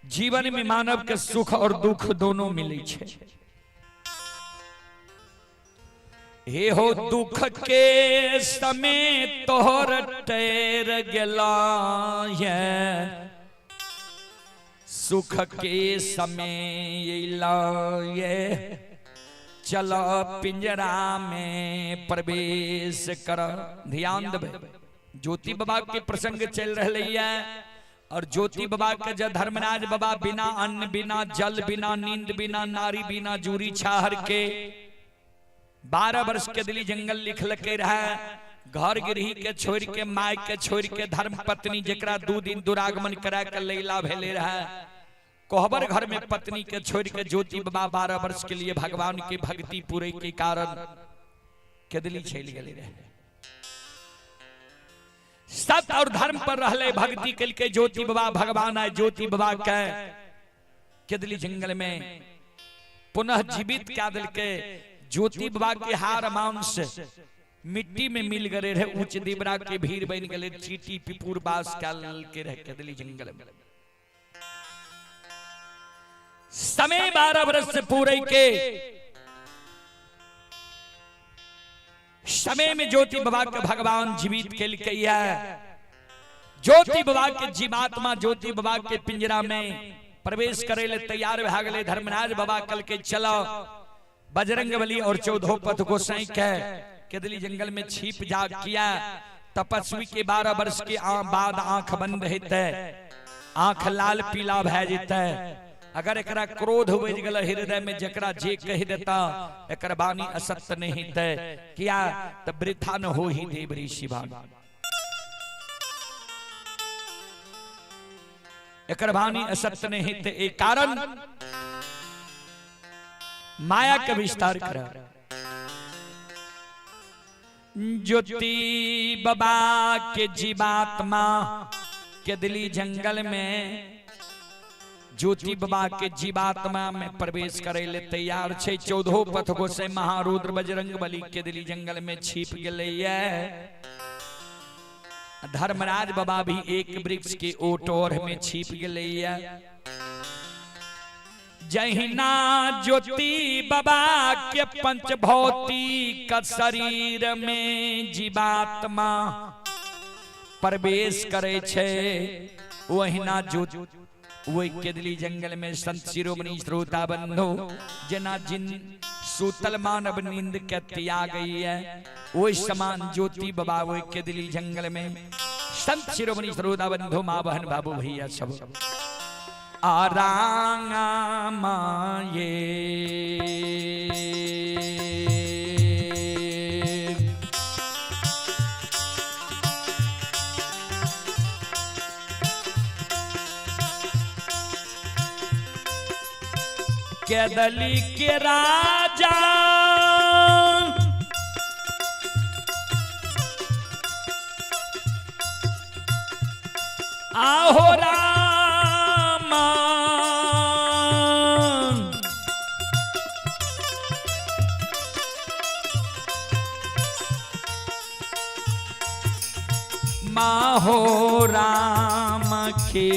जीवन में मानव के सुख और दुख दोनों मिले छै। हे हो दुख के समय तोहर टेर गेला है, सुख के समय अइला ये, चल पिंजरा में प्रवेश कर। ध्यान देबै, ज्योति बाबा के प्रसंग चल रहे है और ज्योति बाबा के जब धर्मराज बाबा बिना अन्न बिना जल बिना नींद बिना नारी बिना जूरी छाहर के 12 वर्ष के दिली जंगल लिख लके रहे, घर गृह के छोड़ के my के छोड़ के धर्म पत्नी जकरा 2 दिन दुरागमन करा के लैला भेले रहे, कोहबर घर में पत्नी के छोड़ के ज्योति बाबा 12 वर्ष के लिए भगवान के भक्ति पूरे के कारण केदली चल गए रहे। सत और धर्म पर रहले भक्ति के लिए ज्योति बाबा भगवान आए ज्योति बाबा के केदली जंगल में पुनः जीवित क्या दिल के ज्योति बाबा के हार मांस मिट्टी में मिल गए रहे, ऊंच दिबरा के भीड़ बन गए, चीटी पिपुर बास के रहे केदली जंगल में। समय 12 वर्ष से पूरे के समय में ज्योति बाबा के भगवान जीवित के लिए है। ज्योति बाबा के जीवात्मा ज्योति बाबा के पिंजरा में प्रवेश करे ले तैयार भा गए। धर्मराज बाबा कल के चलो बजरंग बली और चौदहो पथ गोसाई के केदली जंगल में छिप जा किया। तपस्वी के 12 वर्ष के बाद आंख बंद रहते, आंख लाल पीला भै जेते। अगर एकरा क्रोध हो गेल हृदय में जकरा जे कह देता एकर वाणी असत्य नहीं ते किया त वृथा न हो ही देव ऋषि वाणी, एकर वाणी असत्य नहीं ते। एक कारण माया के विस्तार कर ज्योति बाबा के जीवात्मा के दिली जंगल में ज्योति बाबा के जीवात्मा में प्रवेश करे ले तैयार छे। चौदहो पथ गोसाई महारुद्र बजरंग बली के दिली जंगल में छिप गए। धर्मराज बाबा भी एक वृक्ष के ओट ओढ़ में छिप गए। जहिना ज्योति बाबा के पंचभौतिक शरीर में जीवात्मा प्रवेश करे छे, वहिना ज्योति वही केदली जंगल में संत शिरोमणि श्रोता बंधु जना जिन सूतल मानव नींद के त्याग गई है, वही समान ज्योति बाबा वही केदली जंगल में संत शिरोमणि श्रोता बंधु माँ बहन बाबू भैया सब आरांगा माये केदली के राजा आहो रामा माहो राम के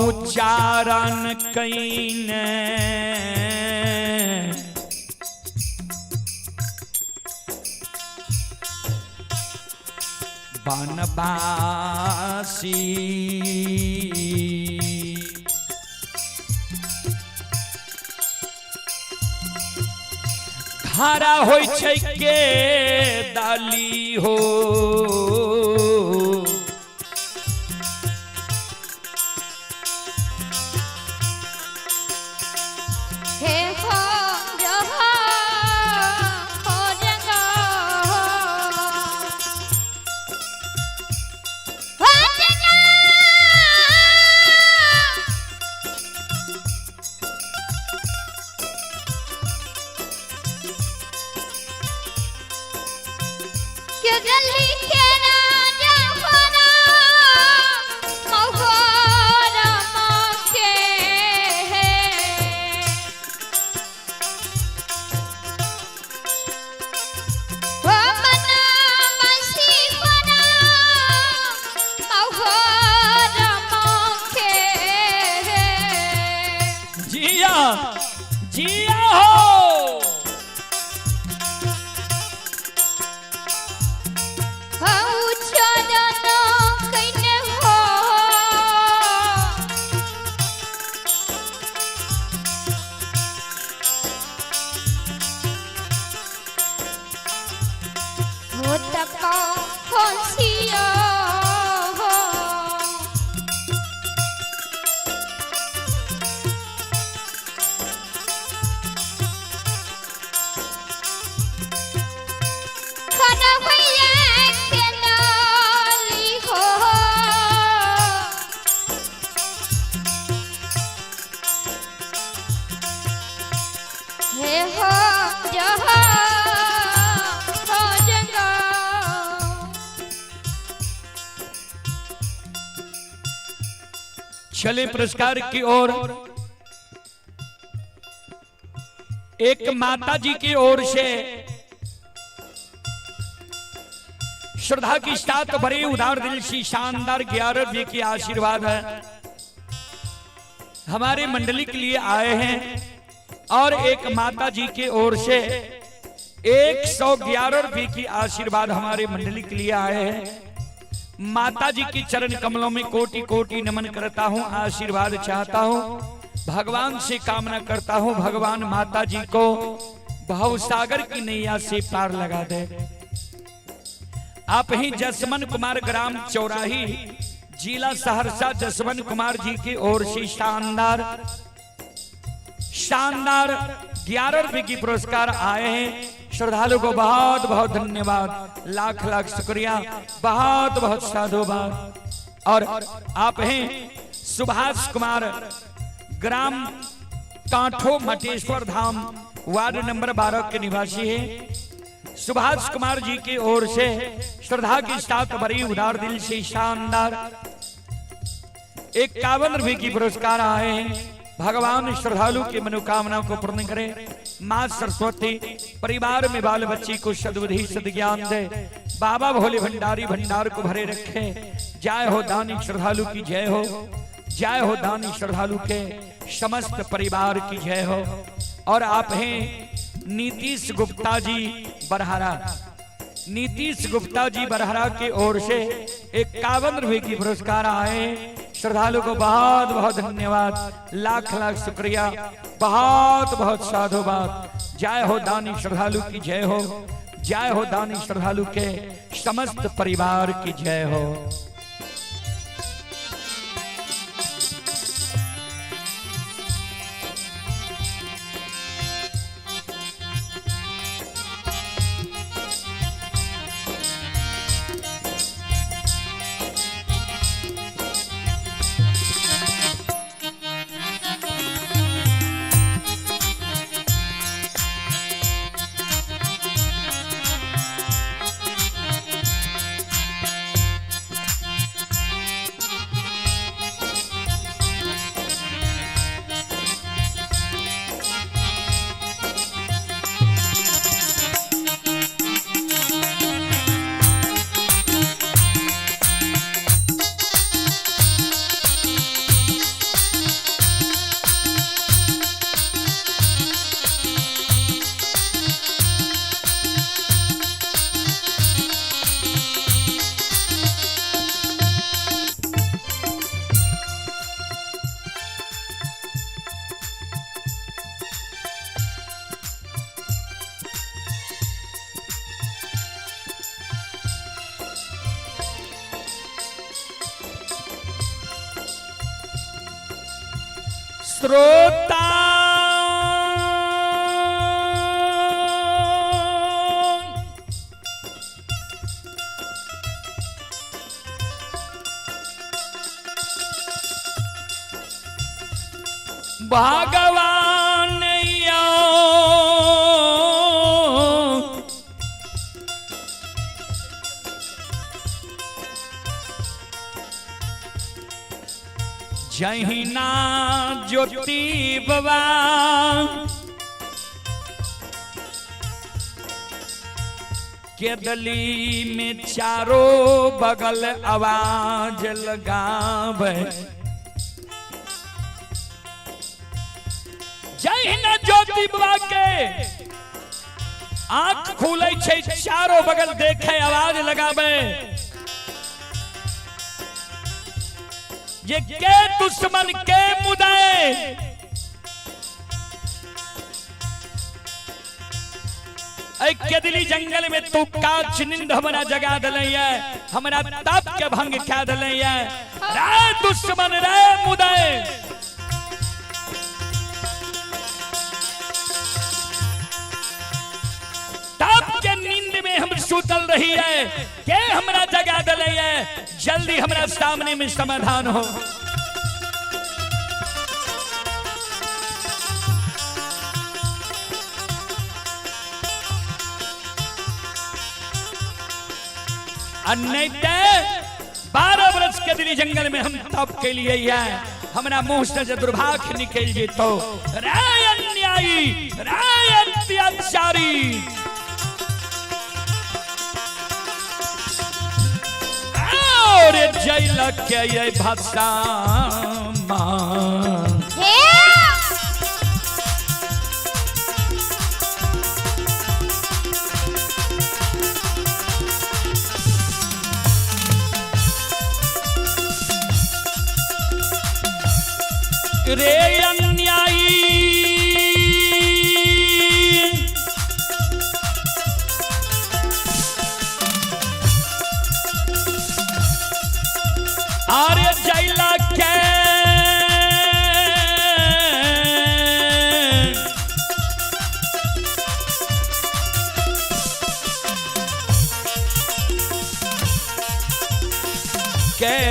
उच्चारण कईने बनवासी धारा होई छै के दाली हो हे हो रहा हो जंगा हो हो जंगा। के गली के राजा होना मोहर के है। जिया जिया हो। हौ चरण कइने हो। हो तक होशिया हो। खड़ा भैया के नाली हो। हे हो जहा हो जंगा। चले पुरस्कार की ओर। एक माता जी की ओर से श्रद्धा की साथ भरी उदार दिल सी शानदार 11 रुपये की आशीर्वाद है हमारे मंडली के लिए आए हैं। और एक माता जी की ओर से 111 रुपये की आशीर्वाद हमारे मंडली के लिए आए हैं। माता जी की चरण कमलों में कोटि कोटि नमन करता हूँ, आशीर्वाद चाहता हूँ, भगवान से कामना करता हूँ, भगवान माता जी को भव सागर की नैया से पार लगा दे। आप ही जसमन कुमार ग्राम चौराही जिला सहरसा जसवंत कुमार जी की ओर से शानदार शानदार 11 रुपए की पुरस्कार आए हैं। श्रद्धालु को बहुत बहुत धन्यवाद, लाख लाख शुक्रिया, बहुत बहुत साधुवाद। और आप हैं सुभाष कुमार ग्राम कांठो मटेश्वर धाम वार्ड नंबर 12 के निवासी हैं। सुभाष कुमार जी की ओर से श्रद्धा के साथ भरी उदार दिल से शानदार 51 रुपए की पुरस्कार आए हैं। भगवान श्रद्धालु की मनोकामना को पूर्ण करे। माँ सरस्वती परिवार में बाल बच्ची को सद्बुद्धि सद्ज्ञान दे। बाबा भोले भंडारी भंडार को भरे रखे। जय हो दानी श्रद्धालु की जय हो, जय हो दानी श्रद्धालु के समस्त परिवार की जय हो। और आप हैं नीतीश गुप्ता जी बरहरा, नीतीश गुप्ता जी बरहरा की ओर से 51 रुपए की पुरस्कार आए। श्रद्धालु को बहुत बहुत धन्यवाद, लाख लाख शुक्रिया, बहुत बहुत साधुवाद। जय हो दानी श्रद्धालु की जय हो, जय हो दानी श्रद्धालु के समस्त परिवार की जय हो। श्रोता भगवान यो जहिना ज्योति बाबा केदली में चारों बगल आवाज लगावे। जहिना ज्योति बाबा के आंख खुलै छै, चारों बगल देखे, आवाज लगावे ये के दुश्मन के मुदे। केदली जंगल में तू काच नींद हमरा जगा दिलैया, हमरा तप के भंग खा दिलैया। रे दुश्मन रे मुदे, तप के नींद में हम सुतल रही है, के हमरा जगा दिलैया, जल्दी हमरा सामने में समाधान हो। नहीं 12 वर्ष के दिली जंगल में हम तप के लिए है, हमरा मुंह से जे दुर्भाग्य निकल जेतो। रे अन्यायी, रे अत्याचारी, और जैल के ये भसामा। रे अन्यायी, आरे जैला के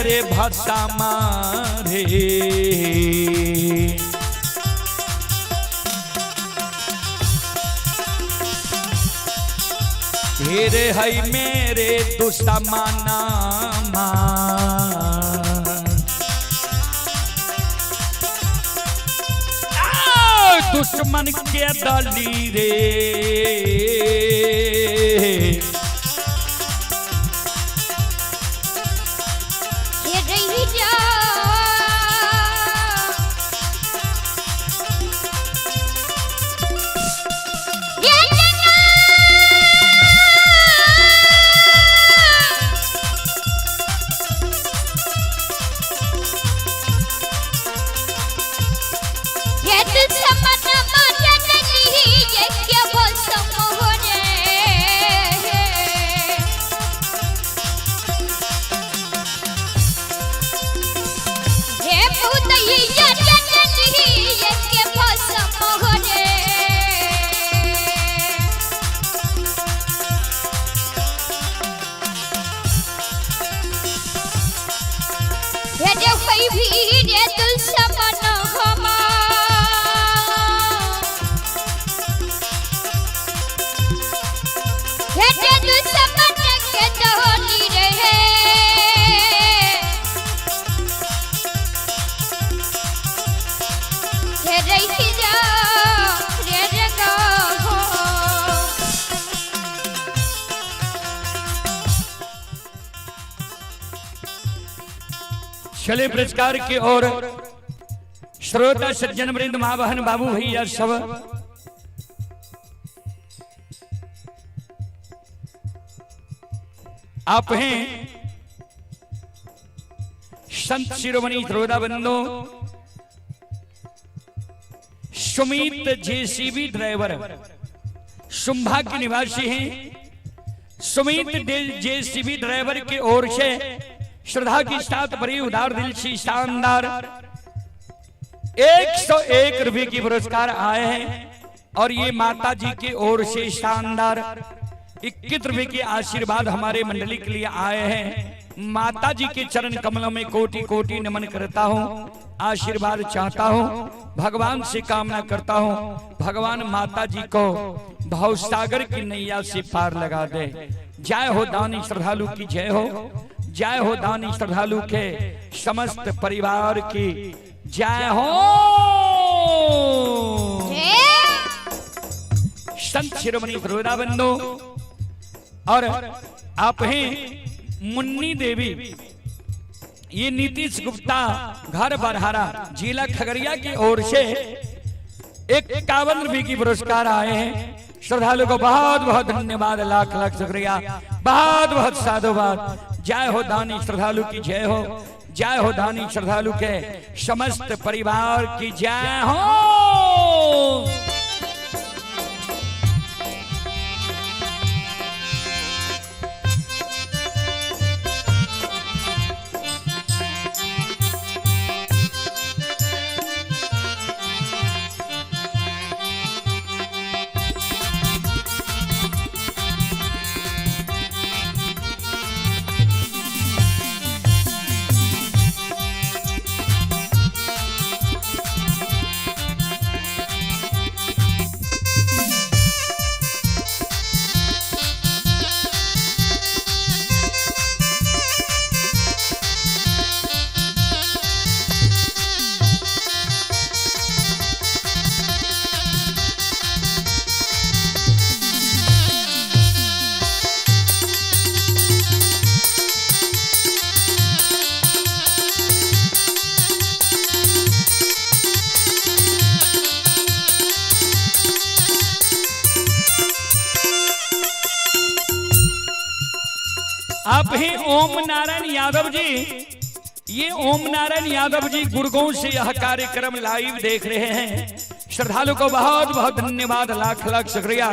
रे भसा मारे। हेरे है मेरे दुश्मना दुश्मन के दली रे। चले पुरस्कार की ओर श्रोता सज्जन वृंद माँ बहन बाबू भैया सब आप हैं संत शिरोमणि श्रोता बंधु सुमित जेसीबी ड्राइवर शुंभा के निवासी हैं। सुमित जेसीबी ड्राइवर की ओर से श्रद्धा के साथ बड़ी उदार दिल से शानदार 101 रुपए की पुरस्कार आए हैं और ये माता जी की ओर से शानदार 21 रुपए के आशीर्वाद हमारे मंडली के लिए आए हैं। माता जी के चरण कमलों में कोटि कोटि नमन करता हूँ, आशीर्वाद चाहता हूँ, भगवान से कामना करता हूँ भगवान माता जी को भवसागर की नैया से पार लगा दे। जय हो दानी श्रद्धालु की जय हो, जय हो दानी श्रद्धालु के समस्त परिवार की जय हो। संत शिरोमणि बंधु और आप हैं मुन्नी देवी, ये नीतीश गुप्ता घर बरहारा जिला खगड़िया की ओर से 51 रुपए की पुरस्कार आए हैं। श्रद्धालु को बहुत बहुत धन्यवाद, लाख लाख शुक्रिया, बहुत बहुत साधुवाद। जय हो दानी श्रद्धालु की जय हो, जय हो दानी श्रद्धालु के समस्त परिवार की जय हो। आप ही ओम नारायण यादव जी, ये ओम नारायण यादव जी गुड़गांव से यह कार्यक्रम लाइव देख रहे हैं। श्रद्धालु को बहुत बहुत धन्यवाद, लाख लाख शुक्रिया,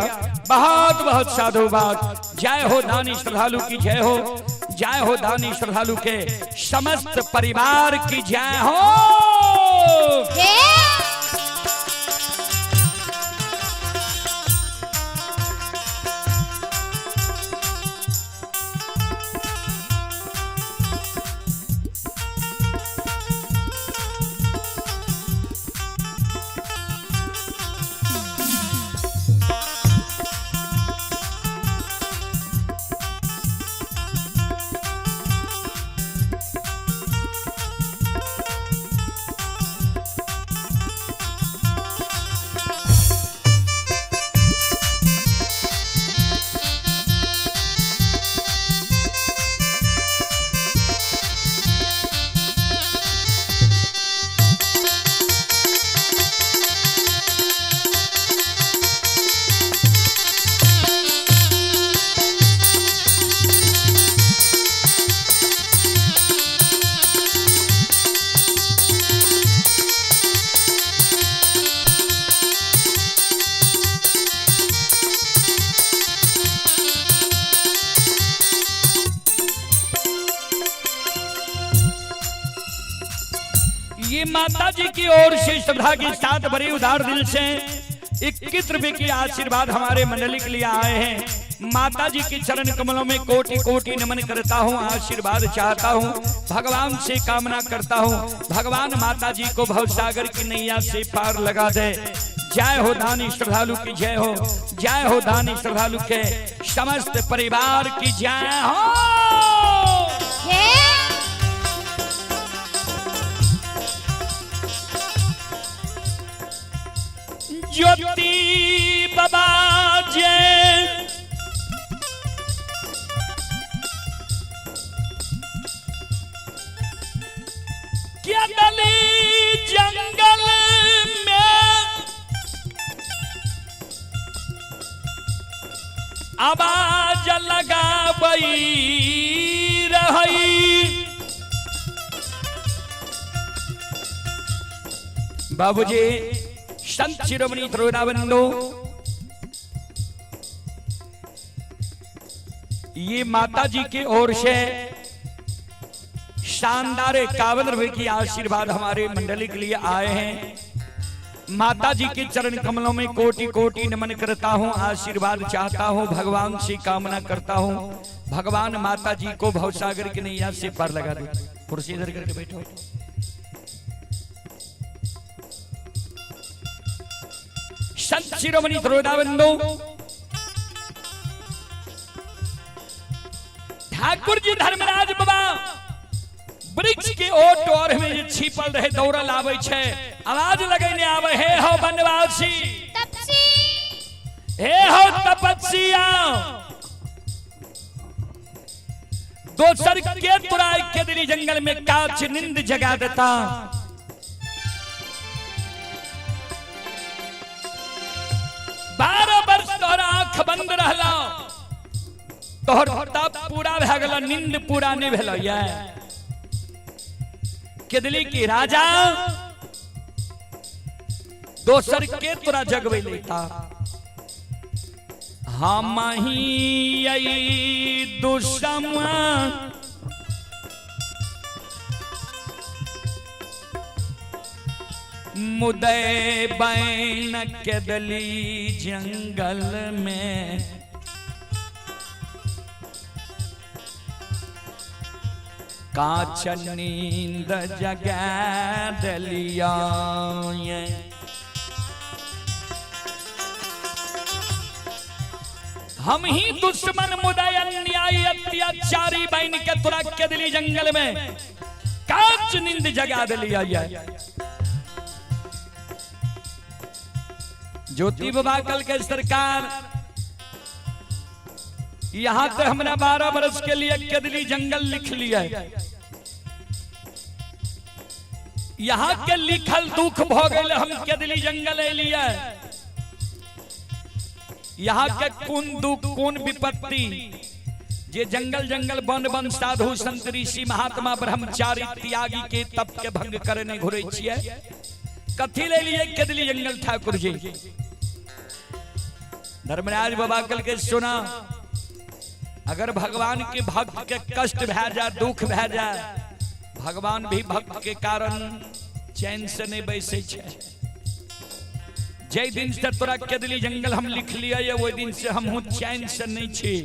बहुत बहुत साधुवाद। जय हो दानी श्रद्धालु की जय हो, जय हो दानी श्रद्धालु के समस्त परिवार की जय हो। ये माता जी की ओर से श्रद्धा के साथ बड़े उदार दिल से 21 रुपए की आशीर्वाद हमारे मंडली के लिए आए हैं। माता जी के चरण कमलों में कोटि कोटि नमन करता हूँ, आशीर्वाद चाहता हूँ, भगवान से कामना करता हूँ, भगवान माता जी को भवसागर की नैया से पार लगा दे। जय हो दानी श्रद्धालु की जय हो, जय हो दानी श्रद्धालु के समस्त परिवार की जय हो। ज्योति बाबा जय क्या डली जंगल में आवाज लगाबई रही। बाबूजी संत शिरोमणि त्रोनाबंधु, ये माता जी की ओर से शानदार 51 रुपए की आशीर्वाद हमारे मंडली के लिए आए हैं। माता जी के चरण कमलों में कोटि कोटि नमन करता हूँ, आशीर्वाद चाहता हूँ, भगवान से कामना करता हूँ, भगवान माता जी को भवसागर की नैया से पार लगा दे। कुर्सी इधर करके बैठो। संत शिरोमणि त्रोनाबंधु ठाकुर जी धर्मराज बाबा वृक्ष के ओट और में जे छिपल रहे दौड़ल आवे छे, आवाज लगैने आवे, हे हो वनवासी, तपसी, हे हो तपस्या, दोसर के तुराई के दिली जंगल में काच नींद जगा देता। तोहर तप पूरा भए गेल, नींद पूरा नहीं भेल। ये केदली की राजा दोसर के तोरा जगबै लेता, हम ही दुश्मन मुदय बैन केदली जंगल में, कांच नींद जगा दलिया। हम ही दुश्मन मुदय अन्याय अत्याचारी बन के तोरा केदली जंगल में कांच नींद जगा दिलिया। ज्योति बाबा कल के सरकार यहाँ तो हमरा 12 बरस के लिए केदली जंगल लिख लिया, यहाँ के लिखल दुख भ गए, हम केदली जंगल एलिए। यहाँ के कोन दुख कोन विपत्ति जे जंगल जंगल वन वन साधु संत ऋषि महात्मा ब्रह्मचारी त्यागी के तप के भंग करे नहीं घुरे छिए, कथी ले लिए केदली जंगल ठाकुर जी। धर्मराज बाबा कल के सुना, अगर भगवान के भक्त के कष्ट भै जाए, दुख भै जाए, भगवान भी भक्त के कारण चैन से नहीं बैसे छे। जै दिन से तोरा केदली जंगल हम लिख लिया ये, वही दिन से हम चैन से नहीं छी।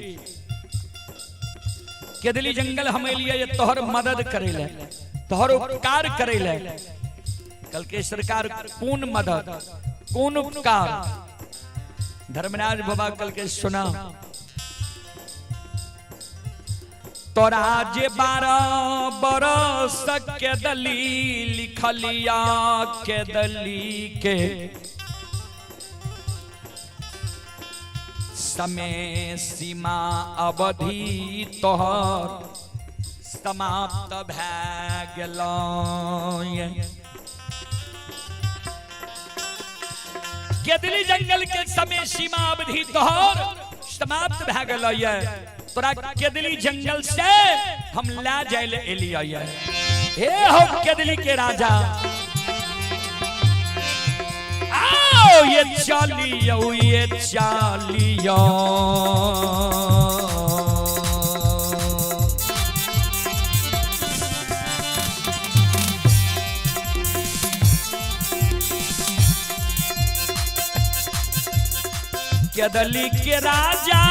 केदली जंगल हम एलिए ये तोहर मदद करे ले, तोहर उपकार करे ले। कल के सरकार कौन मदद कौन उपकार। धर्मराज बाबा कल के सुना, तोरा जे 12 बरस केदली लिखलिया केदली के समय सीमा अवधि तोहर समाप्त भै गेलौ। केदली जंगल के समय सीमा अवधि तोहर समाप्त भै गेलौ। तोरा केदली जंगल से हम ला जाए ले एलिया। हे हो केदली के राजा, आओ ये चालियो ये चालियो। केदली के राजा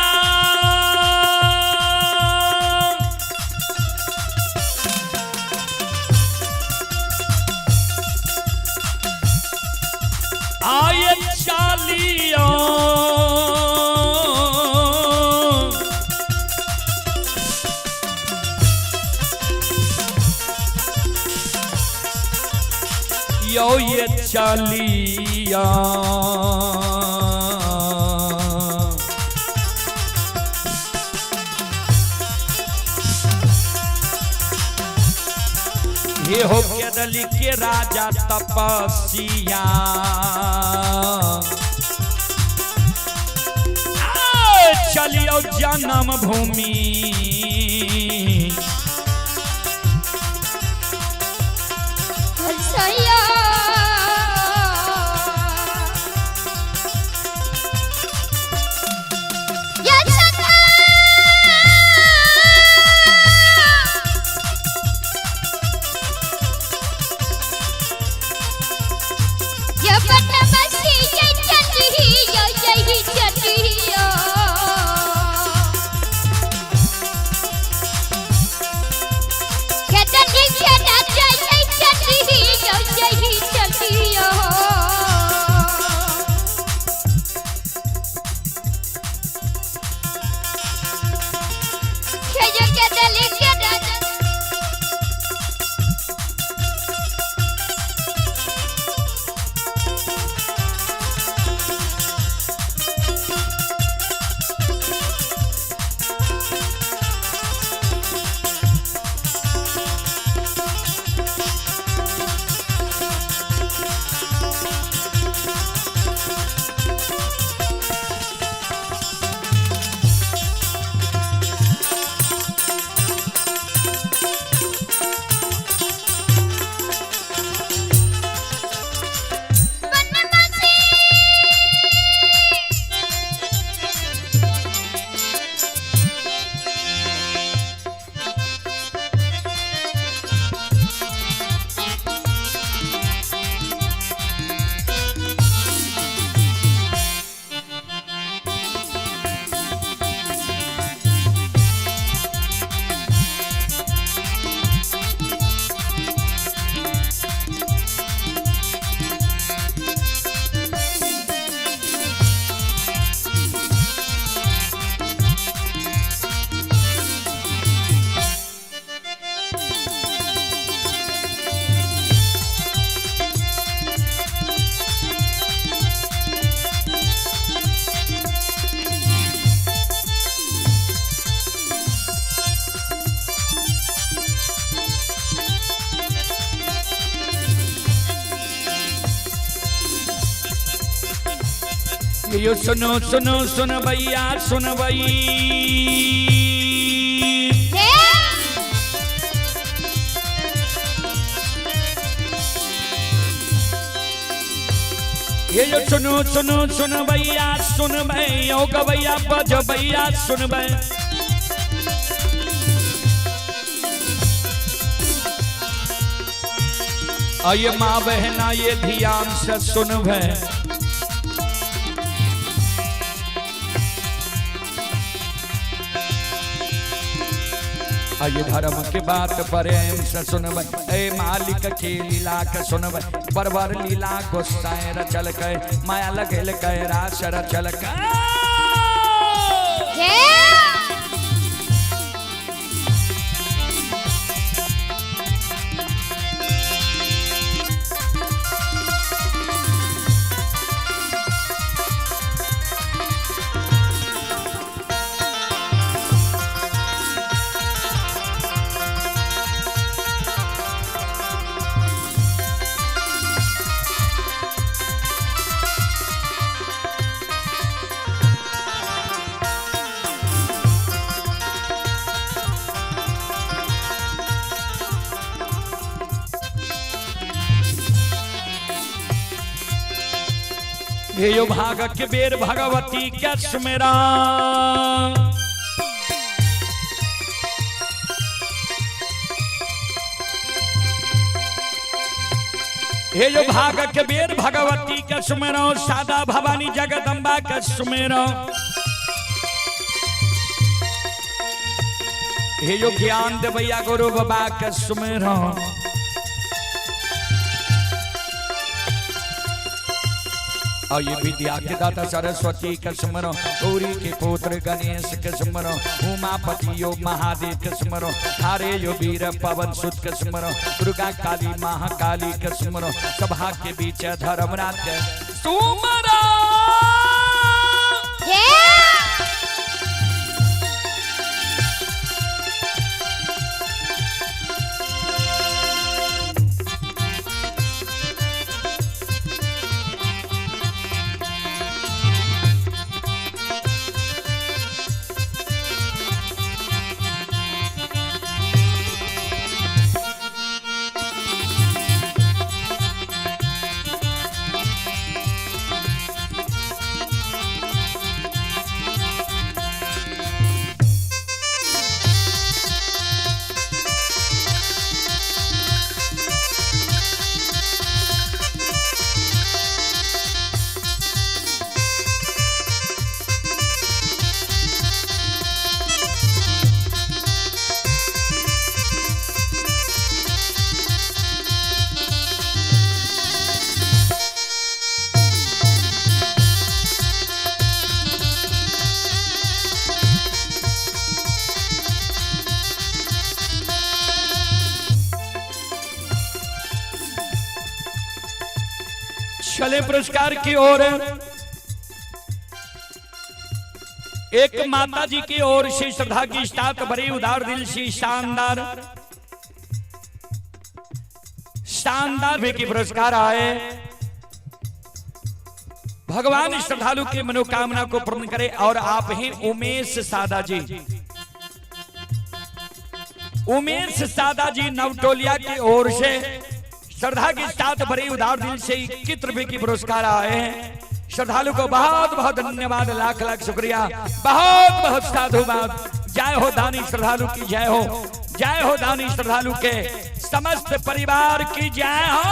आए चालियो, यो ये चालिया। हे हो केदली के राजा तपस्या, चलियो जन्म भूमि यो सुनो सुनो सुन भैया सुन भई। ये जो सुनो सुनो सुन भैया सुन भई, ओ गवैया बज भैया सुन भई। आये माँ बहना ये ध्यान से सुन भई। आये धर्म के बात प्रेम से सुनबै, ए मालिक के लीला के सुनबै। बरबर लीला गोसाई रचल के, माया लगेल के रास रचल के। यो भाग के बेर भगवती के सुमेरा, हे जो भाग के बेर भगवती के सुमेरा, सादा भवानी जगदम्बा के सुमेरा। हे जो ज्ञान देवैया गुरु बाबा के सुमेरा। और ये विद्या के दाता सरस्वती के सुमरो, गौरी के पुत्र गणेश के सुमरो, उमापति यो महादेव के सुमरो, थारे यो वीर पवन सुत के सुमरो, दुर्गा काली महाकाली के सुमरो, सभा के बीच धर्मराज के सुमरो। चले पुरस्कार की ओर। एक माता जी की ओर से श्रद्धा की साथ भरी उदार दिल से शानदार शानदार भी की पुरस्कार आए। भगवान श्रद्धालु की मनोकामना को पूर्ण करे। और आप ही उमेश सादा जी, उमेश सादा जी नवटोलिया की ओर से श्रद्धा के साथ भरी उदार दिल से 21 रुपए की पुरस्कार आए हैं। श्रद्धालु को बहुत बहुत धन्यवाद, लाख लाख शुक्रिया, बहुत बहुत साधुवाद। जय हो दानी श्रद्धालु की जय हो, जय हो दानी श्रद्धालु के समस्त परिवार की जय हो।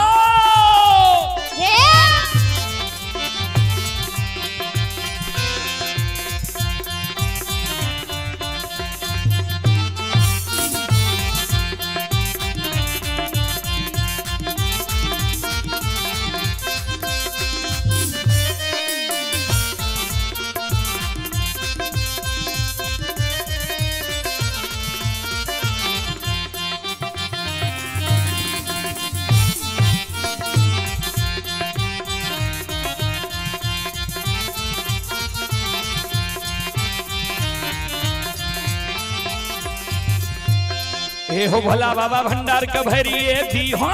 हे हो भोला बाबा भंडार के भरिए दी हो।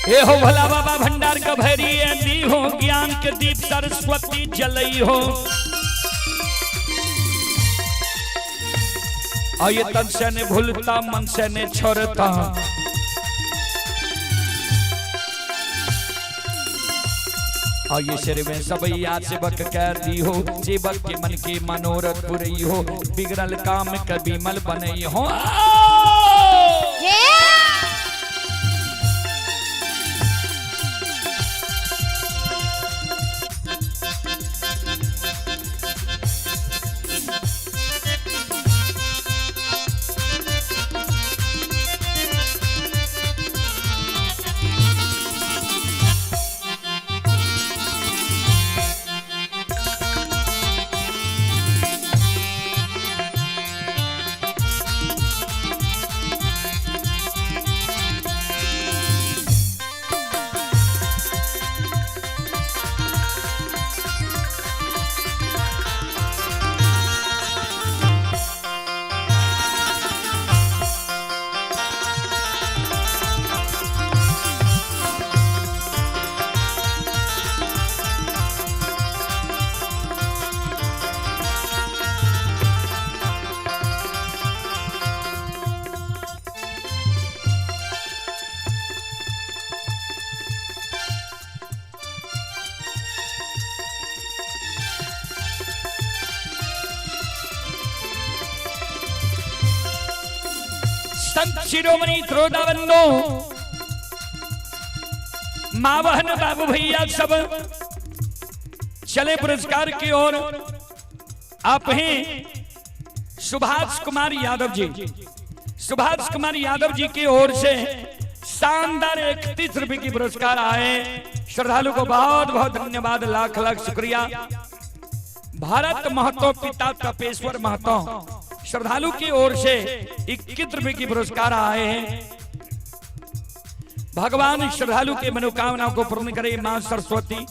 हे हो भोला बाबा भंडार का भैरी दी हो ज्ञान के दीप सरस्वती जलई हो। और ये तन से ने भूलता मन से ने छोड़ता। और ये सिर में सबैया सेवक कह दी हो, सेवक के मन के मनोरथ पुरई हो, बिगड़ल काम कभी मल बनई हो। हे संत शिरोमणि त्रोदाबंदो माँ बहन बाबू भैया सब चले पुरस्कार की ओर। आप हैं सुभाष कुमार यादव जी, सुभाष कुमार यादव जी की ओर से शानदार 31 रुपए की पुरस्कार आए। श्रद्धालु को बहुत बहुत धन्यवाद, लाख लाख शुक्रिया। भारत महतो पिता तपेश्वर महतो श्रद्धालु की ओर से 21 रुपए की पुरस्कार आए हैं। भगवान श्रद्धालु के मनोकामना को पूर्ण करे। मां सरस्वती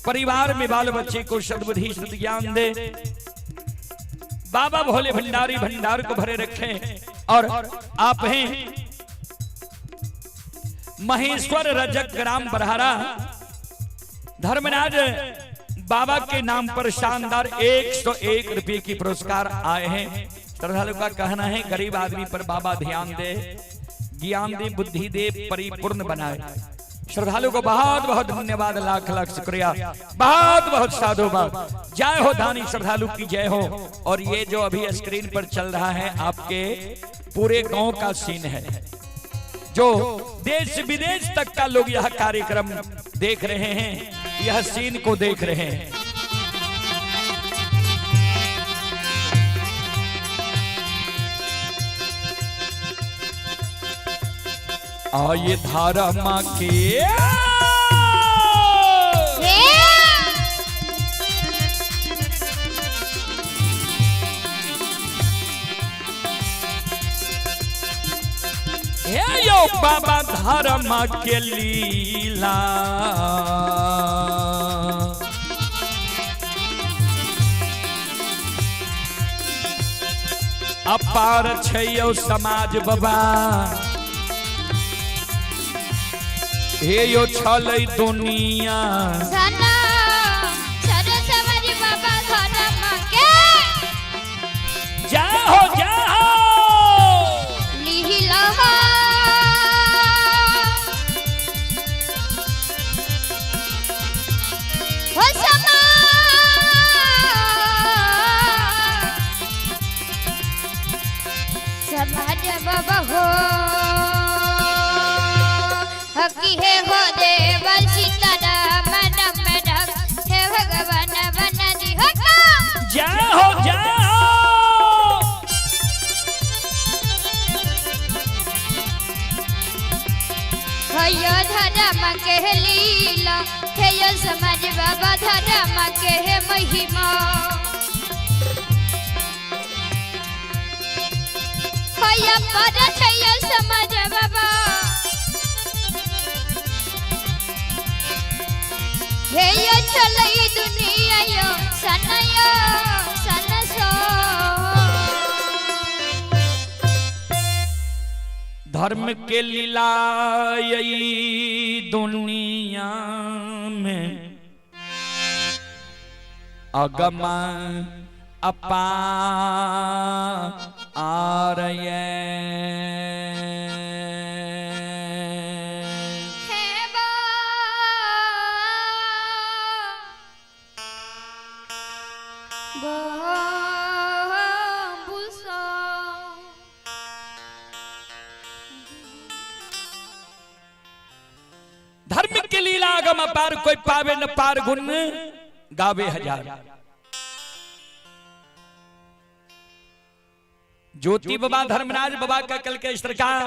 परिवार में बाल बच्चे को सद्बुद्धि सद्ज्ञान दे। बाबा भोले भंडारी भंडार को भरे रखें। और आप हैं महेश्वर रजक ग्राम बरहारा धर्मराज बाबा के नाम पर शानदार 101 रुपए की पुरस्कार आए हैं। श्रद्धालु का कहना है गरीब आदमी पर बाबा ध्यान दे, ज्ञान दे, बुद्धि दे, परिपूर्ण बनाए। श्रद्धालु को बहुत बहुत धन्यवाद, लाख लाख शुक्रिया, बहुत बहुत साधुवाद। जय हो धानी श्रद्धालु की जय हो। और ये जो अभी स्क्रीन पर चल रहा है आपके पूरे गांव का सीन है, जो देश विदेश तक का लोग यह कार्यक्रम देख रहे हैं, यह सीन को देख रहे हैं। आये धारा माँ के हे हे यो बाबा धारा माँ के लीला। अपार छै यो समाज बाबा, हे यो छलै दुनिया। सना सरस्वती बाबा धर्म के जय हो जय हो। लीला हो समा समाज बाबा हो हकी हे हो देव सीताराम नम नम हे भगवान बन दी हो का। जय हो जय हो। हयो धर्म के लीला हे यो समाज बाबा धर्म के महिमा। हयो पर छयो समाज बाबा हे यो चलई दुनिया यो सनयो सनसो। धर्म के लीला यही दुनिया में अगम अपार ये। हे बा बाबूसा। धर्म के लीला अगम अपार, कोई पावे न पार, गुण गावे हजार। ज्योति बाबा धर्मराज बाबा का कल के सरकार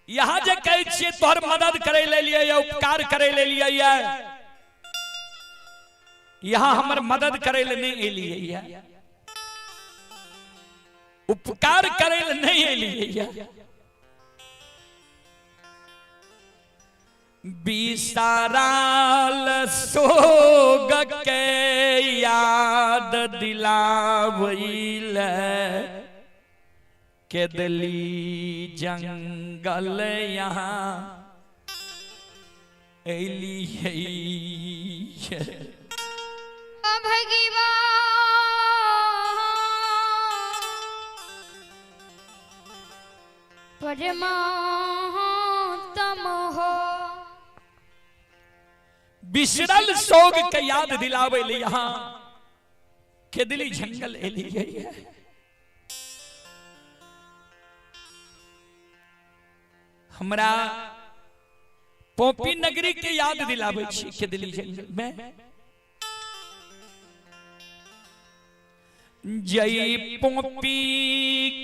यहाँ जे कहै छियै तोहर मदद करे ले लिए या उपकार करे ले लिए या यहाँ हमर मदद करे ले नहीं एलियै या उपकार करे ले नहीं एलियै या। बिसाराल सोग के याद दिलावैल के दिली जंगल यहाँ एलियै। भगवान परमात्म हो। बिसरल सोग के याद दिलावे ले यहाँ के दिली जंगल एलियै। हमरा पोपी नगरी के याद दिलावे छी के दिली जंगल में। जई पोपी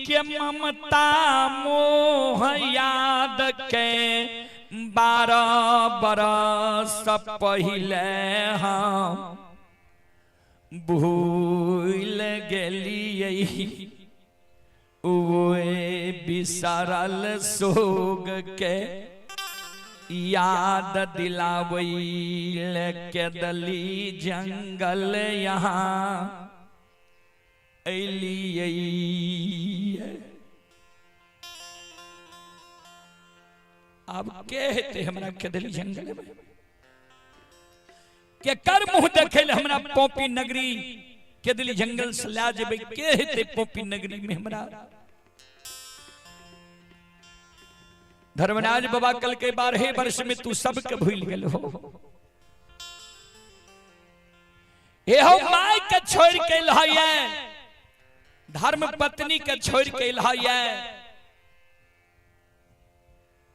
के ममता मोह याद के 12 बरस पहिले हम भूल गेलियै, ओए बिसरल सोग के याद दिलावैल के दली जंगल यहाँ एलियै। आब के हेतै हमरा केदली जंगल में? के कर मुंह देखे ले हमरा पोपी नगरी केदली जंगल से ला जेबै? के हेतै पोपी नगरी में हमरा? धर्मराज बाबा कल के 12 वर्ष में तू सबके भूल गेल हो। एहो my के छोड़ के एलहै, धर्म पत्नी के छोड़ के एलहै,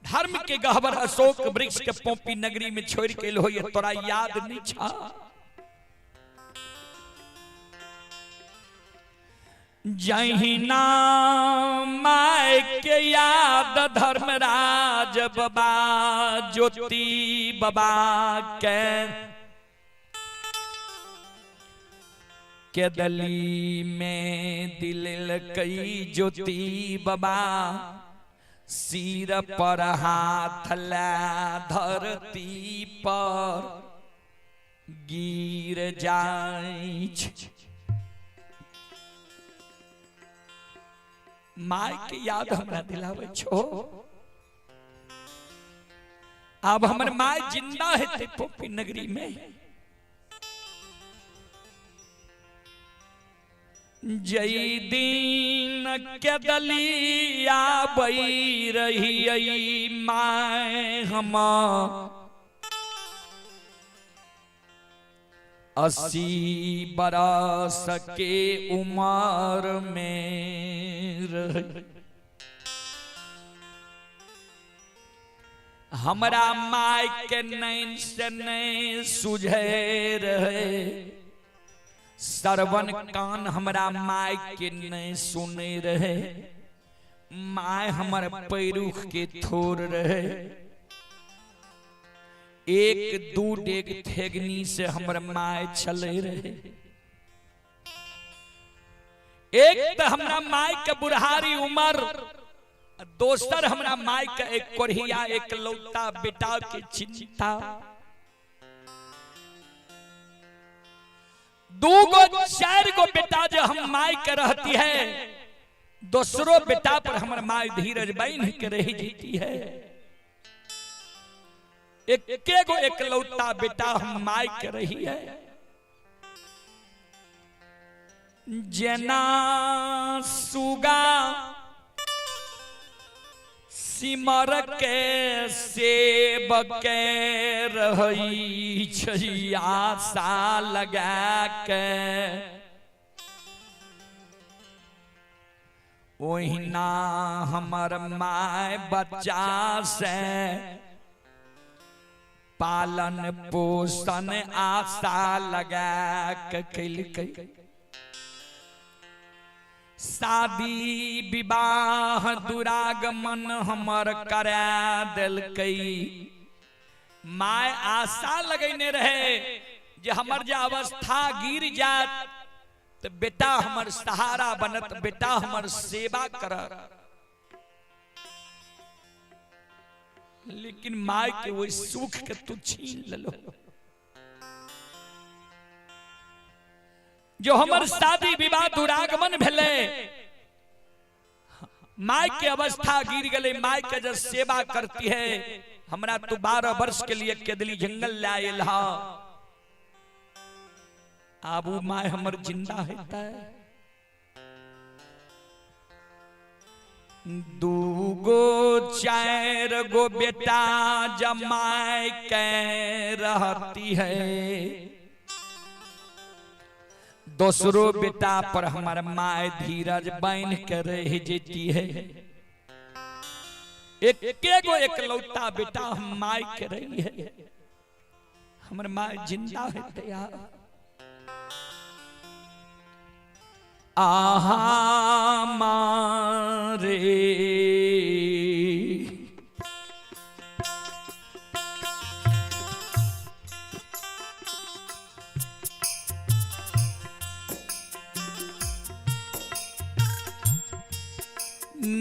धर्म के गहबर अशोक वृक्ष के पोपी नगरी में छोड़ के एलहो, ये तोरा याद नहीं छा? जहिना my के याद धर्मराज बाबा ज्योति बाबा के केदली में दिल कई ज्योति बाबा सिर पर हाथ ला धरती पर गिर जाय। My के याद हमरा दिलावे छो। अब हमर my जिंदा हेतै पोपी नगरी में। जई दिन के दलिया बई रही my हम 80 बरस के उम्र में रही। हमरा my के नैन से नहीं सुझे रहे, सरवन कान हमरा my के नहीं सुने रहे, my हमर पैरुख के थोर रहे, 1-2 डेग ठेगनी से हमर my चले रहे। एक तो हमरा my के बुढ़ारी उम्र, दोसर हमरा my के एक कोढ़िया एक लौता बेटा के चिंता। 2 गो 4 गो बेटा जो हम my के रहती है, दोसरो बेटा पर हमर माय धीरज बान्हि के रह जीती है। एके गो एकलौता बेटा हम माय के रही है। जेना सुगा सिमर के सेब के रहै छै आशा लगा के, ओहिना हमर my बच्चा से पालन पोषण आशा लगा के केलकै। शादी विवाह दुरागमन हमर करा देलकै। My आशा लगैने रहे जे हमर जे अवस्था गिर जात तो बेटा हमर सहारा बनत, बेटा हमर सेवा करत। लेकिन my के वही सुख के तू छीन लेलो। जो हमर शादी विवाह दुरागमन भेले, my के अवस्था गिर गई, my के जब सेवा करती है हमरा तू 12 वर्ष के लिए केदली जंगल लायल हा। आबू my हमर जिंदा होता है। 2 गो 4 गो बेटा जमाए के रहती है, दूसरो बेटा पर हमार my धीरज बांध के रह जेती है। एके गो एकलौता बेटा हम my के रही है, हमर my जिंदा है तैयार। आहा मारे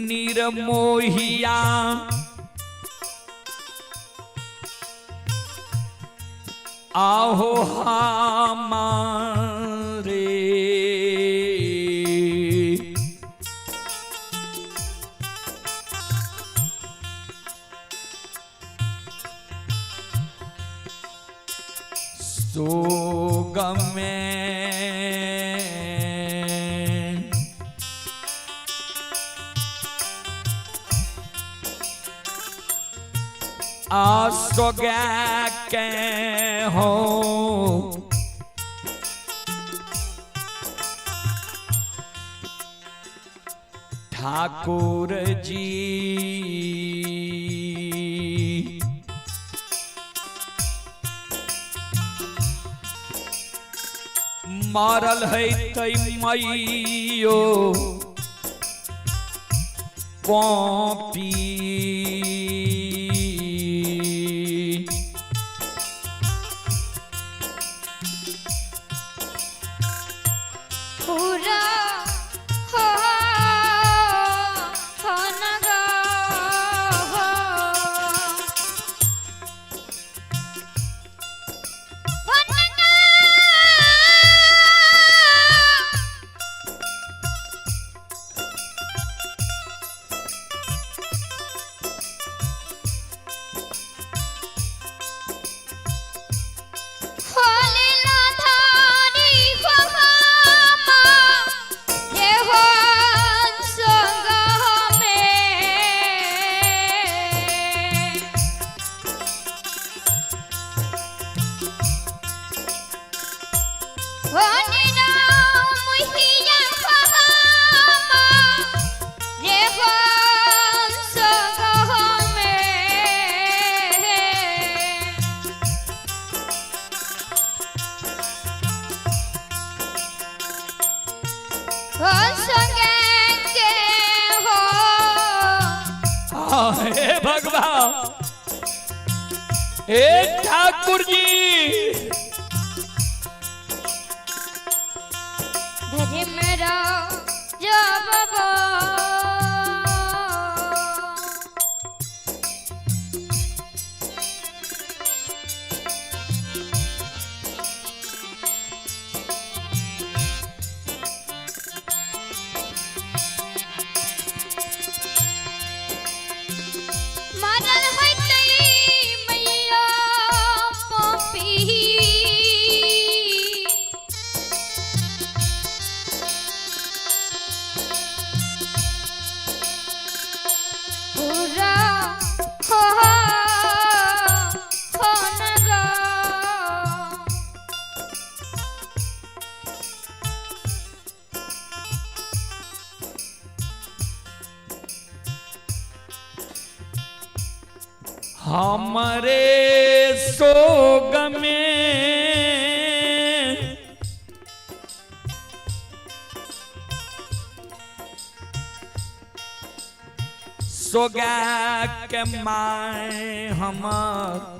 निरमोहिया आहो हमारे सोग में आसोगा के हो ठाकुर जी। मारल है तै मैयो कॉपी पूरा हो हो नगा हो हो नगा। हे भगवान, हे ठाकुर जी, हमरे सोग में सोगा के my हमर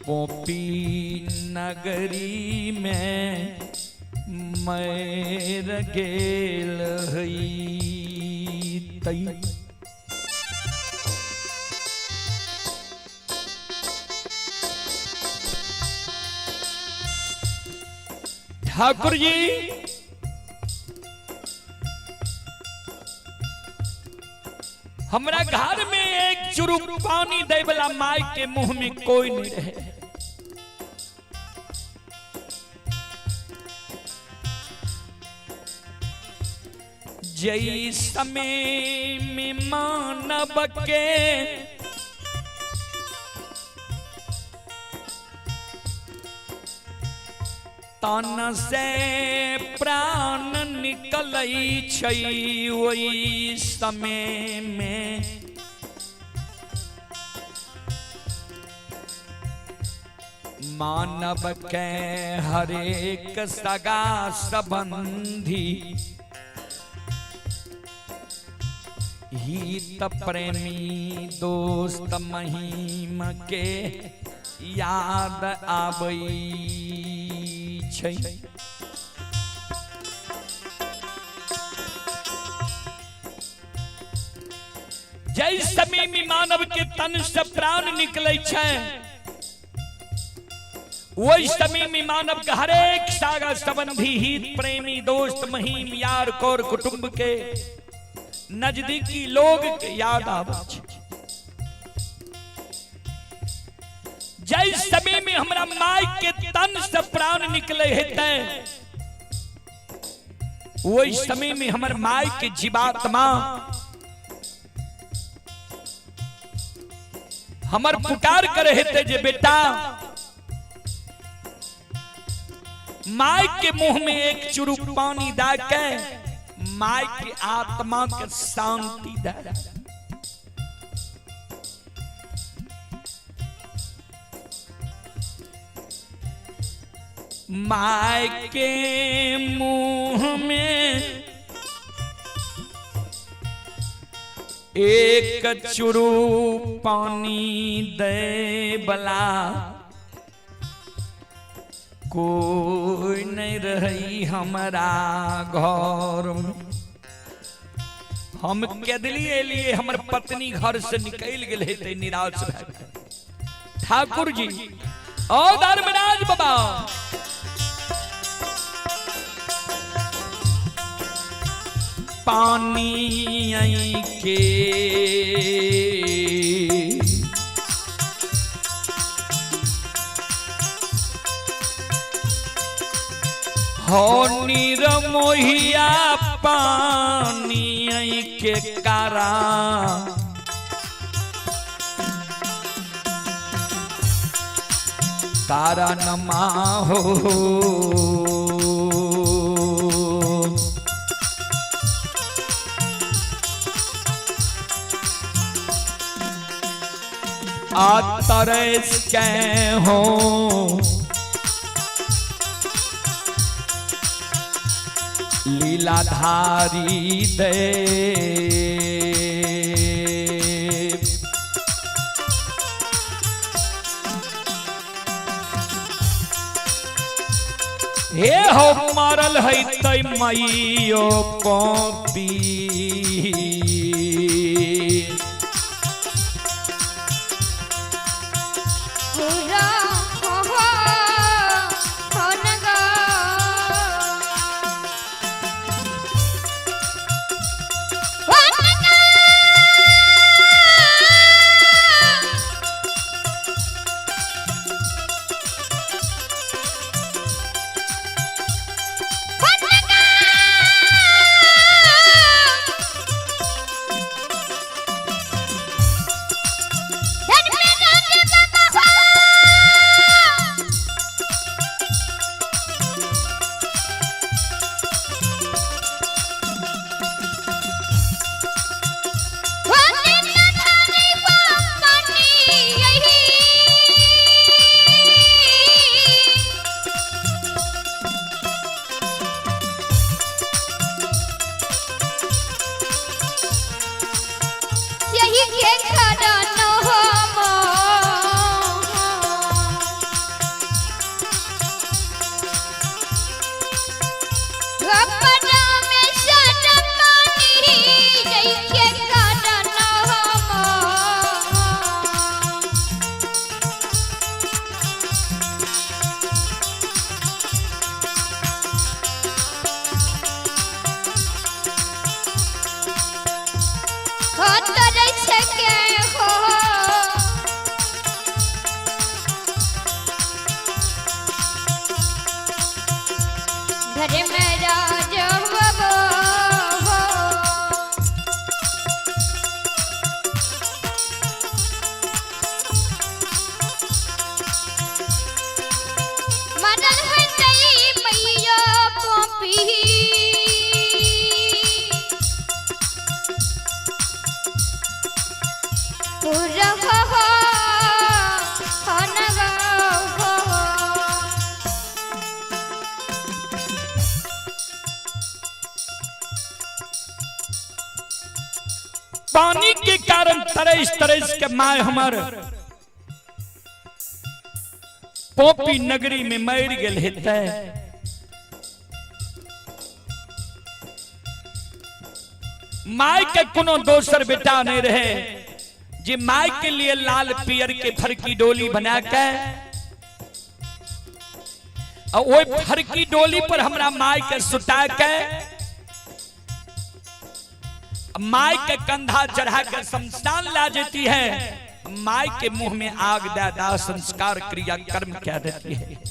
पोपी नगरी में मर गेल हई तई। ठाकुर जी हमरा घर में एक चुरुक पानी दे वाला माई के मुंह में कोई नहीं रहे। जई समय में मानव के तन से प्राण निकलै छै ओहि समय में मानव के हरेक सगा संबंधी हित प्रेमी दोस्त महिम के याद आबै छै। जै समय में मानव के तन से प्राण निकलै छै वही समय में मानव के हरेक सागा संबंधी हित प्रेमी दोस्त महिम यार कौर कुटुंब के नजदीकी लोग के याद आबै छै। जै समय में हमरा माय के तन से प्राण निकले हेतै वही समय में हमर माय के जीवात्मा हमर पुकार करे हेतै जे बेटा माय के मुंह में एक चुरुक पानी दे के माय के आत्मा के शांति दे। My के मुंह में एक चुरू पानी दे बला कोई नहीं रही हमारा घर में। हम केदली एलिए हमर पत्नी घर से निकल गेल हेतै निराश भए गेल। ठाकुर जी ओ धर्मराज बाबा पानी आई के हो नीरमोहिया पानी आई के कारा तारा नमा हो आ तरस के हो लीलाधारी दे हे हो मारल है तै मैयो पपी पूरा हो हो नगा हो नगा हो नगा। पानी के कारण तरस तरस के my हमर पोपी नगरी में मर गेल हेतै। My के कोनो दोसर बेटा नहीं रहे जे my के लिए लाल पियर के फरकी डोली बना के आ ओहि फरकी डोली पर हमरा my के सुता के my के कंधा चढ़ा के शमशान ला देती है, my के मुंह में आग दे दाह संस्कार क्रिया कर्म कह देती है।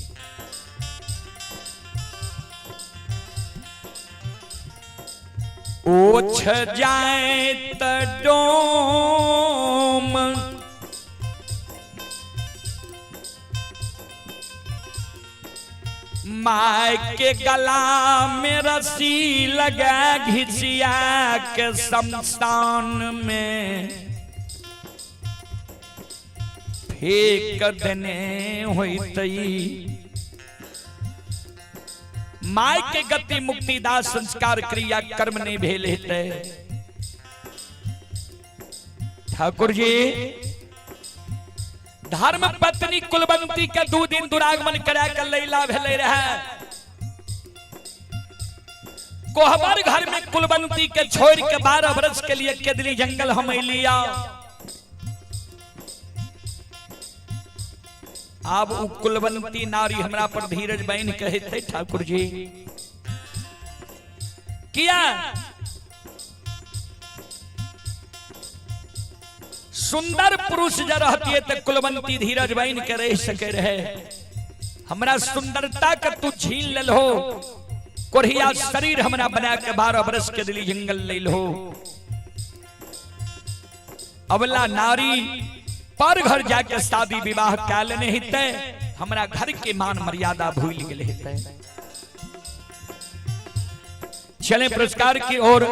ओछ जाए त डोम my के गला में रस्सी लगा घिचिया के शमशान में फेंक देने होतई। My के गति मुक्तिदास संस्कार क्रिया कर्म नहीं भेल हेतै। ठाकुर जी धर्म पत्नी कुलवंती के 2 दिन दुरागमन करा के लैला भेलै रहे। कोहबर घर में कुलवंती के छोड़ के 12 वर्ष के लिए केदली जंगल हम लिया। आब उ कुलवंती नारी हमरा पर धीरज बहन कहते ठाकुर जी किया सुंदर पुरुष जब रहती है तो कुलवंती धीरज बहन के रह सके रहे। हमरा सुंदरता के तू छीन लेल हो, कोढ़िया शरीर हमरा बना के 12 वर्ष के दिली जंगल लेल हो। अबला नारी पर घर जाके शादी विवाह कल नहीं हेतै, हमरा घर के मान मर्यादा भूल गेल हेतै। चले पुरस्कार की ओर।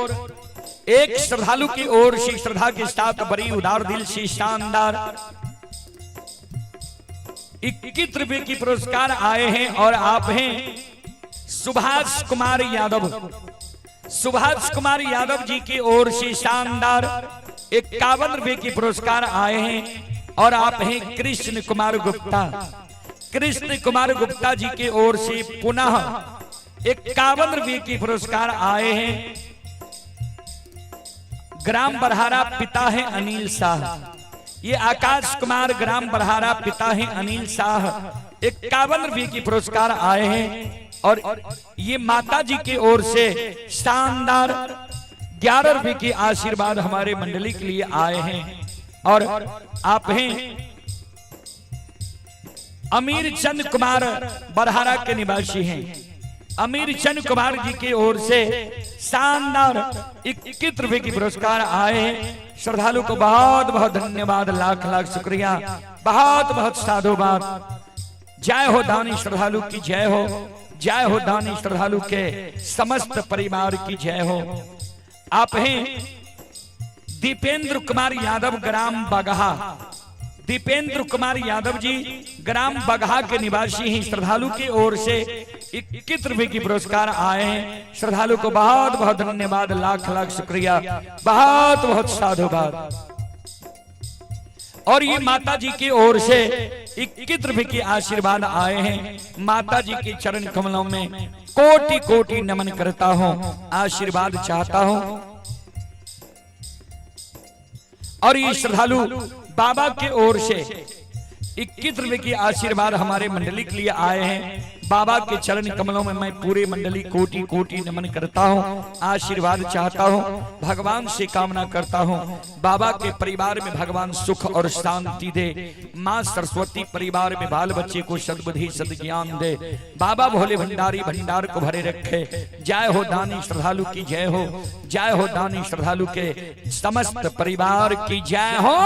एक श्रद्धालु की ओर से श्रद्धा के साथ बड़ी उदार दिल से शानदार 21 रुपए की पुरस्कार आए हैं और आप हैं सुभाष कुमार यादव। सुभाष कुमार यादव जी की ओर से शानदार 51 रुपए की पुरस्कार आए हैं और आप हैं कृष्ण कुमार गुप्ता। कृष्ण कुमार गुप्ता जी की ओर से पुनः 51 रुपए की पुरस्कार आए हैं। ग्राम बरहारा पिता है अनिल शाह। ये आकाश कुमार ग्राम बरहारा पिता है अनिल शाह 51 रुपए की पुरस्कार आए हैं और ये माता जी की ओर से शानदार 11 रुपए की आशीर्वाद हमारे मंडली के लिए आए हैं और आप हैं अमीर चंद कुमार बरहारा के निवासी हैं। अमीर चंद कुमार जी की ओर से शानदार 21 रुपए की पुरस्कार आए हैं। श्रद्धालु को बहुत बहुत धन्यवाद, लाख लाख शुक्रिया, बहुत बहुत साधुवाद। जय हो दानी श्रद्धालु की जय हो, जय हो दानी श्रद्धालु के समस्त परिवार की जय हो। आप हैं दीपेंद्र कुमार यादव ग्राम बगहा। दीपेंद्र कुमार यादव जी ग्राम बगहा के निवासी हैं। श्रद्धालु की ओर से 21 रुपए की पुरस्कार आए हैं। श्रद्धालु को बहुत बहुत धन्यवाद, लाख लाख शुक्रिया, बहुत बहुत साधुवाद। और ये माता जी की ओर से 21 रुपए की आशीर्वाद आए हैं। माता जी के चरण कमलों में कोटि कोटि नमन करता हूं, आशीर्वाद चाहता हूं। और ये श्रद्धालु बाबा के ओर से 21 रुपए की आशीर्वाद हमारे मंडली के लिए आए हैं। बाबा के चरण कमलों में मैं पूरे मंडली कोटि कोटि नमन करता हूं, आशीर्वाद चाहता हूं, भगवान से कामना करता हूं बाबा के परिवार में भगवान सुख और शांति दे, मां सरस्वती परिवार में बाल बच्चे को सद्बुद्धि सद्ज्ञान दे, बाबा भोले भंडारी भंडार को भरे रखे। जय हो दानी श्रद्धालु की जय हो, जय हो दानी श्रद्धालु के समस्त परिवार की जय हो।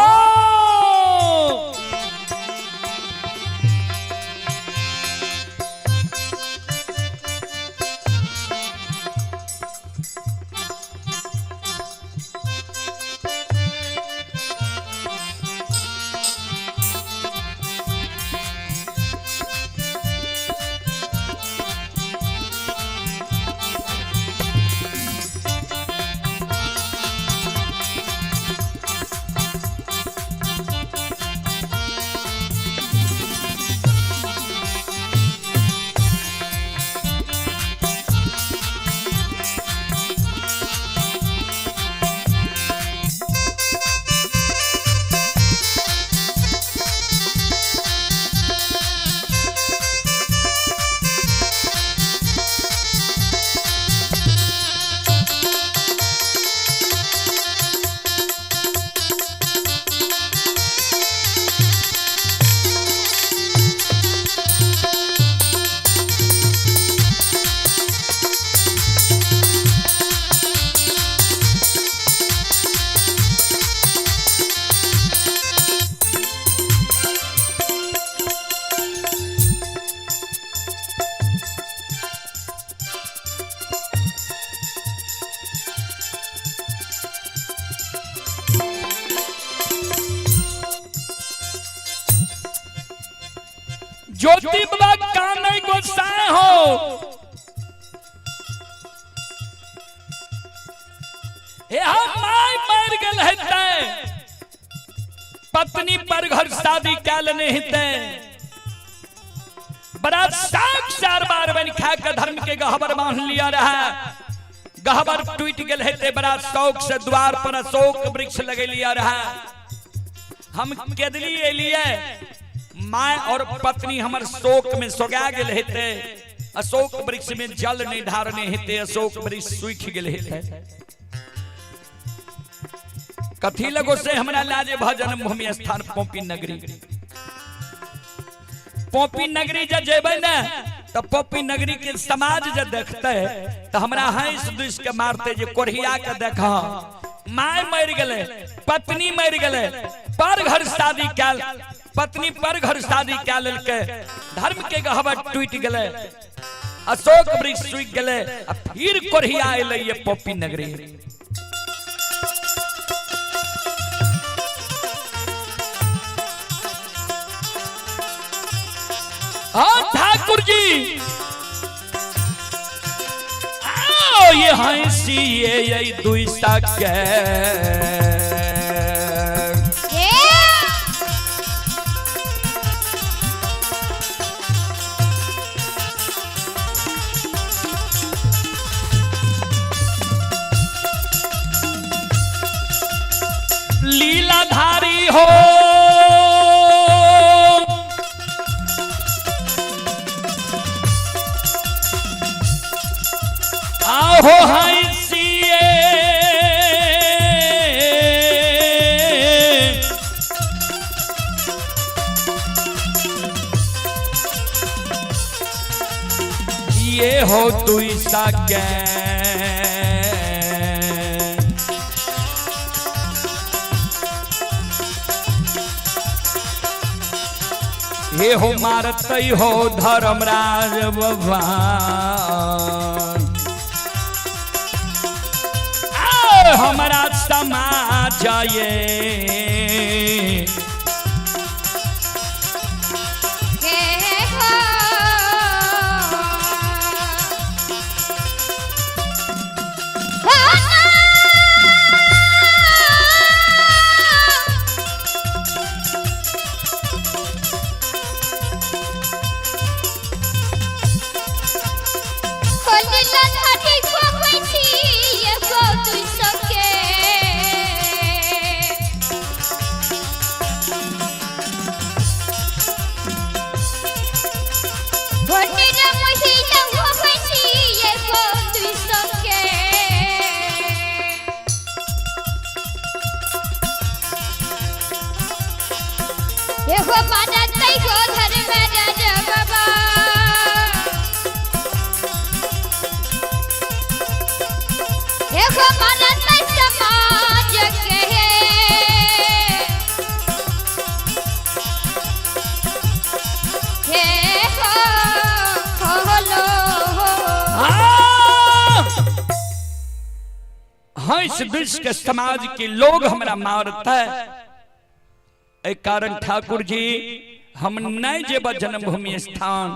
ज्योति बाबा कानै गोसाई हो। हे हम my मर गेल हेतै, पत्नी पर घर शादी कए लेने हेतै, बड़ा साग चार बार बन खा के धर्म के गहबर बांध लिया रहा, गहबर टूट गेल हेतै, बड़ा शौक से द्वार पर अशोक वृक्ष लगे लिया रहा। हम केदली एलिए, my और पत्नी हमर शोक में सोगा गेल हेतै, अशोक वृक्ष में जल नहीं ढारने हेतै, अशोक वृक्ष सूखि गेल हेतै। कथी लगो से हमरा लाजे भ जन्मभूमि स्थान पोपी नगरी। पोपी नगरी जब जेबै ने तो पोपी नगरी के समाज जब देखते तो हमरा हंस दुस के मारते जे कोढ़िया के देख, my मर गेलै, पत्नी मर गेलै, पर घर शादी कैल, पत्नी पर घर शादी कै लेलकै, धर्म के गहबर टूटि गेलै, अशोक वृक्ष सूखि गेलै, आ फिर कोढ़िया एलै ये पोपी नगरी। हाँ ठाकुर जी आओ ये हंसी ये दुई सके। लीलाधारी हो आहो हंसिए ये हो तुई सके। हे हो मारतई हो धर्मराज भगवान, हमारा समाज ये हंस दुष्ट के समाज के लोग हमरा मारता है, कारण ठाकुर जी हम नहीं जेब जन्मभूमि स्थान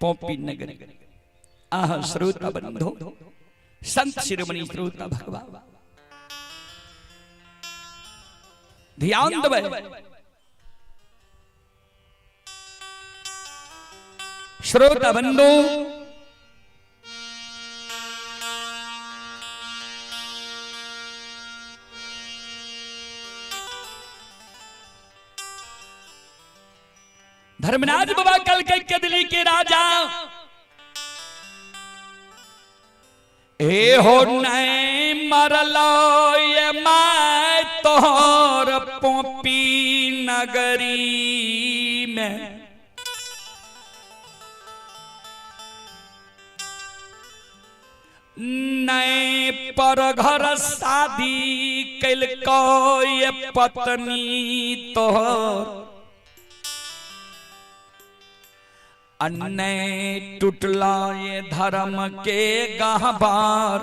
पोपी नगरी। आह श्रोता बंधु संत शिरोमणि श्रोता भगवान ध्यान देबै। श्रोता बंधु धर्मराज बाबा कल के कदली के राजा ए हो नहीं मरलो ये my तोहर पोपी नगरी में, नहीं पर घर शादी कैलको ये पत्नी तोहर, अन्य टूटला ये धर्म के गहबार,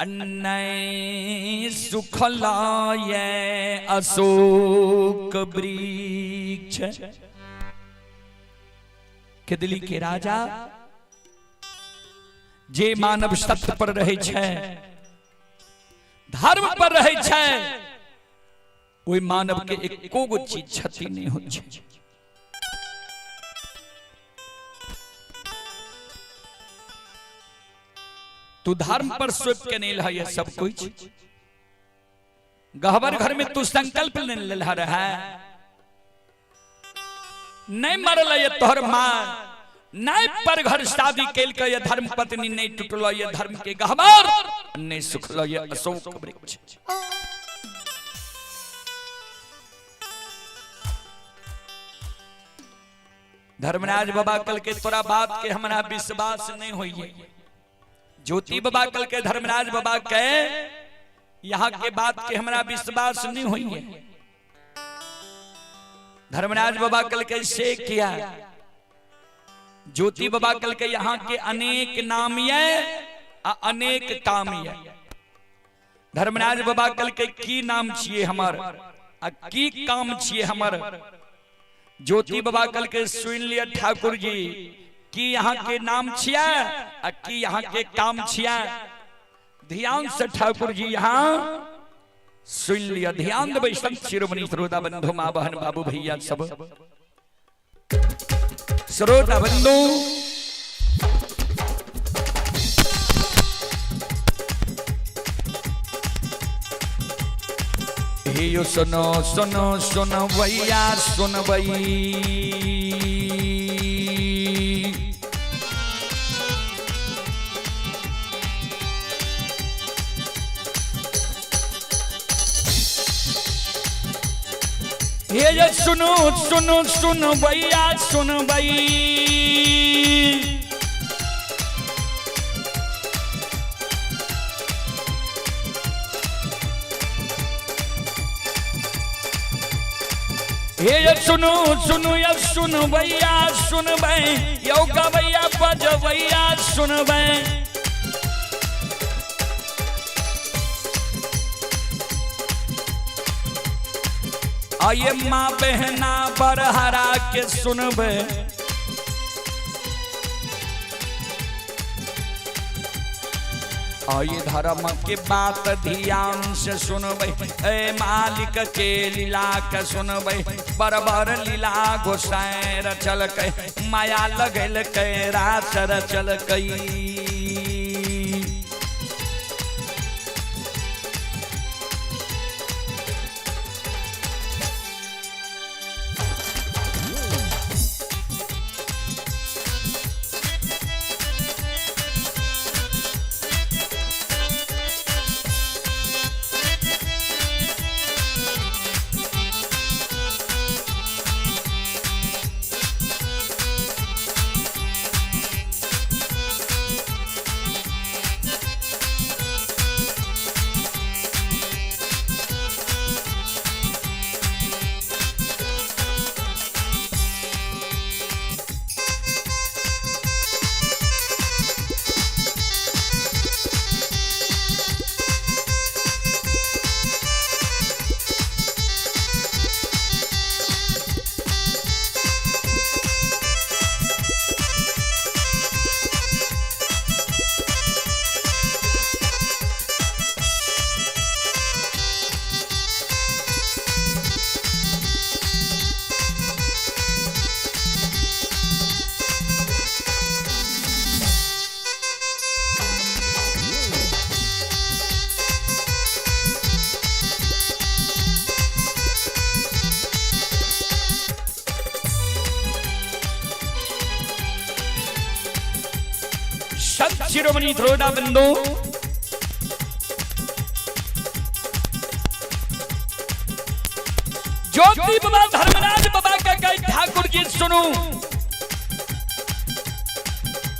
अन्य सुखला ये अशोक वृक्ष। केदली के राजा जे मानव सत्य पर रहै छै, धर्म पर रहै छै, ओहि मानव के एको गो चीज क्षति नहि होइ छै। तू धर्म पर सोच के नहीं लह सब कुछ। गहबर घर में तू संकल्प नहीं लेलह रहा, नहीं मरल ये तोहर माँ, नहीं पर घर शादी कैल के ये धर्म पत्नी नहीं टूटल ये धर्म के गहबर, नहीं सुखल ये अशोक वृक्ष। धर्मराज बाबा कल के तोरा बात के हमरा विश्वास नहीं होइए। ज्योति बाबा कल के धर्मराज बाबा के यहाँ के बात के हमरा विश्वास नहीं होइए। धर्मराज बाबा कल के से किया, ज्योति बाबा कल के यहाँ के अनेक नाम ये आ अनेक काम ये। धर्मराज बाबा कल के की नाम छिए हमर आ की काम छिए हमर। ज्योति बाबा कल के सुन लिया ठाकुर जी की यहाँ के नाम छिया आ की यहाँ के काम छिया। ध्यान से ठाकुर जी यहाँ सुन लिया, ध्यान देबै संत शिरोमणि श्रोता बंधु माँ बहन बाबू भैया सब श्रोता बंधु। हे यो सुनो सुनो सुनो भैया सुनबई, हे ये सुनो सुनो सुनो भैया सुनबई। हे ये सुनो सुनो या सुनो भैया सुनबै, यौ गवैया बजवैया सुनबै। आये माँ बहना बरहरा के सुनबै। आये धर्म के बात ध्यान से सुनबै, ए मालिक के लीला के सुनबै। बरबर लीला गोसाई रचलकै, माया लगेलकै रास रचलकै। संत शिरोमणि श्रोता बंधु, ज्योति बाबा धर्मराज बाबा का कई ठाकुर जी सुनू,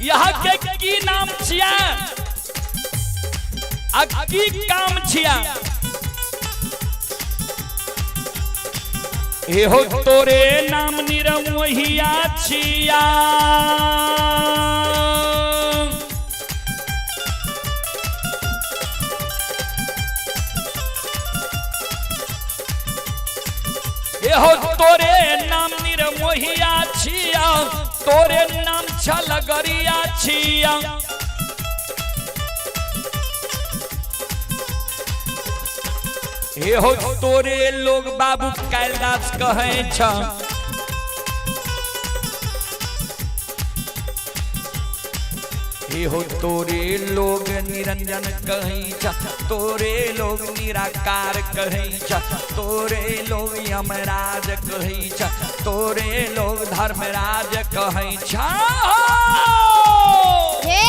यहाँ के की नाम छिया आ की काम छिया। एहो तोरे नाम निरमोहिया छिया, एहो तोरे नाम निरमोहिया निर्मोहिया छिया, तोरे नाम छलगरिया छिया। हे हो तोरे लोग बाबू कैलाश कहै छ, हे हो तोरे लोग निरंजन कहै छ, तोरे लोग निराकार कहै छ, तोरे लोग यमराज कहै छ, तोरे लोग धर्मराज कहै छ। हे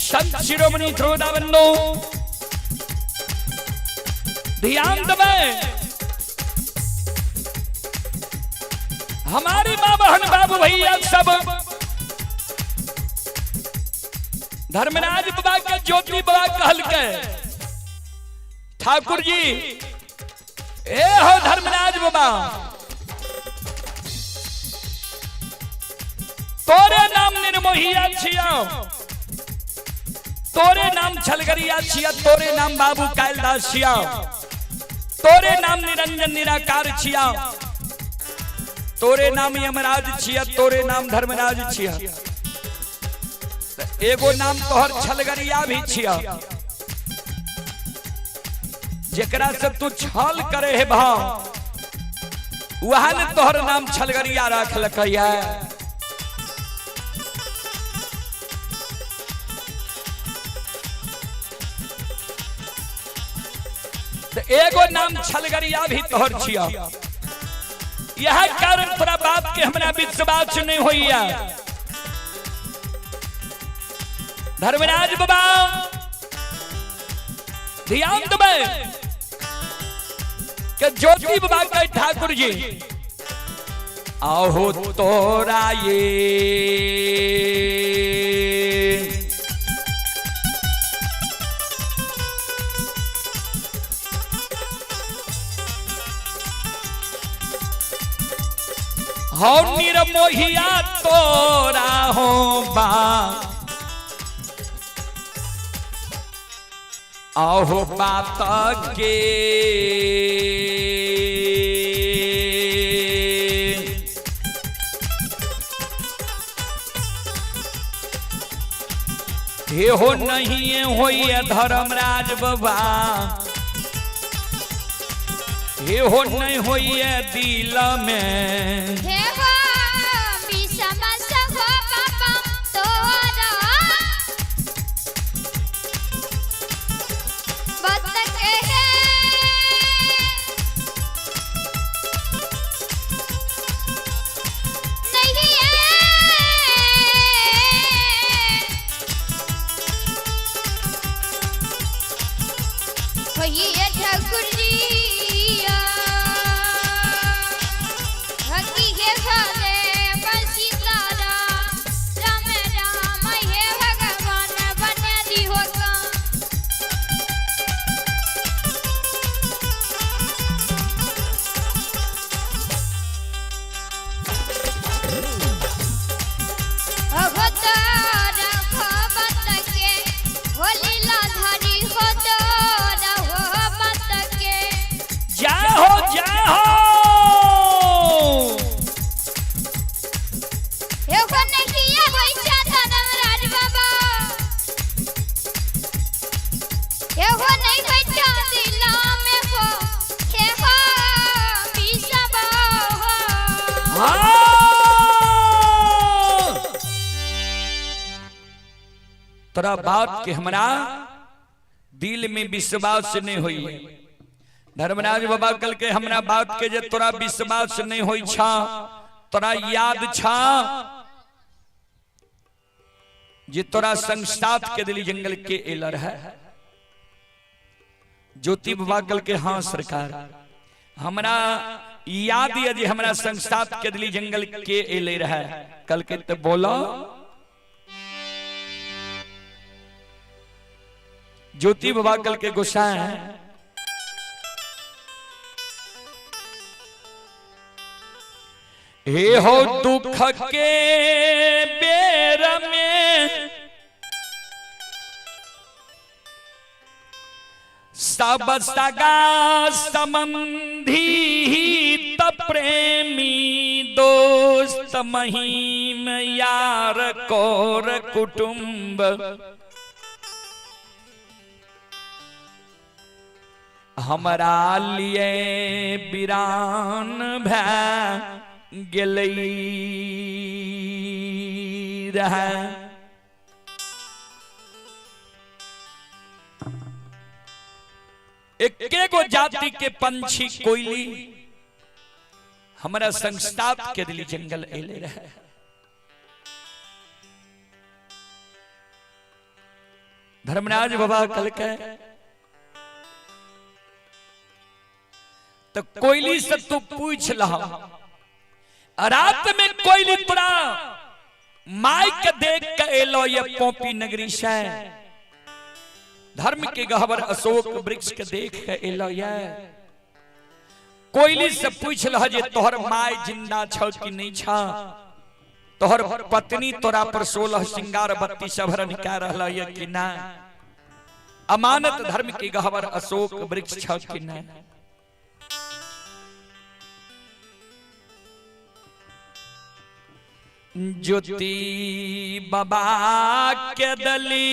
संत शिरोमणि श्रोता बंधु ध्यान दबे, हमारी माँ बहन बाबू भैया सब धर्मराज बाबा के ज्योति बाबा कहल के ठाकुर जी, ए हो धर्मराज बाबा, तोरे नाम निर्मोहिया छिया, तोरे नाम छलगरिया छिया, तोरे नाम बाबू कालिदास छिया, तोरे नाम निरंजन निराकार छिया, तोरे नाम यमराज छिया, तोरे नाम धर्मराज छिया। एगो नाम तोहर छलगरिया भी छिया, जेकरा से तू छल करे हे भाव, वह ने तोहर नाम छलगरिया रखलकैया। एगो नाम छलगरिया भी तोहर छिया, यह कारण तोरा बाप के हमरा विश्वास नहीं होइया। धर्मराज बाबा ध्यान देबै के ज्योति बाबा के ठाकुर जी, आहो तोरा ये हो निर्मोहिया तोरा हो बा, आहो बात के हे हो नहीं होइए धर्मराज बाबा, हे हो नहीं होइए दिल में। हे हो विषम हो बाबा तोरा बतक हे, नहीं है होइए ठाकुर जी, हकी हे भले बंसी तारा, राम राम हे भगवान बन दिहो का। तोरा बात के हमरा दिल में विश्वास नहीं होई। धर्मराज बाबा कल के हमरा बात के जे तोरा विश्वास नहीं होई छा, तोरा याद छा जे तोरा संग साथ के दिली जंगल के एलर है। ज्योति बाबा कल के हाँ सरकार, हमरा याद ये जे हमरा संग साथ के दिली जंगल के एले रहे। कल के तो बोलो। ज्योति बाबा कल के गुस्सा है, हे हो दुख के बेर में सब सगा संबंधी त प्रेमी दोस्त महीम यार कोर कुटुंब हमरा लिए वीरान भै गेलै रहे। एके गो जाति के पंछी कोयली हमरा संग साथ के दिली जंगल एले रहे। धर्मराज बाबा कल के तो कोयली से तू पूछ लह, रात में कोयली तोरा माई के देख के एलो ये पोपी नगरी से, धर्म के गहवर अशोक वृक्ष के देख के एलो ये। कोयली से पूछ लह जे तोहर my जिंदा छ कि नहीं छ, तोहर पत्नी तोरा पर 16 श्रृंगार 32 आभरण कह रहल ये कि ना, अमानत धर्म के गहवर अशोक वृक्ष छ कि ना। ज्योति बाबा के दली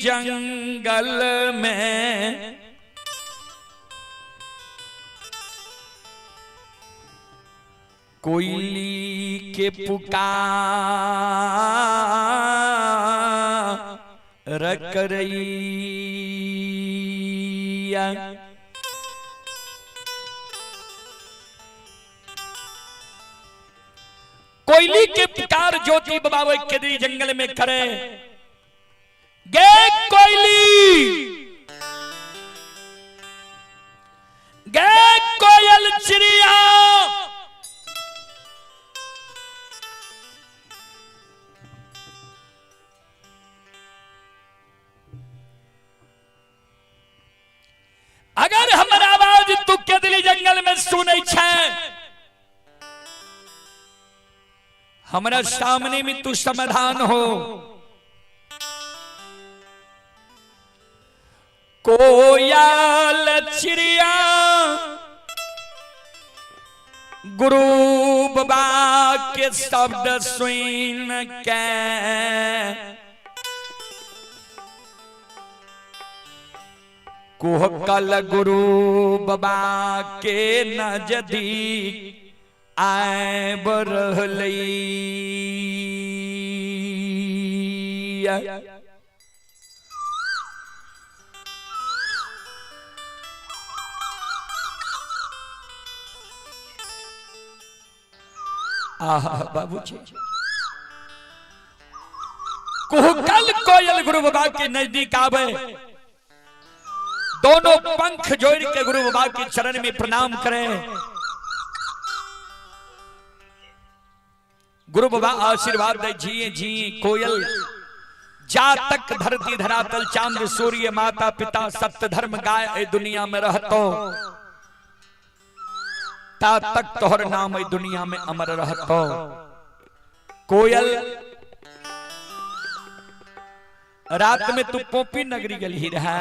जंगल में कोयली के पुकार करैया। कोयली के पुकार ज्योति बाबा के दी जंगल में करे गे कोयली, गे कोयल चिड़िया, अगर हमर आवाज तू के दिली जंगल में सुनै छै, हमरा सामने में तू समाधान हो। कोयल चिड़िया गुरु बाबा के शब्द सुन के कुहकल गुरु बाबा के नजदीक आब रहलै। आहा बाबूजी, कुहकल कोयल गुरु बाबा के नजदीक आवे, दोनों पंख जोड़ के गुरु बाबा के चरण में प्रणाम करें। गुरु बाबा आशीर्वाद दे, जिए जिए कोयल जा तक धरती धरातल चांद सूर्य माता पिता सत्य धर्म गाय ए दुनिया में रहतो, ता तक तोहर नाम ए दुनिया में अमर रहतो। कोयल रात में तू पोपी नगरी गली रहा,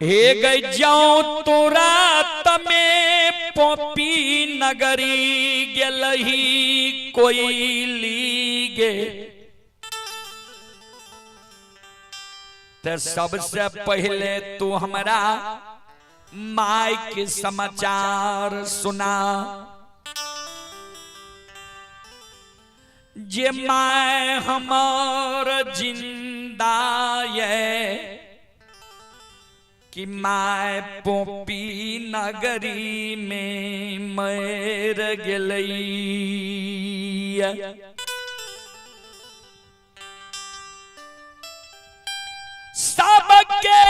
हे गई जाऊं तो रात में पोपी नगरी गेलही कोयली गे, ते सबसे पहले तू हमरा my के समाचार सुना। जे my हमर जिंदा ये कि my पोपी नगरी में मर गेलई। सबके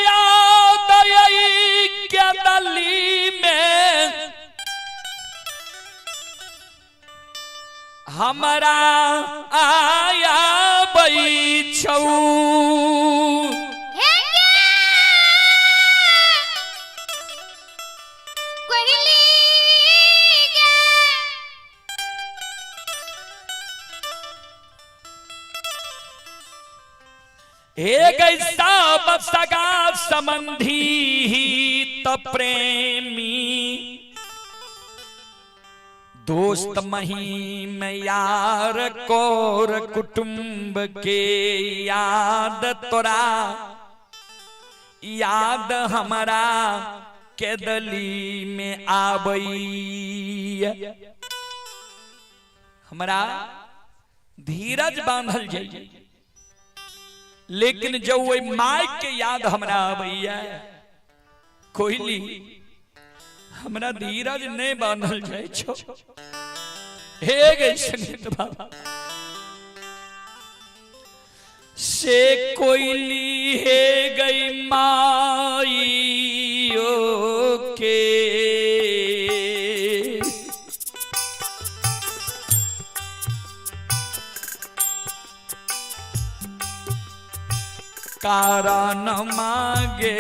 याद आई के दली में हमरा आया बैछौ। हे गे कोइली गे हे गई सब सगा संबंधी त प्रेमी दोस्त महीम यार कोर कुटुंब के याद तोरा याद हमरा के दली में आबई। हमरा धीरज बांधल जाइए, लेकिन जब वही my के याद हमरा आबैया कोइली हमरा धीरज नहीं बांधल जाय छो। हे गई संगीत बाबा से कोइली हे गई माई के कारण मांगे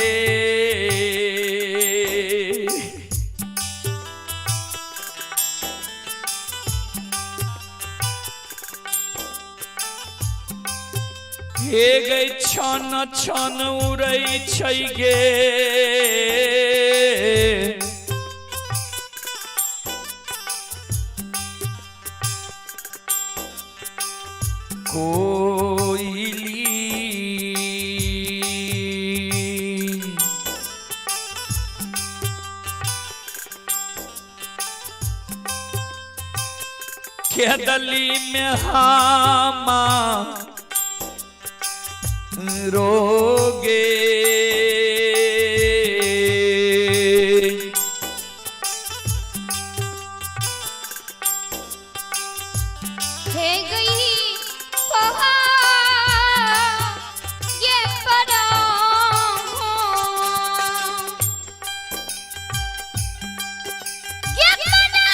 हे गई छन छन उड़ै छै गे कोइली खेदली में हामा रोगे हे गई पहा ये परा ये परा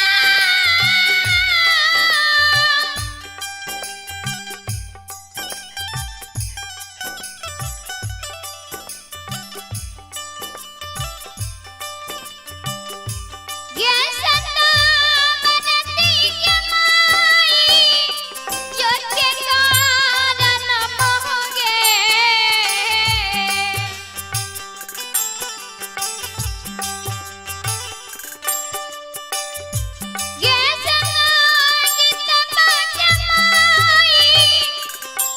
ये सन्ना मनती ये माई जो के कारण मोहगे ये सन्ना गीत बाजे माई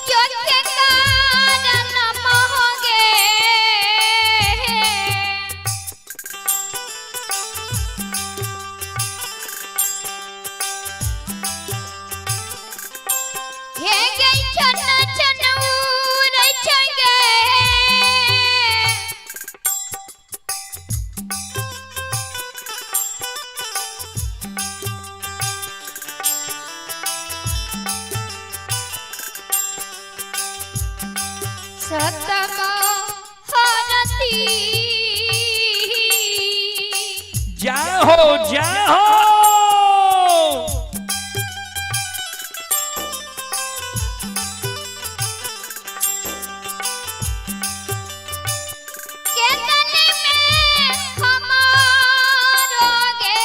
जो के कारण मोहगे। हे गई छन छन उड़ै छै गे सतम हरती। जय हो जय हो। के गली में हमारो गे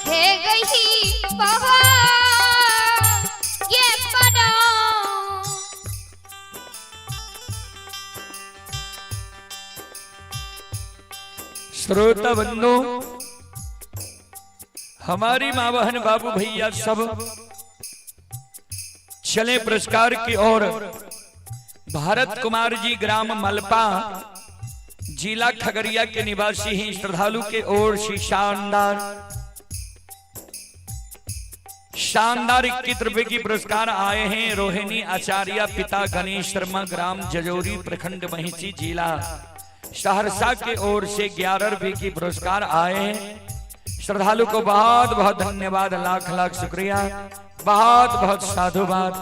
हे गई बहा ये परा श्रोता बंधु, हमारी माँ बहन बाबू भैया सब चले पुरस्कार की ओर। भारत कुमार जी ग्राम मलपा जिला खगड़िया के निवासी हैं। श्रद्धालु के ओर से शानदार शानदार 21 रुपए की पुरस्कार आए हैं। रोहिणी आचार्य पिता गणेश शर्मा, ग्राम जजौरी, प्रखंड महिषी, जिला सहरसा के ओर से 11 रुपए की पुरस्कार आए हैं। श्रद्धालु को बहुत बहुत धन्यवाद, लाख लाख शुक्रिया, बहुत बहुत साधुवाद।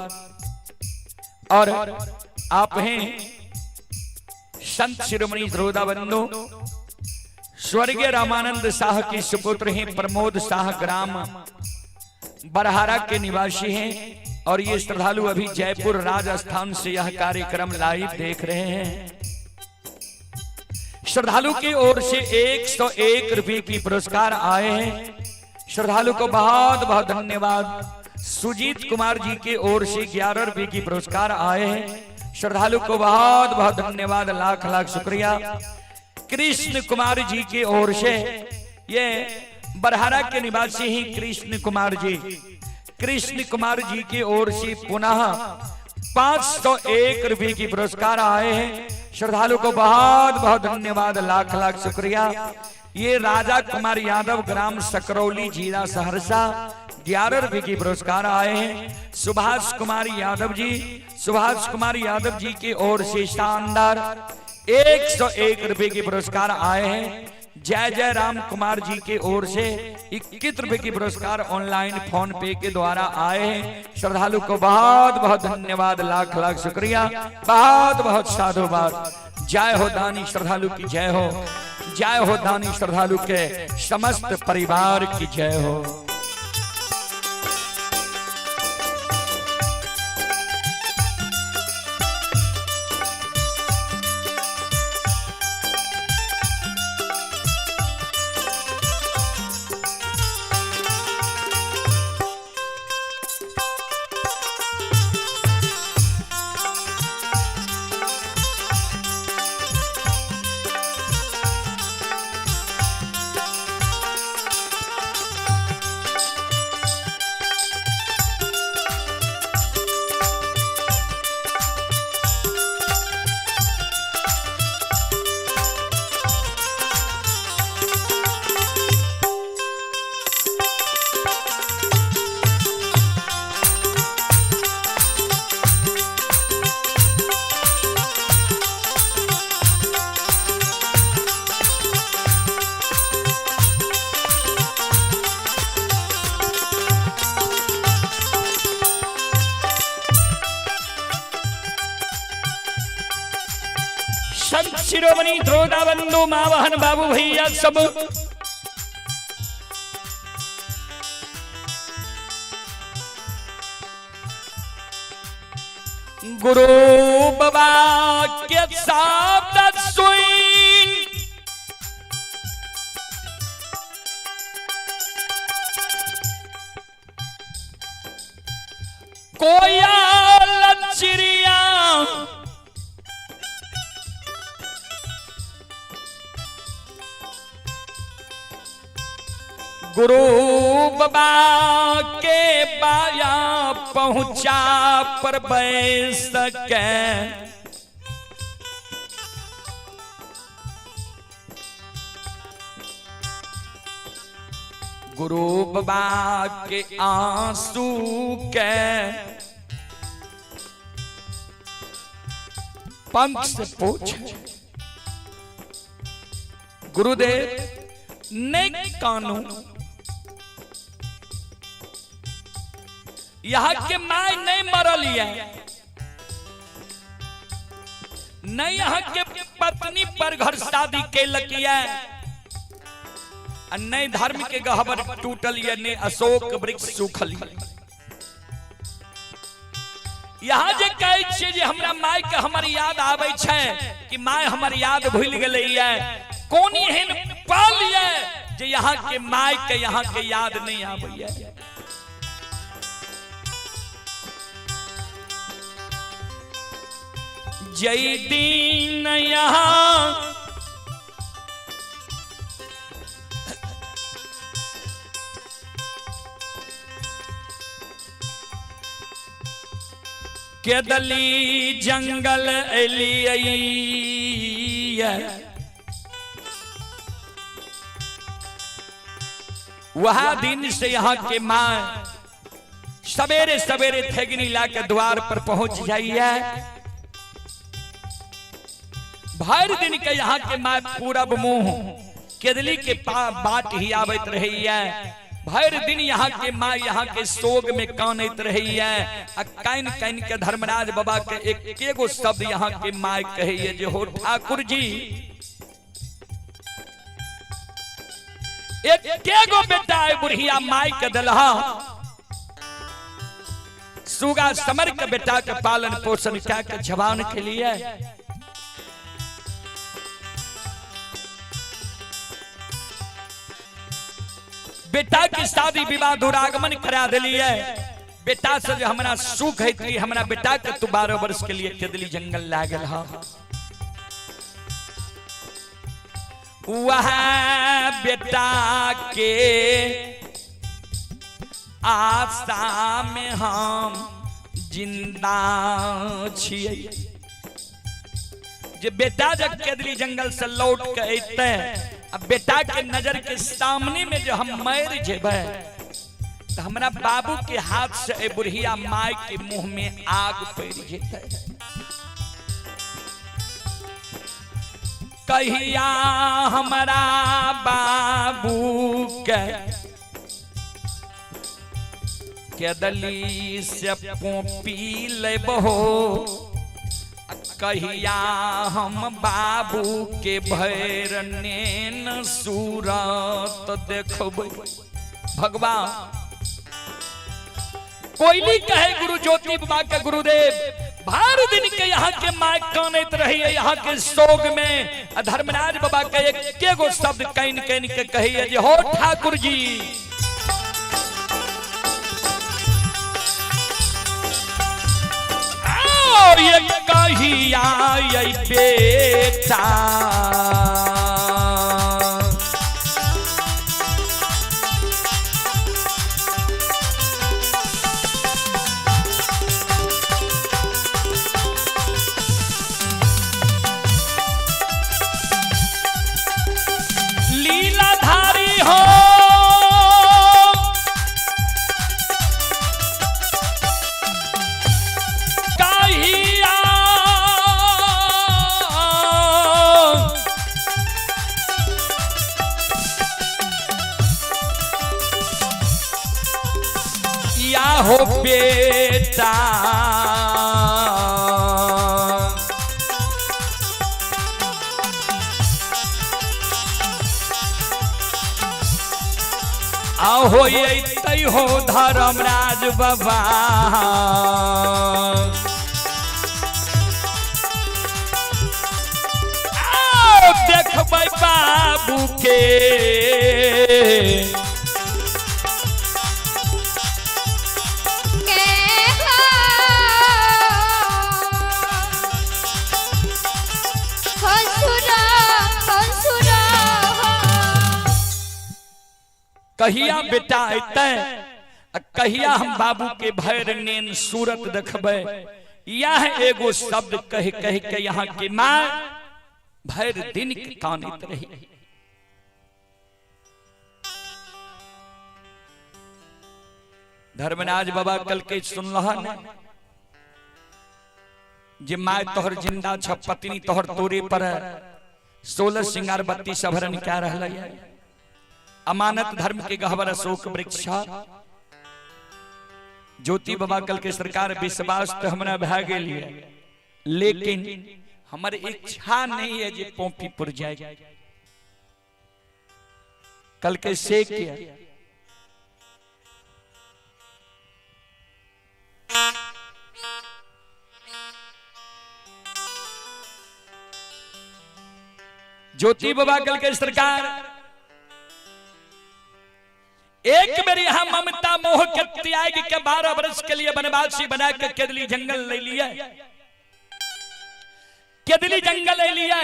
और आप हैं संत शिरोमणि द्रोदा बंधु स्वर्गीय रामानंद शाह के सुपुत्र हैं प्रमोद शाह, ग्राम बरहारा के निवासी हैं और ये श्रद्धालु अभी जयपुर राजस्थान से यह कार्यक्रम लाइव देख रहे हैं। श्रद्धालु की ओर से 101 रुपए की पुरस्कार आए हैं। श्रद्धालु को बहुत बहुत धन्यवाद। सुजीत कुमार जी की ओर से 11 रुपए की पुरस्कार आए हैं। श्रद्धालु को बहुत बहुत धन्यवाद, लाख लाख शुक्रिया। कृष्ण कुमार जी की ओर से, ये बरहारा के निवासी ही कृष्ण कुमार जी, कृष्ण कुमार जी की ओर से पुनः 501 रुपए की पुरस्कार आए हैं। श्रद्धालु को बहुत बहुत धन्यवाद, लाख लाख शुक्रिया। ये राजा कुमार यादव, ग्राम सकरौली, जिला सहरसा, 11 रुपए की पुरस्कार आए हैं। सुभाष कुमार यादव जी, सुभाष कुमार यादव जी की ओर से शानदार 101 रुपए की पुरस्कार आए हैं। जय जय राम कुमार जी के ओर से 21 रुपए की पुरस्कार ऑनलाइन फोन पे के द्वारा आए हैं। श्रद्धालु को बहुत बहुत धन्यवाद, लाख लाख शुक्रिया, बहुत बहुत साधुवाद। जय हो दानी श्रद्धालु की जय हो, जय हो दानी श्रद्धालु के समस्त परिवार की जय हो। संत शिरोमणि द्रोदा बंधु मावहन बाबू भैया सब गुरु बाबा के साथ सुइन कोयल चिड़िया गुरु बाबा के बाया पहुंचा पर बैस सके। गुरु बाबा के आंसू के पंख से पूछ गुरुदेव ने कानू, यहां के my नहीं मरल है, नहीं यहाँ के पत्नी पर घर शादी के लकिया, नहीं धर्म के गहबर टूटल ये, नहीं अशोक वृक्ष सूखल। यहाँ जे कहै छियै जे हमरा my के हमर याद आबै छै कि my हमर याद भूल गेलै ये, कोन एहन पल ये जे यहाँ के my के यहाँ के याद नहीं आबै। जय दीन यहाँ केदली जंगल एलियै। वह दिन से यहाँ के माँ सवेरे सवेरे ठेगनी ला के द्वार पर पहुंच जाइए। भर दिन के यहाँ के माँ पूरब मुंह केदली के बाट ही आवत रही है। भर दिन यहाँ के माँ यहाँ के शोक में कानैत रही है। आ कान कान के धर्मराज बाबा के एक एगो शब्द यहाँ के माँ कहिए जे हो ठाकुर जी, एक एगो बेटा है बुढ़िया माई के दलहा सुगा समर के बेटा के पालन पोषण क्या के जवान के लिए बेटा की शादी विवाह दुरागमन करा दिलिए। बेटा से जो हमरा सुख है हमरा बेटा के तू 12 वर्ष के लिए केदली जंगल लागल हा। वह बेटा के आशा में हम जिंदा छियै। जे बेटा जब केदली जंगल से लौट के अयतै अब बेटा के नजर के सामने में जो हम मर जेबै तो हमरा बाबू के हाथ से ए बुढ़िया माय के मुंह में आग पड़ जेतै। कहिया हमरा बाबू के केदली से पोपी लेबहो, कहिया हम बाबू के भैर नेन सूरत देखबै। भगवान कोयली कहे गुरु ज्योति बाबा के गुरुदेव भर दिन के यहाँ के माय कानैत रही है यहाँ के शोक में। धर्मराज बाबा के एक एगो शब्द can can के कहिए जे हो ठाकुर जी, और ये कहिया ये बेटा लीलाधारी हो, कहिया या हो बेटा आहो अयतै हो धर्मराज बाबा। आओ देखबै बाबू के कहिया बेटा अयतै कहिया हम बाबू के भैर नेन सूरत देखबै। यह एगो शब्द कह कह के यहाँ के माँ भर दिन के कानैत रही। धर्मराज बाबा कल के सुनलह ने जे my तोहर जिंदा छ पत्नी तोहर तोरे पर 16 श्रृंगार 32 आभरण क्या रहलै। अमानत धर्म के गहवर अशोक वृक्ष। ज्योति बाबा कल के सरकार विश्वास तो हमरा भए गेल है, लेकिन हमर इच्छा नहीं है जे पोपीपुर जाए। कल के से किया ज्योति बाबा कल के सरकार एक बेर यहाँ ममता मोह के त्याग के 12 वर्ष के लिए वनवासी बना के केदली जंगल ले लिया, केदली जंगल ले लिया,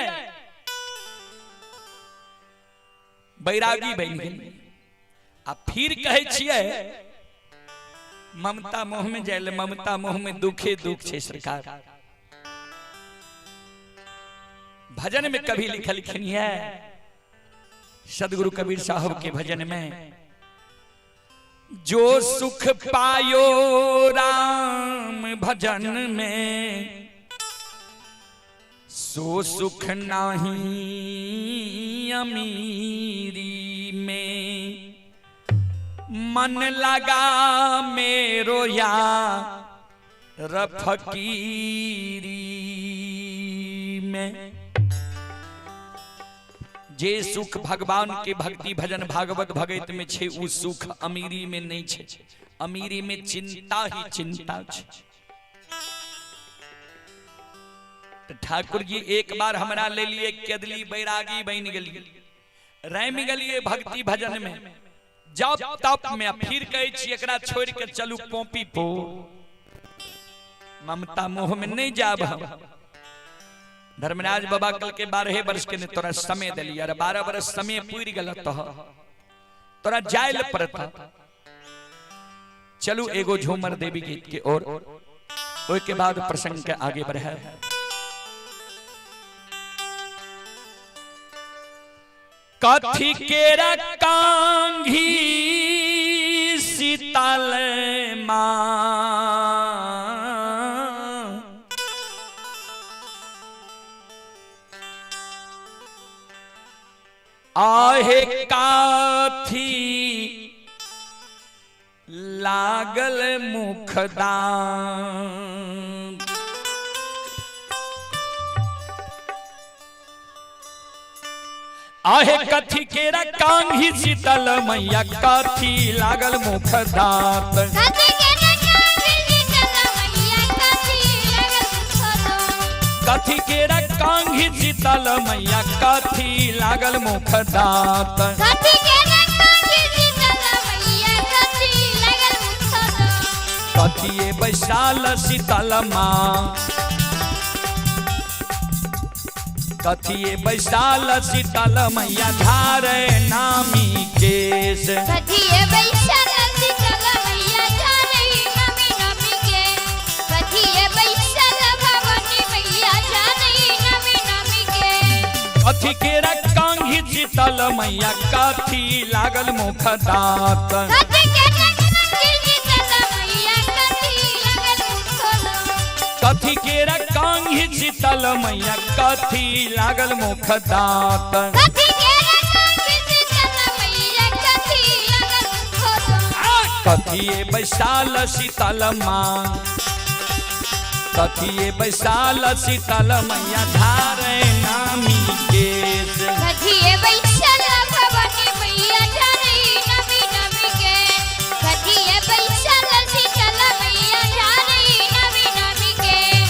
बैरागी बन गेल। आ फिर कहे छियै ममता मोह में जाए, ममता मोह में दुखे दुख छे सरकार। भजन में कभी लिखलखिन है सदगुरु कबीर साहब के भजन में, जो सुख पायो राम भजन में, सो सुख नाही अमीरी में। मन लगा मेरो यार फकीरी में। जे सुख भगवान के भक्ति भजन भागवत भगत में छे, उ सुख अमीरी में नहीं छे। अमीरी में चिंता ही चिंता छे। तो ठाकुर जी एक बार हमरा ले लिए केदली बैरागी बन गेलिए, रमि गेलिए भक्ति भजन में, जप तप में। फिर कहै छी एकरा छोड़ के चलू कॉपी पो, ममता मोह में नहीं जाब हम। धर्मराज बाबा कल के 12 वर्ष के ने तोरा समय दिलियै, अरे 12 वर्ष समय पूरि गेल तोरा जायल पड़त। चलू एगो झूमर देवी गीत के और ओहि के बाद प्रसंग के आगे बढ़े। कथी केरा कांघी सीतल मां, आहे काथी लागल मुखदान। आहे कथी केरा कांघी शीतल मैया, कथी लागल मुखदात। कथी केरा कांघी शीतल मैया, कथी लागल मुखदात। कथिए बैसाल शीतल माँ, कथिए बैसाल शीतल मैया धारे नामी केश। कथिए बैसाल शीतल मैया धारे नामी नामी केश। कथिए बैसाल भवानी मैया धारे नामी नामी केश। कथी केरा कांघी शीतल मैया, कथी लागल मुख दाँत। कथी केरा कांघी शीतल मैया, कथी लागल मुख दाँत। कथिए बैसाल शीतल माँ, कथिए बैसाल शीतल मैया धारे नामी केश। कथिए बैसाल भवानी मैया धारे नामी नामी केश। कथिए बैसाल शीतल मैया धारे नामी नामी केश।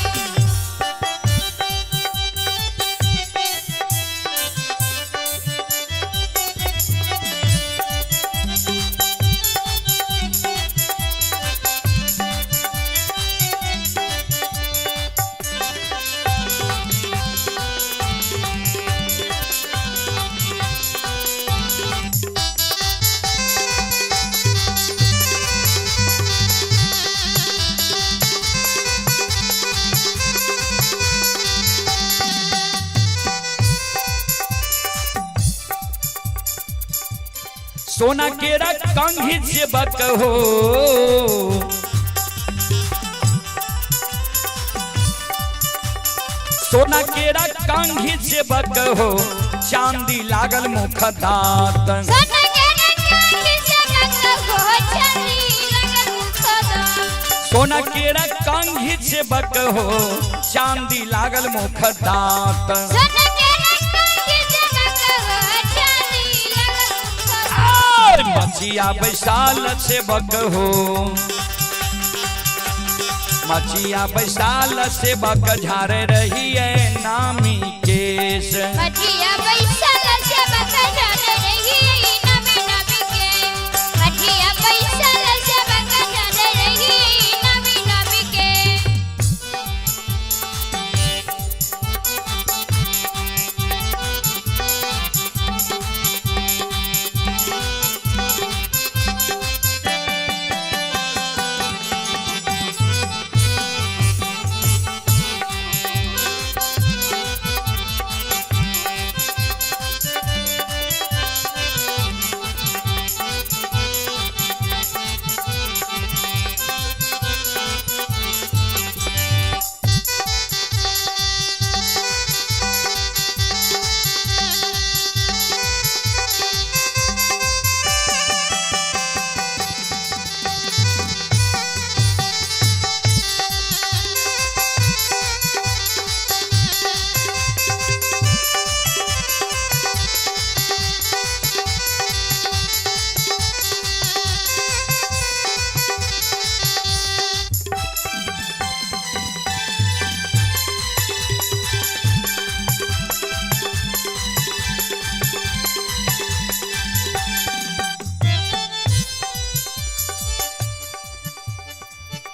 सोना केरा कंघी सेवक हो, सोना केरा कंघी सेवक हो, चांदी लागल मुख दाँत। सोना केरा कंघी सेवक हो, चांदी लागल मुख दाँत। मचिया बैसाल सेवक हो, मचिया बैसाल सेवक झारे रही है नामी केश। मचिया बैसाल सेवक झारे रही है नामी नामी केश। मचिया बैसाल सेवक झारे रही है नामी नामी केश।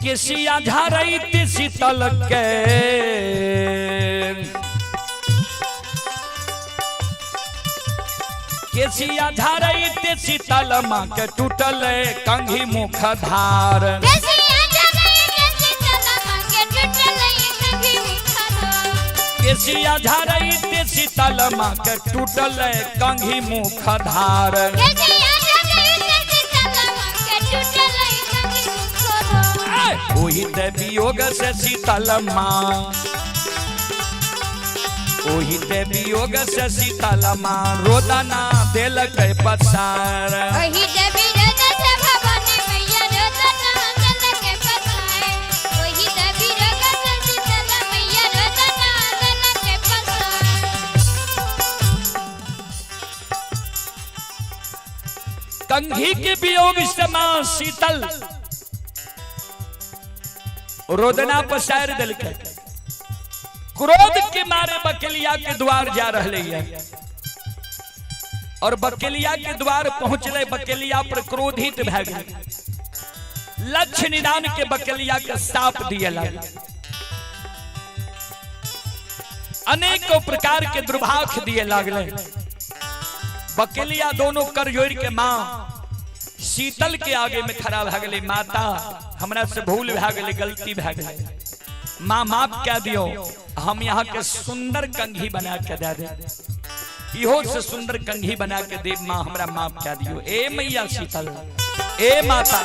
केसिया झारैत शीतल के, केसिया झारैत शीतल माँ के टूटल कंघी मुख धार। केसिया झरैत शीतल माँ के टूटलै कंघी मुख धार। केसिया झारैत शीतल माँ के टूटल कंघी मुख धार। केसिया झरैत शीतल माँ के टूटलै कंघी मुख धार। ओही ते वियोग से शीतल माँ, ओही ते वियोग से शीतल माँ रोदना देलक पसार। ओही देवी रत से भवानी मैया रोदना देलक पसार। ओही देवी रत से शीतल मैया रोदना देलक पसार। कंघी के वियोग से माँ शीतल रोदना पसार दिलकै। क्रोध के मारे बकेलिया के द्वार जा रहे है और बकेलिया के द्वार पहुंचले, बकेलिया पर क्रोधित भए गेल। लक्ष्य निदान के बकेलिया के साप दिए लगे, अनेकों प्रकार के दुर्भाग्य दिए लागले। बकेलिया दोनों कर जोड़ के माँ शीतल के आगे में खड़ा भए गेलै। माता हमरा से भूल भए गेलै, गलती भए गेलै, माँ माफ कह दियो, हम यहाँ के सुंदर कंघी बना के दे दे, इहो से सुंदर कंघी बना के दे माँ, हमरा माफ कह दियो। ए मैया शीतल, ए माता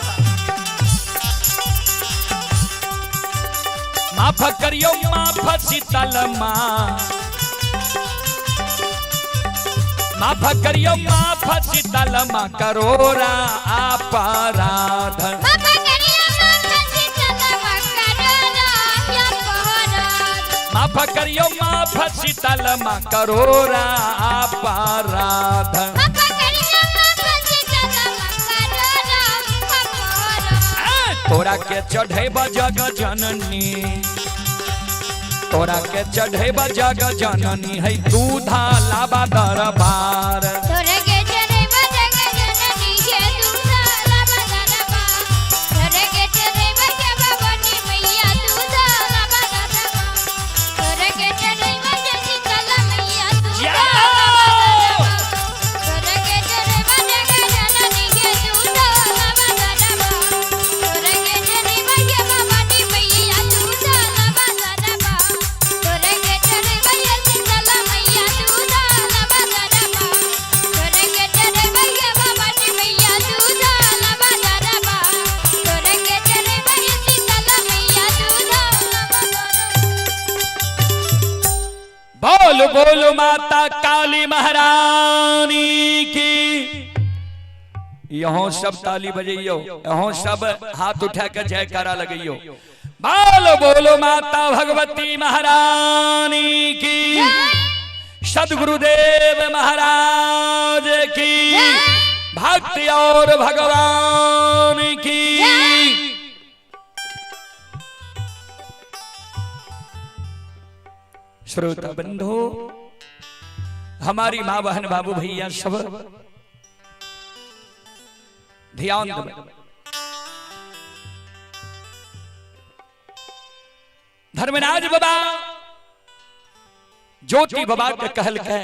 माफ करियो, माफ शीतल माँ, माफ करियो, माफ शीतल माँ करोरा अपराध। माफ करियो माफ शीतल माँ करोरा अपराध। माफ करियो माफ शीतल माँ करोरा अपराध। माफ करियो माफ शीतल माँ करोरा अपराध। तोरा के चढ़ेब जग जननी, तोरा के चढ़ेब जग जननी है दूधा लाबा दरबार। तोरा के चढ़ेब जग जननी हे दूधा लाबा दरबार। तोरा के चढ़ेब के भवानी मैया दूधा लाबा दरबार। तोरा के चढ़ेब के शीतल मैया दूधा लाबा दरबार। तोरा के चढ़ेब जग जननी हे दूधा लाबा दरबार। तोरा के चढ़ेब के भवानी मैया दूधा लाबा दरबार। तोरा के चढ़ेब के शीतल मैया दूधा लाबा दरबार। तोरा के चढ़ेब के भवानी मैया दूधा लाबा दरबार। तोरा के चढ़ेब के शीतल मैया दूधा लाबा दरबार। बोल बोल माता काली महारानी की। यहाँ सब ताली बजैयो, यहाँ सब हाथ उठा के जयकारा लगैयो। बोल बोलो माता भगवती महारानी की, सदगुरुदेव महाराज की, भक्ति और भगवान की। श्रोता बंधु, हमारी माँ बहन बाबू भैया सब ध्यान दो। धर्मराज बाबा ज्योति बाबा के कहल के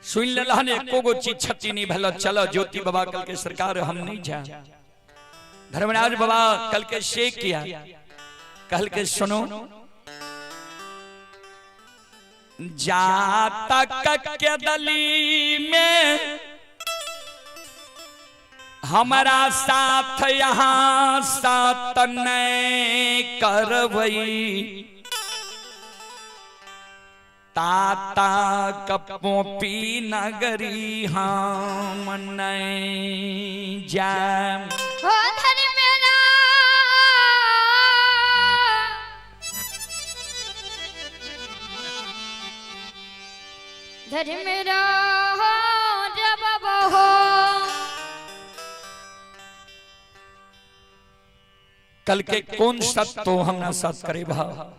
सुन लेलहन, एको गो चीज क्षति नहीं भेल। चलो ज्योति बाबा कल के सरकार हम नहीं जा। धर्मराज बाबा कल के शेख किया, कहल के सुनो, जाता के दली में हमारा साथ यहाँ साथ नहीं करवई, ताता कपोपी नगरी हम नहीं जाम। हो धर्मराज धर्मराज बाबा हो, कल के कौन सत तो हम ना साथ करे भाव।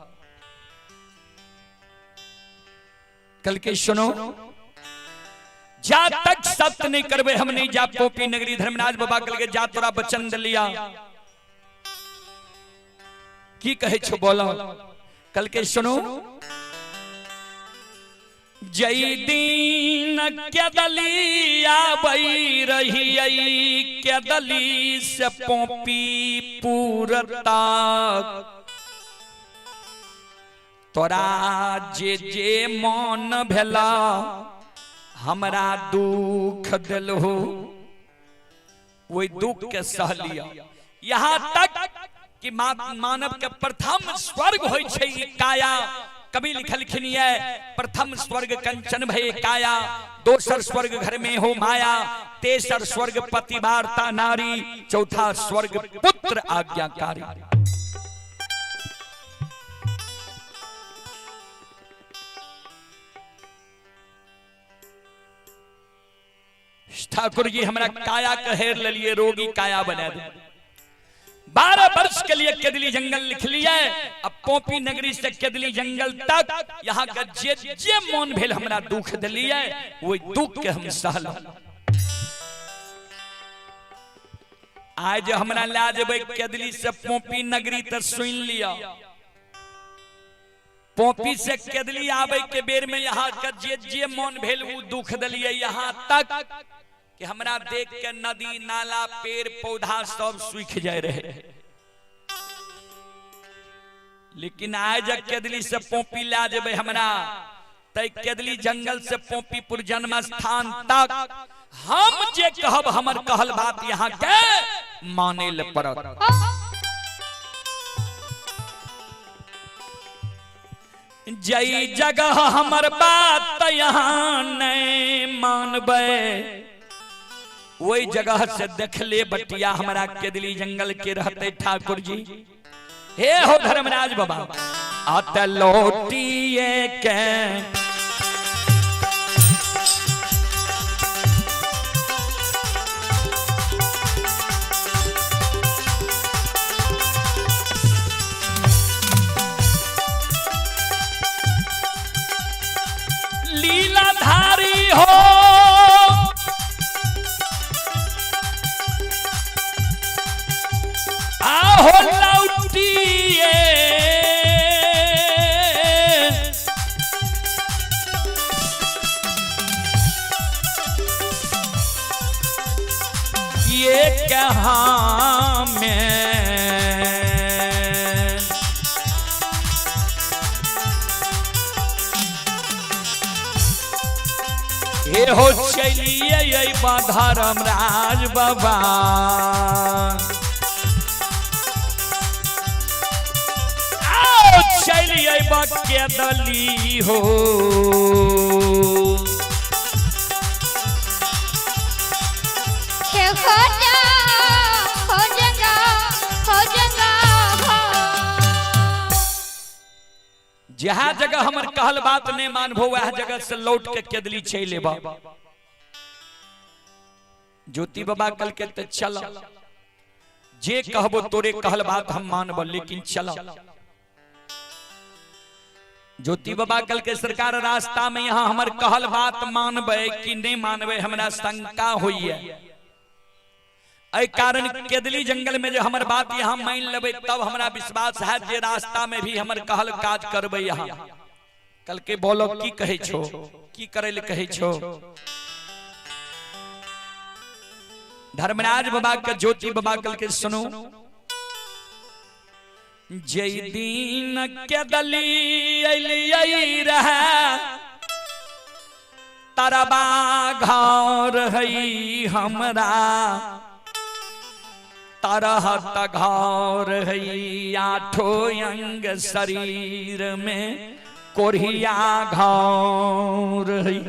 कल के सुनो, जा तक सत्य नहीं करबे हम नहीं जा पोपी नगरी। धर्मराज बाबा कल के जा तोरा वचन दिलिया, की कहै छौ बोलो। कल के सुनू, जई दिन केदली आबै रहियै, केदली से पोपी पूरता तोरा जे जे मन भेला हमरा दुख देलहो, वही दुख के सह लिया। यहाँ तक कि मानव के प्रथम स्वर्ग होइ छै ई काया। कवि लिखलखिन ये, प्रथम स्वर्ग कंचन भय काया, दोसर स्वर्ग घर में हो माया, तेसर स्वर्ग पतिवार्ता नारी, चौथा स्वर्ग पुत्र आज्ञाकारी। ठाकुर जी हमरा काया के हेर लेलिए, रोगी काया बना दे। 12 वर्ष के लिए केदली जंगल लिख लिया। अब पोपी नगरी से केदली जंगल तक यहाँ के जे जे मन भेल हमरा दुख दिलिए, वही दुख के हम सहल। आज हमरा ला जेबै केदली से पोपी नगरी त सुन लिया, पोपी से केदली आवे के बेर में यहाँ के जे जे मन भेल वो दुख दिलिए, यहाँ तक कि हमरा देख के नदी नाला पेड़ पौधा सब सूख जाए रहे। लेकिन आज केदली से पोपी ला जेबै हमरा, तै केदली जंगल से पोपीपुर जन्म स्थान तक हम जे कहब हमर कहल बात यहाँ के माने ले पड़त। जई जगह हमर बात यहाँ नहीं मानबै, वही जगह से देख ले बटिया हमारा केदली जंगल के रहते ठाकुर जी। हे हो धर्मराज बाबा आत लौटिए के लीलाधारी हो, आहो लौटिए ये कहाँ में हे हो चलिए धर्मराज बाबा। आओ चलिए केदली हो, जहाँ जगह हमर कहल बात नहीं मानबो वह जगह से लौट के केदली चल एबा। ज्योति बाबा कल के ते चल, जे कहबो तोरे कहल बात हम मानब, लेकिन चल। ज्योति बाबा कल के सरकार रास्ता में यहाँ हमर कहल बात मानबे कि नहीं मानबे हमरा शंका होइए, एहि कारण केदली जंगल में जो हमर बात यहाँ मान लेबै तब हमरा विश्वास है जे रास्ता में भी हमर कहल काज करबै। यहाँ कल के बोलो की कहै छो, की करै ले कहै छो। धर्मराज बाबा के ज्योति बाबा कल के सुनो, जय दिन केदली अलियै रहे तरबा घर है हमरा, तरह तघार है आठो अंग शरीर में कोरिया घार है।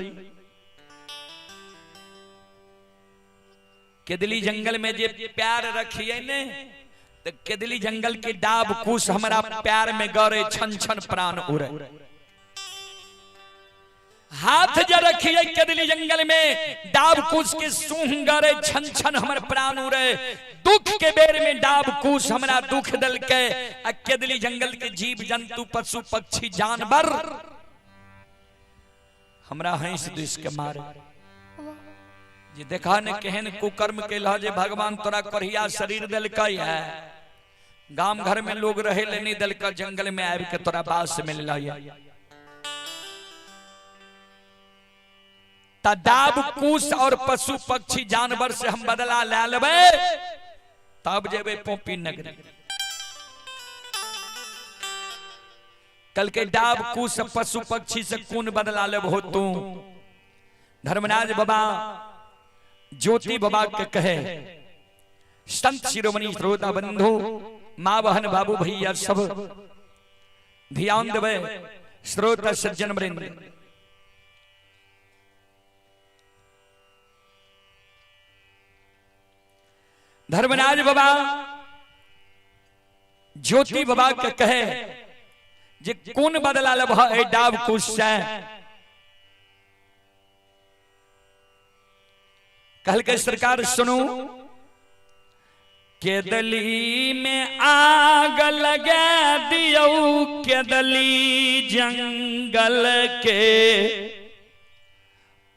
केदली जंगल में जे प्यार रखिए ने तो केदली जंगल के डाब कुश हमारा प्यार में गरे छन छन प्राण उड़े। हाथ जे रखिए केदली जंगल में डाब कुश के सूह गरे छन छन हमर प्राण उड़े। दुख के बेर में डाब कुश हमरा दुख दल के, आ केदली जंगल के जीव जंतु पशु पक्षी जानवर हमरा हंस this के मारे। जे देखा ने केहन कुकर्म के जे भगवान तोरा कोढ़िया शरीर देलकै है, गाम घर में लोग रहे ले नहीं दल का जंगल में आबि के तोरा बास मिलल ये। दाब कुश और पशु पक्षी जानवर से हम बदला ले लेबै तब जेबै पोपी नगरी। कल के डाब कुश पशु पक्षी से कोन बदला लेबहो तू? धर्मराज बाबा ज्योति बाबा के कहे, संत शिरोमणि श्रोता बंधु माँ बहन बाबू भैया सब ध्यान देवे, श्रोता सज्जन वृंद, धर्मराज बाबा ज्योति बाबा के कहे जे कोन बदला लेबह एहि डाब कुश से? कहलकै सरकार सुनू, केदली में आग लगा दियौ केदली जंगल के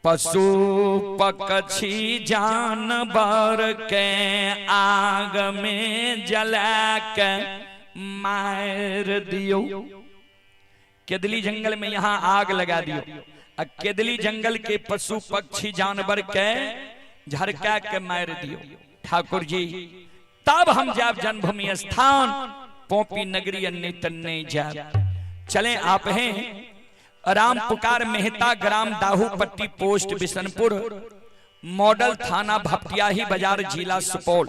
पशु पक्षी जानवर के आग में जला के मार दियो। केदली जंगल में यहाँ आग लगा दियो, आ केदली जंगल के पशु पक्षी जानवर के झरका के मार दियो। ठाकुर जी तब हम जाब जन्मभूमि स्थान पोपी नगरी अन्य तन्ने जाब। चले आप हैं राम पुकार मेहता, ग्राम दाहूपट्टी, पोस्ट बिशनपुर, मॉडल थाना भपटियाही बाजार, जिला सुपौल,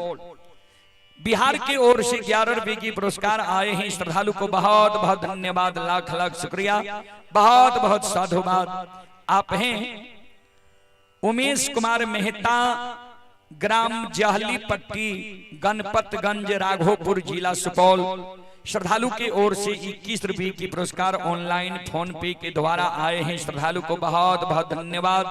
बिहार की ओर से 11 रुपए की पुरस्कार आए हैं। श्रद्धालु को बहुत बहुत धन्यवाद, लाख लाख शुक्रिया, बहुत बहुत साधुवाद। आप हैं उमेश कुमार मेहता, ग्राम जहली पट्टी, गणपतगंज, राघोपुर, जिला सुपौल, श्रद्धालु की ओर से 21 रुपए की पुरस्कार ऑनलाइन फोन पे के द्वारा आए हैं। श्रद्धालु को बहुत बहुत धन्यवाद।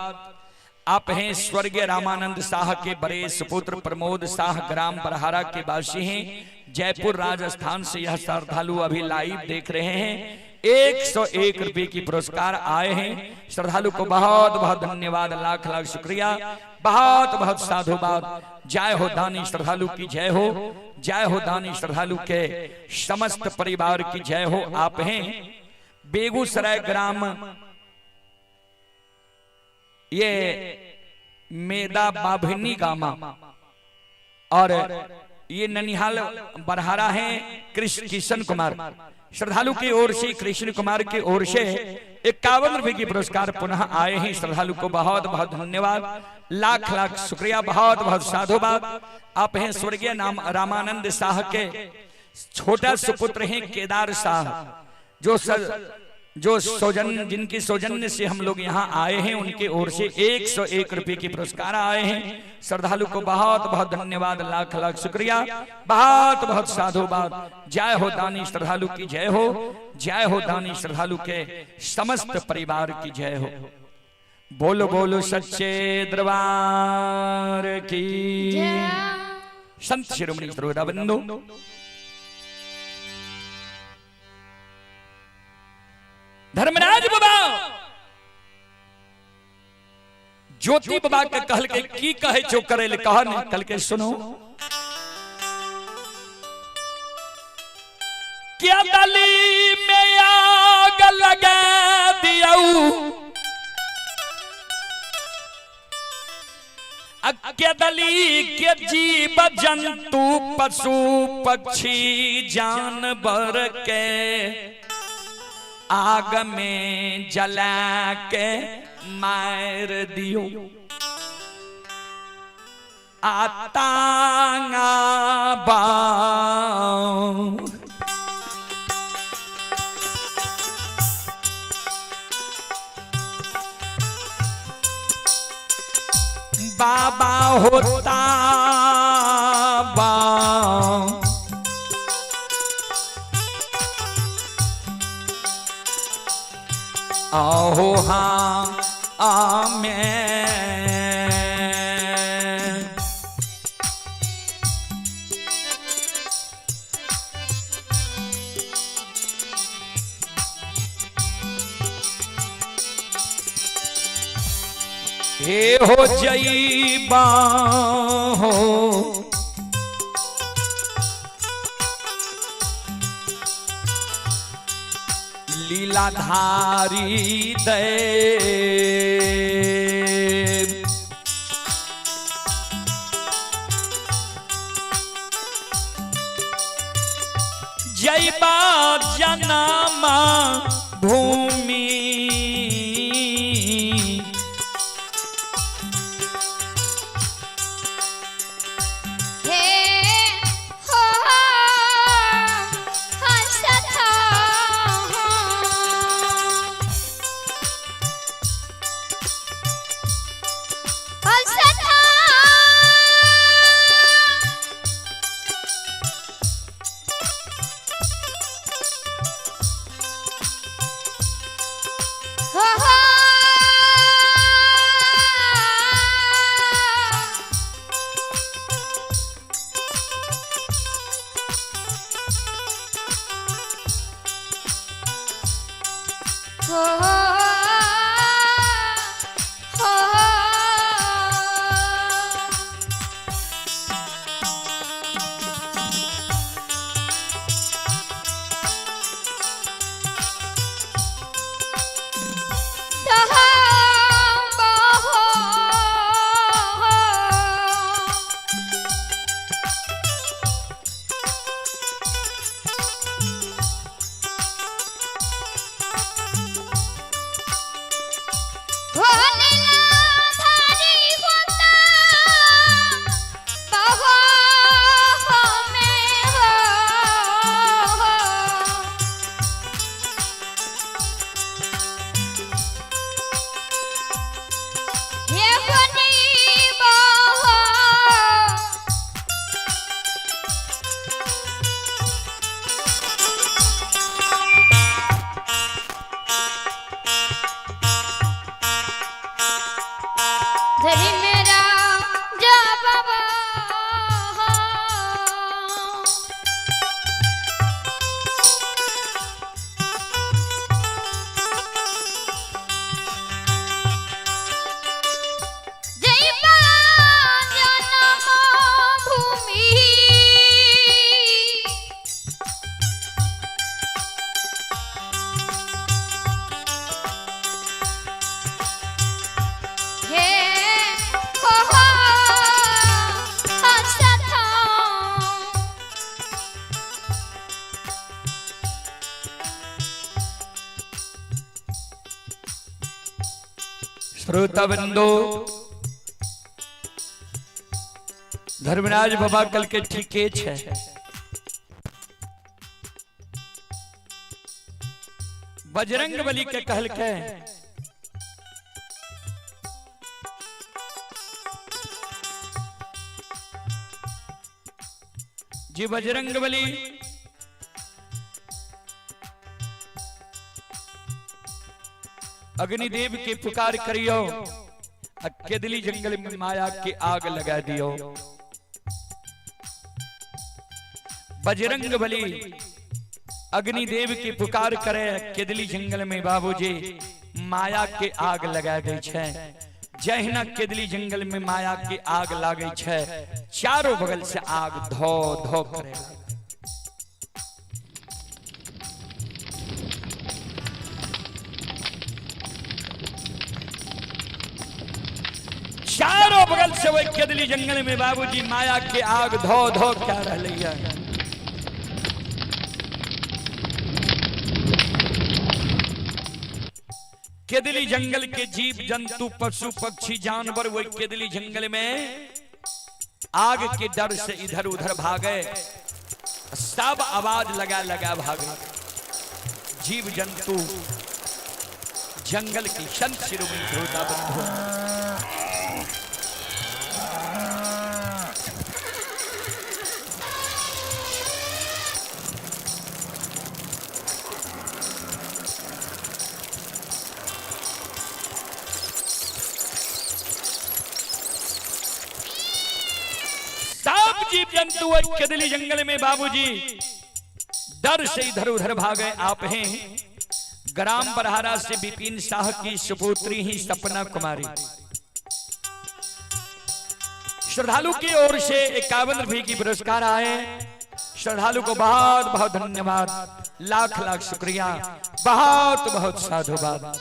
आप हैं स्वर्गीय रामानंद शाह के बड़े सुपुत्र प्रमोद शाह, ग्राम बरहारा के वासी हैं, जयपुर राजस्थान से यह श्रद्धालु अभी लाइव देख रहे हैं। 101 रुपए की पुरस्कार आए हैं। श्रद्धालु को बहुत बहुत धन्यवाद, लाख लाख शुक्रिया, बहुत बहुत साधुवाद। जय हो दानी श्रद्धालु की जय हो, जय हो दानी श्रद्धालु के समस्त परिवार की जय हो। आप हैं बेगूसराय ग्राम ये मेदा बाभनी गामा और ये ननिहाल बरहारा है कृष्ण किशन कुमार, श्रद्धालु की ओर से कृष्ण कुमार की ओर से 51 रुपए की पुरस्कार पुनः आए हैं। श्रद्धालु को बहुत बहुत धन्यवाद, लाख लाख शुक्रिया, बहुत बहुत साधुवाद। आप हैं स्वर्गीय नाम रामानंद शाह के छोटा सुपुत्र हैं केदार शाह, जो सौजन्य जिनकी सौजन्य से हम लोग यहाँ आए हैं, उनके ओर से 101 रुपए की पुरस्कार आए हैं। श्रद्धालु को बहुत बहुत धन्यवाद, लाख लाख शुक्रिया, बहुत बहुत साधुवाद। जय हो दानी श्रद्धालु की जय हो, जय हो दानी श्रद्धालु के समस्त परिवार की जय हो। बोलो बोलो सच्चे दरबार की। संत शिरोमणि श्रोता बंधु, धर्मराज बाबा ज्योति बाबा के कहल के की कहे छो करे ले कह नहीं, कल के सुनो क्या दली में आग लगा दियाऊ, अकेदली के जीव जंतु पशु पक्षी जानवर के आग में जला के मार दियो। आतांगा बा बाबा होता बा आहो हाँ आमें। हे हो जईबा हो लीलाधारी देव। जयबा जनमा भूमि हे हो हंसत हंसत हो हो हो हो धरी मेरा जा बाबा। जय जन्म भूमि हे हो हंसत। श्रोता बंधु, धर्मराज बाबा कल के ठीके छे। बजरंग बली के कहल के जी बजरंग बली अग्निदेव के पुकार करियो, केदली जंगल में माया के आग लगा दियो। बजरंग बली अग्निदेव की पुकार करे, केदली जंगल में बाबूजी माया के आग लगा गई छे। जहिना केदली जंगल में माया के आग लागे छे, चारों बगल से आग धो धो करे। चारों बगल से वही केदली जंगल में बाबूजी माया के आग धो धो क्या रही है। केदली जंगल के जीव जंतु पशु पक्षी जानवर वही केदली जंगल में आग के डर से इधर उधर भागे, सब आवाज लगा लगा भागे। जीव जंतु जंगल की संत शिरोमणि श्रोता बंधु, सब जीव जंतु केदली जंगल में बाबूजी डर से इधर उधर भागे। आप हैं ग्राम बरहारा से विपिन शाह की सुपुत्री ही सपना कुमारी। श्रद्धालु की ओर से 51 रुपए की पुरस्कार आए। श्रद्धालु को बहुत बहुत धन्यवाद, लाख लाख शुक्रिया। बहुत बहुत साधुवाद।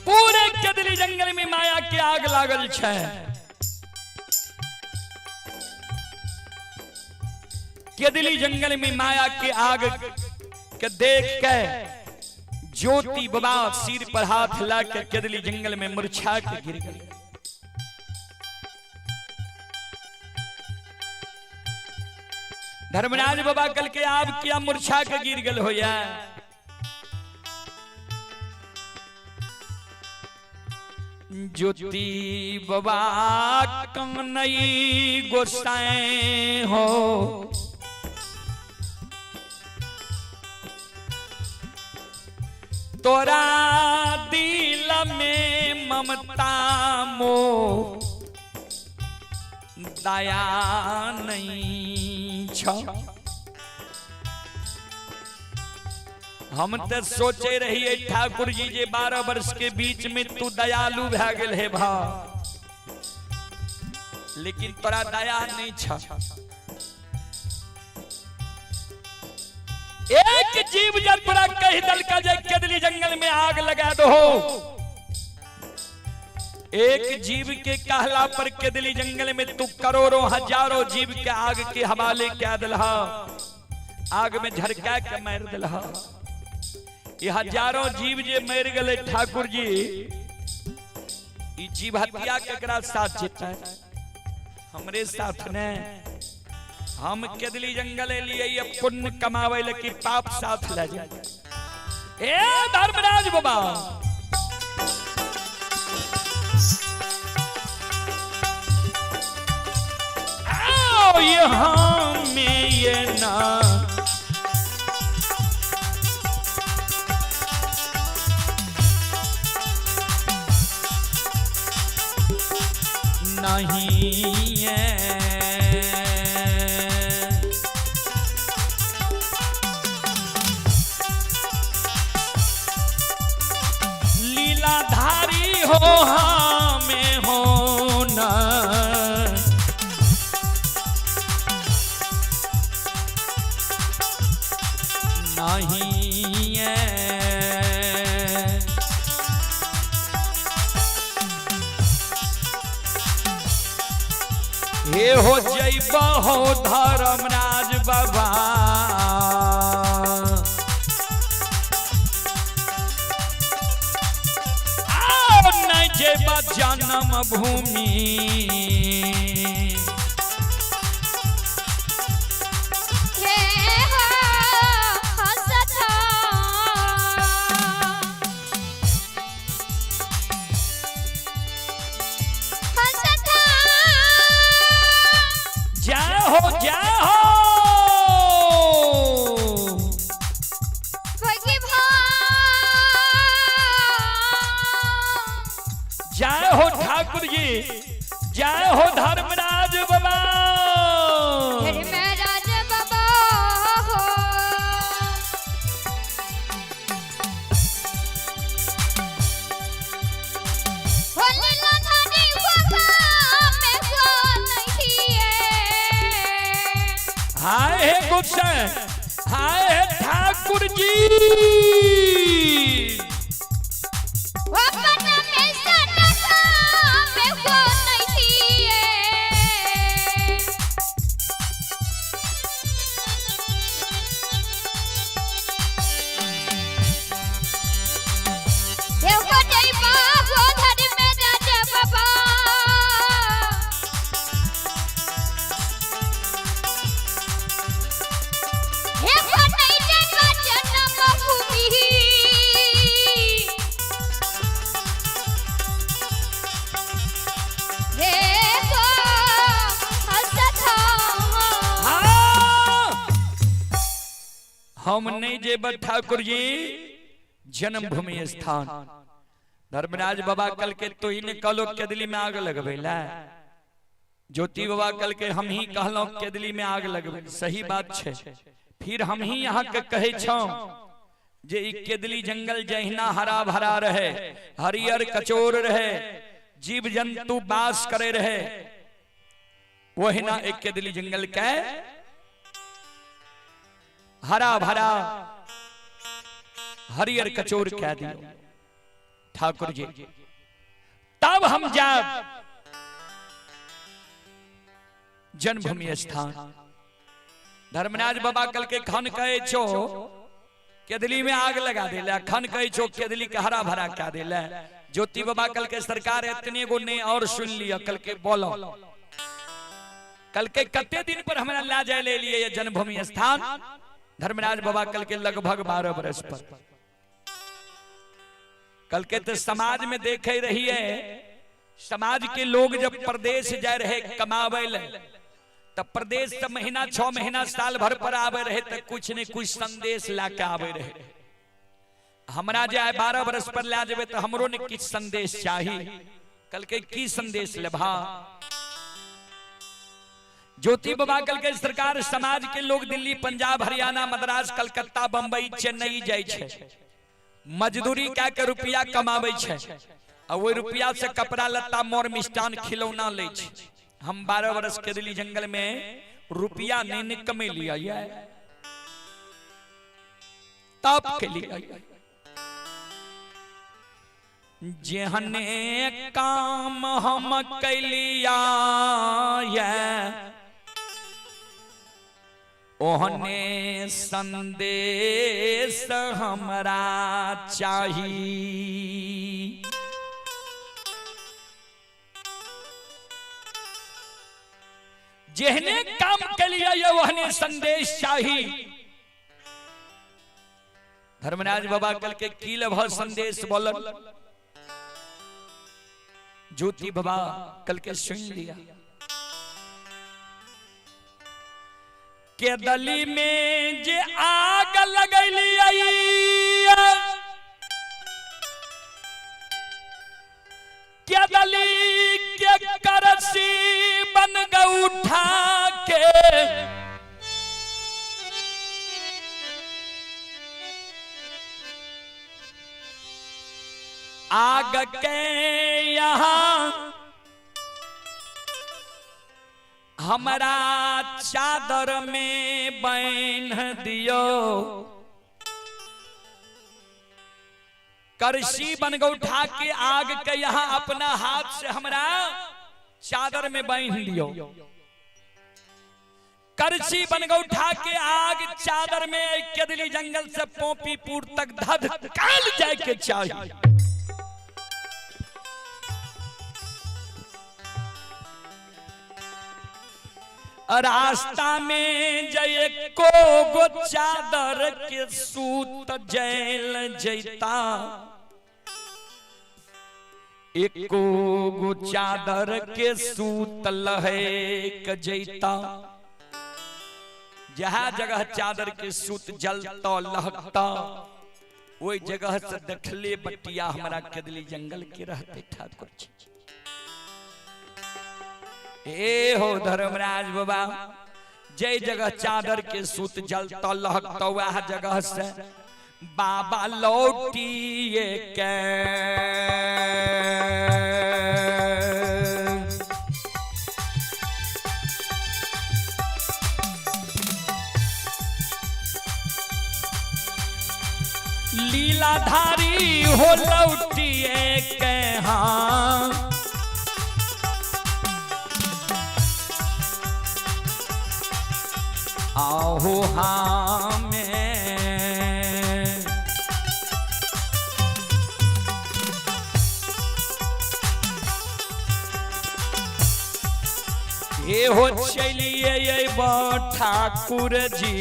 पूरे जंगल में माया के आग लागल छै। केदली जंगल में माया के आग के देख के ज्योति बाबा सिर पर हाथ ला के केदली जंगल में मुरझा के गिर गए। धर्मराज बाबा कल के आब किया मुरझा के गिर गल होया। ज्योति बाबा कमनई गोसाई हो, तोरा दिल में ममता मो दया नहीं छ। हम तो सोचे रहिए ठाकुर जी जे 12 वर्ष के बीच में तू दयालु भै गेल हे भा, लेकिन तोरा दया नहीं छ। एक जीव जब तोरा कह दलका जे केदली जंगल में आग लगा दो, एक जीव के कहला पर केदली जंगल में तू करोड़ों हजारों जीव के आग के हवाले क्या दिलहा, आग में झरका के मार दिलहा। ये हजारों जीव जे मर गए ठाकुर जी, जीव हत्या केकरा साथ जेतै? हमरे साथ ने। हम केदली जंगल लिए ये पुण्य कमावे लेकिन पाप साथ ले जाए। ए धर्मराज बाबा, आओ यहाँ में ये ना नहीं है। लीलाधारी हो हमें हो ना, नहीं है। हे हो जैब हो धर्मराज बाबा, आओ नहीं जैब जन्म भूमि। जय हो जय हो जय हो ठाकुर जी, जय हो धर्मराज बाबा। धर्मराज बाबा हो, हाय हे गुस्सा, हाय हे ठाकुर जी। हम नहीं जेब ठाकुर जी जन्मभूमि स्थान। धर्मराज बाबा कल के तो ही ने कहलो केदली में आग लगबे ला। ज्योति बाबा कल के हम ही कहलो केदली में आग लगबे, सही बात छे। फिर हम ही यहाँ के कहे छौ जे ई केदली जंगल जहिना हरा भरा रहे, हरियर कचोर रहे, जीव जंतु बास करे रहे, वहिना एक केदली जंगल के हरा भरा हरियर कचोर कह दियो ठाकुर जी। तब हम जाब जन्मभूमि स्थान। धर्मराज बाबा कल के खन कहे छो केदली में आग लगा देला, खन कहे छो केदली के हरा भरा कह देला। ज्योति बाबा कल के सरकार इतने गो ने और सुन लिया, कल के बोलो कल के कते दिन पर हमरा ला जाए ले लिए ये जन्मभूमि स्थान। धर्मराज बाबा कल के लगभग 12 बरस पर। कल के तो समाज में देखे रही है, समाज के लोग जब प्रदेश जाए रहे कमावे ले, तब प्रदेश से महीना 6 महीना साल भर पर आवे रहे तो कुछ ने कुछ संदेश ला के आवे रहे। हमरा जे 12 बरस पर ला जेबे तो हमरो ने किछ संदेश चाहिए। कल के की संदेश लेभा? ज्योति बाबा कल के सरकार समाज के लोग दिल्ली, पंजाब, हरियाणा, मद्रास, कलकत्ता, बंबई, चेन्नई जाय छे, मजदूरी कए के रुपया कमावे छे आ ओहि रुपया से कपड़ा लत्ता मोर मिष्टान खिलौना लै छे। हम 12 बरस के दिल्ली जंगल में रुपया नहीं कमे लिया तब के लिए। जेहने काम हम कैलिया ओहने संदेश हमरा चाही। जेहने काम के लिए ओहने संदेश चाही। धर्मराज बाबा कल के की लभ संदेश बोलल। ज्योति बाबा कल के सुन लिया। केदली में जे आग लगैली केदली के करसी बन उठा के आग के यहाँ हमरा चादर में बांध दियो। करसी बन उठा के आग के यहाँ अपना हाथ से हमरा चादर में बांध दियो। करसी बन उठा के आग चादर में केदली जंगल से पोपीपुर तक धध काल जाए के चाहिए। रास्ता में जय को गो चादर के सूत जैल जैता, एको गो चादर के सूत लहेक जैता। जहाँ जगह चादर के सूत जलता लहकता वही जगह से देखले बटिया हमारा केदली जंगल के रहते ठाकुर जी। ए हो धर्मराज बाबा, जय जगह चादर के सूत जलता लहकता वह जगह से बाबा लौटिए के लीलाधारी हो लौटिए के। हाँ आहो हाँ में ये हो चलिए ये ठाकुर जी।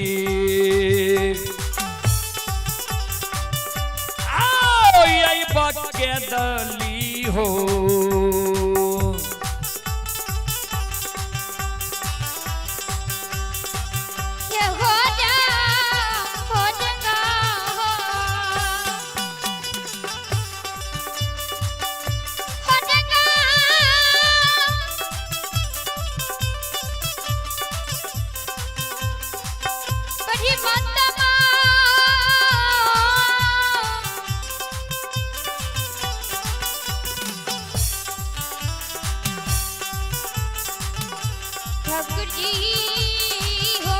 आओ ये बकेदली हो। हो जा हो जा। ठाकुर जी हो।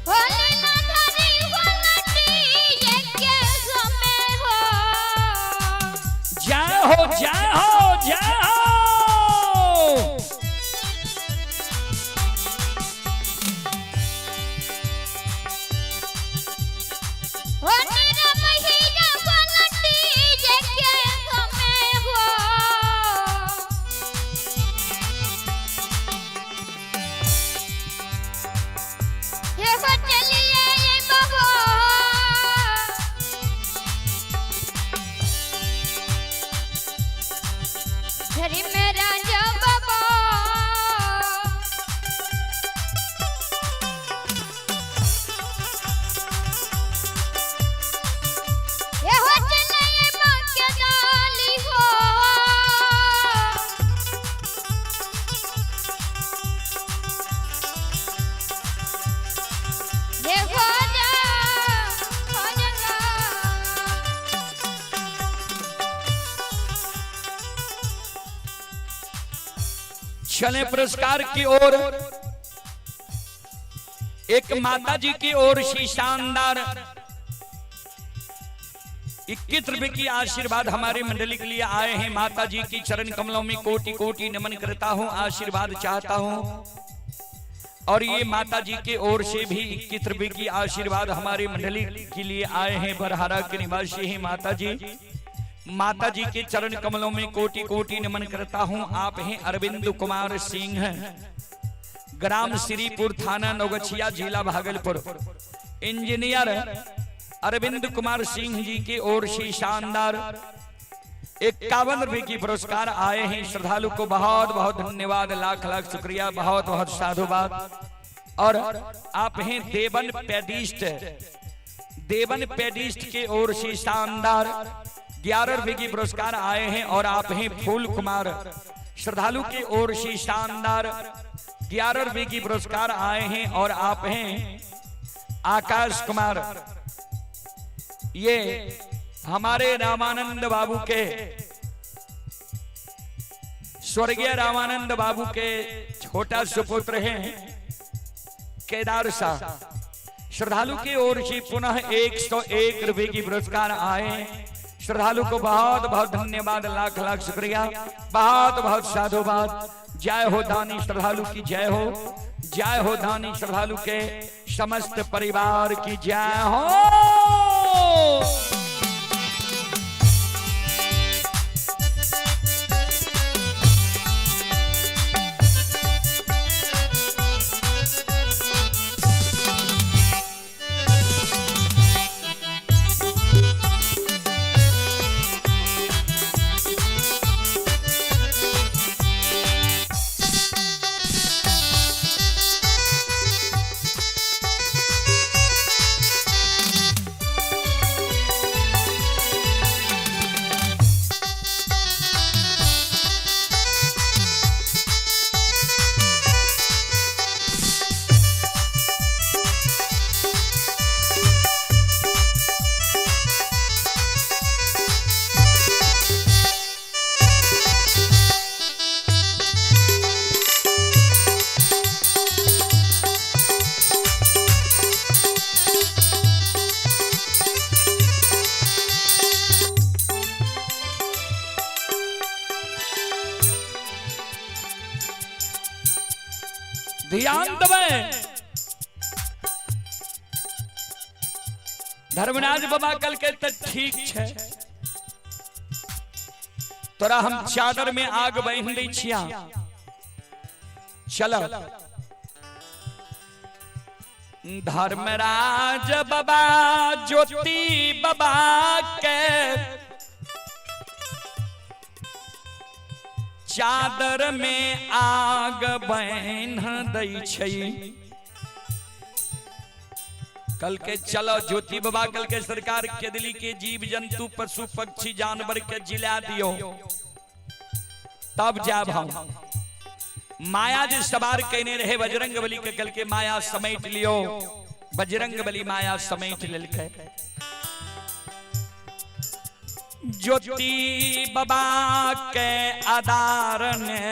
हो लीला धारी हो लटी एक समय हो। जय हो जय हो जय हो। हो नीरा महीना हो लटी एक समय हो। हे हो चलिए ये बाबा। हरि मेरा जो बाबा। ये हो चले ये माँ के डाली हो। ये हो जा हो जा। चले पुरस्कार की ओर। एक माता जी की ओर से शानदार 21 रुपए की आशीर्वाद हमारे मंडली के लिए आए हैं। माता जी की चरण कमलों में कोटि कोटि नमन करता हूं, आशीर्वाद चाहता हूं। और ये माता जी के ओर से भी 21 रुपए की आशीर्वाद हमारे मंडली के लिए आए हैं। बरहारा के निवासी हैं माता जी। माता जी के चरण कमलों में कोटि कोटि नमन करता हूं। आप हैं अरविंद कुमार सिंह, ग्राम श्रीपुर, थाना नौगछिया, जिला भागलपुर। इंजीनियर अरविंद कुमार सिंह जी की ओर से शानदार 51 रुपए की पुरस्कार आए हैं। श्रद्धालु को बहुत बहुत धन्यवाद, लाख लाख शुक्रिया, बहुत बहुत साधुवाद। और आप हैं देवन पेडिस्ट, देवन पेडिस्ट के ओर से शानदार 11 रुपए की पुरस्कार आए हैं। और आप हैं फूल कुमार, श्रद्धालु की ओर से शानदार 11 रुपए की पुरस्कार आए हैं। और आप हैं आकाश कुमार, ये हमारे रामानंद बाबू के, स्वर्गीय रामानंद बाबू के छोटा सुपुत्र हैं केदार शाह। श्रद्धालु की ओर से पुनः 101 रुपए की पुरस्कार आए। श्रद्धालु को बहुत बहुत धन्यवाद, लाख लाख शुक्रिया, बहुत बहुत साधुवाद। जय हो दानी श्रद्धालु की जय हो, जय हो दानी श्रद्धालु के समस्त परिवार की जय हो। ध्यान दबे। धर्मराज बाबा कल के तो ठीक छे, तोरा हम चादर में आग बांध दै छिया, चल। धर्मराज बाबा ज्योति बाबा के चादर में आग बांध दै छै। कल के चलो ज्योति बाबा, कल के सरकार के दिली के जीव जंतु पशु पक्षी जानवर के जिला दियो, तब जाब हम। माया जे सवार कहने रहे बजरंग बली के, कल के माया समेट लियो, बजरंग बली माया समेट लेलकै। ज्योति बाबा के आधार ने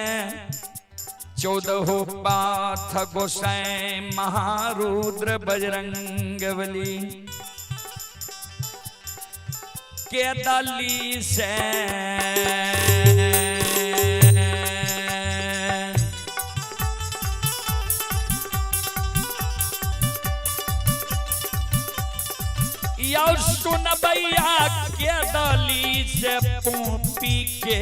14 पाथ गोसाई महारुद्र बजरंगबली के दली से यौ सुनबैया के दली से पोपी के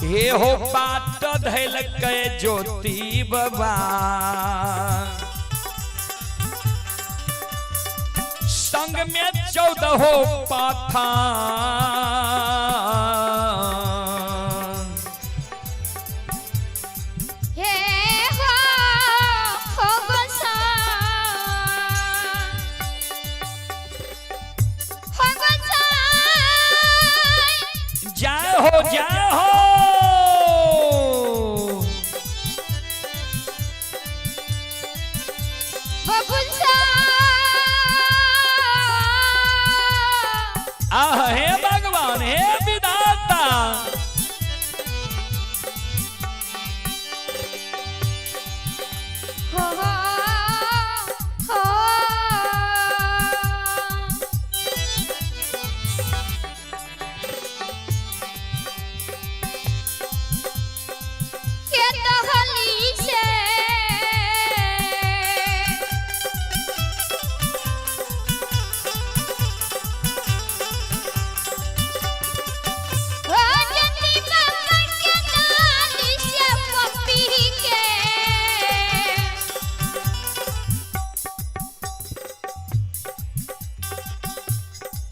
हे हो पाट धैल के ज्योति बाबा संग में 14 पाथा हे हो हो गोसाई हो गोसाई जय हो जय हो। बबुल सा आह हे भगवान हे विधाता हो हो हो के तहली से हो जति बाबा के दाली से पपी के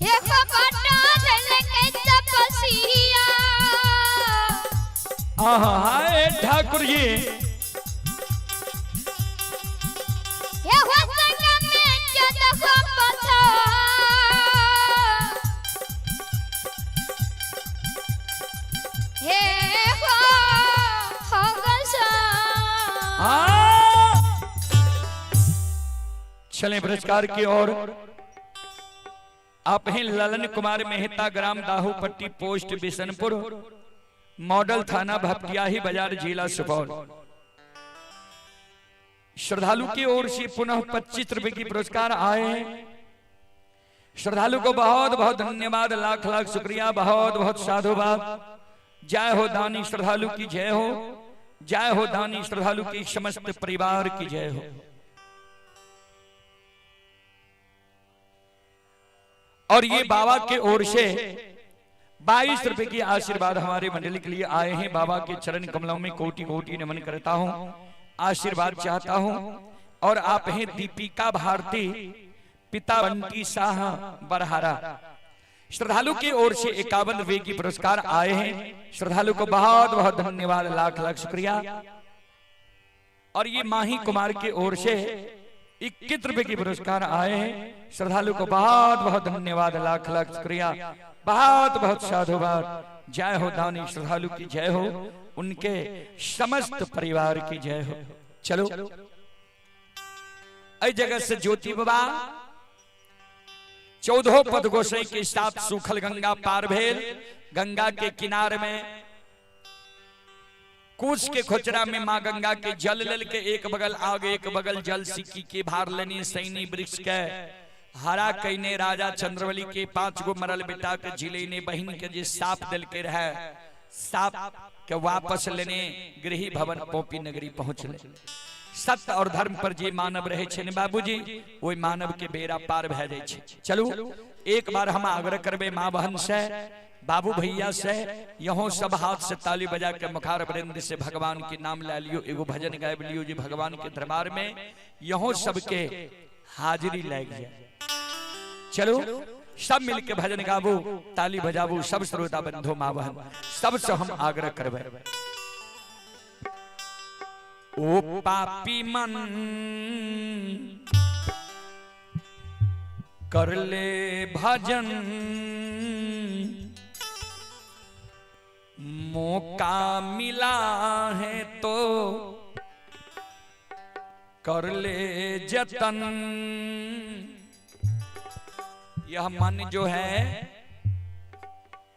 एक बटा धल के तपसिया आह हाय ठाकुर जी हे हो संग में 14 पथा हे हो हो गोसाई हाँ। चलें पुरस्कार की ओर। आप हैं ललन कुमार मेहता, ग्राम दाहूपट्टी, पोस्ट बिशनपुर, मॉडल थाना भपटियाही बाजार, जिला सुपौल। श्रद्धालु की ओर से पुनः 25 रुपए की पुरस्कार आए हैं। श्रद्धालु को बहुत बहुत धन्यवाद, लाख लाख शुक्रिया, बहुत बहुत साधुवाद। जय हो दानी श्रद्धालु की जय हो, जय हो दानी श्रद्धालु की समस्त परिवार की जय हो। और ये बाबा के ओर से 22 रुपए की आशीर्वाद हमारे मंडली के लिए आए हैं। बाबा के चरण कमलों में कोटि कोटि नमन करता हूं, आशीर्वाद चाहता हूं। और आप हैं दीपिका भारती, पिता बंटी शाह बरहारा। श्रद्धालु की ओर से 51 रुपए की पुरस्कार आए हैं। श्रद्धालु को बहुत बहुत धन्यवाद, लाख लाख शुक्रिया। और ये माही कुमार की ओर से 21 रुपए की पुरस्कार आए हैं। श्रद्धालु को बहुत बहुत धन्यवाद, लाख लाख शुक्रिया, बहुत बहुत साधुवाद। जय हो दानी श्रद्धालु की जय हो, उनके समस्त परिवार की जय हो। चलो ऐ जगह से ज्योति बाबा 14 पद गोसाई के साथ सूखल गंगा पार भेल। गंगा के किनार में कुश के खोचरा में माँ गंगा के जल लल के एक बगल आग एक बगल जल सिक्की के भार लेनी सैनी वृक्ष के हरा कैने राजा चंद्रवली के 5 गो मरल बेटा के जिलेने बहिन के जे साप दिल के रहे साप के वापस लेने गृह भवन पोपी नगरी पहुंचले। सत्य और धर्म पर जे मानव रहे छे ने बाबूजी, ओहि मानव के बेड़ा पार भए जाय छे। चलू एक बार हम आग्रह करबे माँ बहन से, बाबू भैया से, यहो सब हाथ से ताली बजा के मुखार वृंद से भगवान के नाम ले लियो, एगो भजन गायब लियो जी भगवान के दरबार में, यहो सबके हाजिरी लग जाए। चलो सब मिलके भजन गाबू, ताली बजाबू, सब श्रोता बंधु माँ बहन सबसे हम आग्रह करबे। ओ पापी मन कर ले भजन, मौका मिला है तो कर ले जतन। यह मन जो है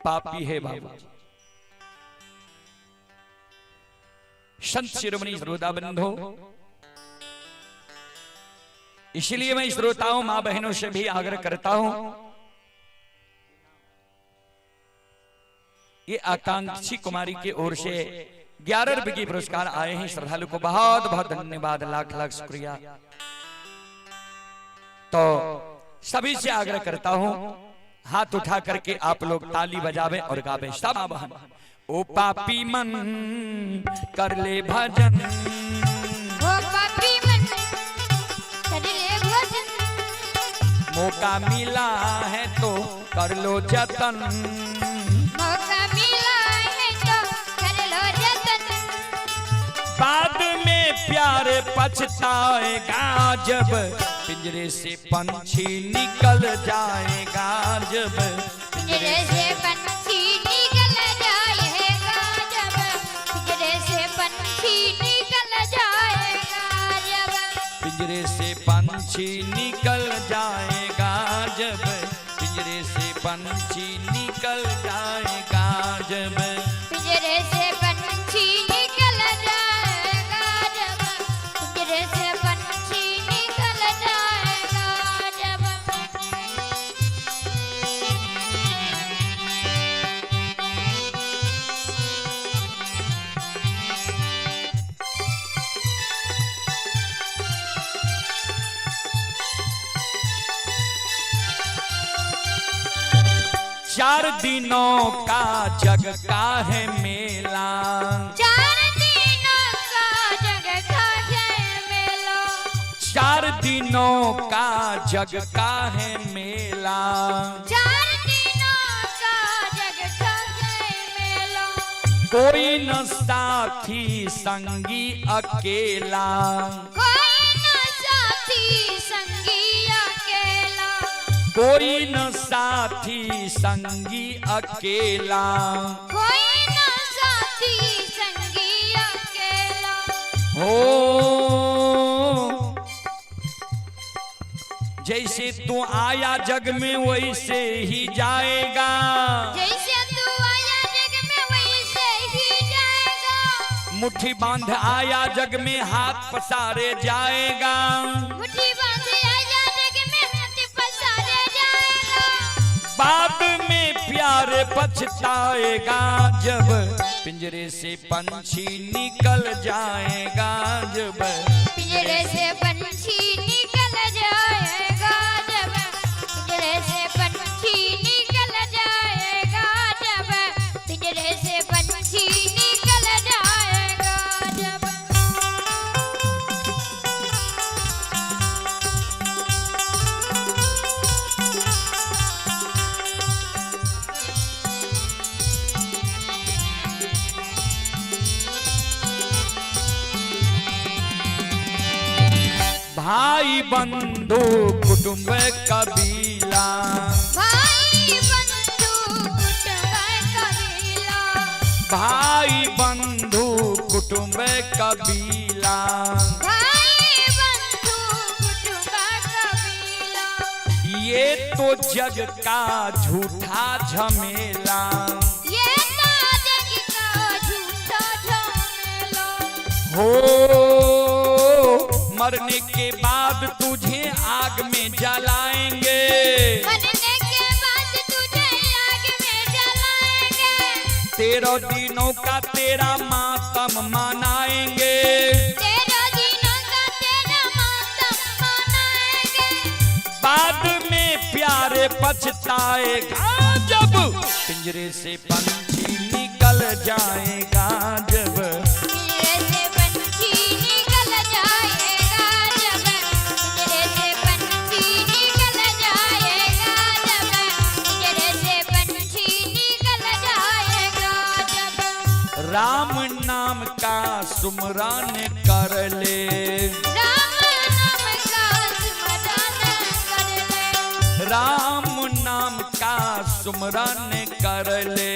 पापी है बाबा। संत शिरोमणि श्रोता बंधु, इसलिए मैं श्रोताओं मां बहनों से भी आग्रह करता हूं, ये आकांक्षी कुमारी की ओर से 11 रुपए की पुरस्कार आए हैं। श्रद्धालु को बहुत बहुत धन्यवाद, लाख लाख शुक्रिया। तो सभी से आग्रह करता हूं, हाथ उठा करके आप लोग ताली बजावे और गावे। सब बहन, ओ पापी मन कर ले भजन, ओ पापी मन कर ले भजन, मौका मिला है तो कर लो जतन, मौका मिला है तो कर लो जतन, बाद में प्यार पछताएगा जब पिंजरे से पंछी निकल जाएगा, जब पिंजरे से पंछी निकल जाएगा, जब पिंजरे से पंछी निकल जाएगा, जब पिंजरे से पंछी निकल जाएगा, जब पिंजरे से पंछी निकल जाएगा, जब पिंजरे से पंछी निकल जाएगा, जब पिंजरे से पंछी निकल जाएगा, जब। चार दिनों का जग का है मेला, 4 दिनों का जग का है मेला, 4 दिनों का जग का है मेला, 4 दिनों का जग का है मेला, कोई न साथी संगी अकेला, कोई न साथी संगी अकेला, कोई न साथी संगी अकेला, कोई न साथी संगी अकेला, हो जैसे तू आया जग में वैसे ही जाएगा, जैसे तू आया जग में वैसे ही जाएगा, मुट्ठी बांध आया जग में हाथ पसारे जाएगा, मुट्ठी बांध आया जग में हाथ पसारे जाएगा, बाद में प्यार पछताएगा जब पिंजरे से पंछी निकल जाएगा, जब पिंजरे से पंछी निकल जाएगा, जब पिंजरे से पंछी निकल जाएगा, जब पिंजरे से पंछी निकल जाएगा, जब। भाई बंधु कुटुंब कबीला, भाई बंधु कुटुंब कबीला, भाई बंधु कुटुंब कबीला, भाई बंधु कुटुंब कबीला, ये तो जग का झूठा झमेला, ये तो जग का झूठा झमेला, हो मरने के बाद तुझे आग में जलाएंगे, मरने के बाद तुझे आग में जलाएंगे, 13 दिनों का तेरा मातम मनाएंगे, 13 दिनों का तेरा मातम मनाएंगे, बाद में प्यारे पछताएगा जब पिंजरे से पंछी निकल जाएगा, जब पिंजरे से पंछी निकल जाएगा, जब पिंजरे से पंछी निकल जाएगा, जब पिंजरे से पंछी निकल जाएगा, जब। राम नाम का सुमरन कर ले, राम नाम का सुमरन कर ले, राम नाम का सुमरन कर ले,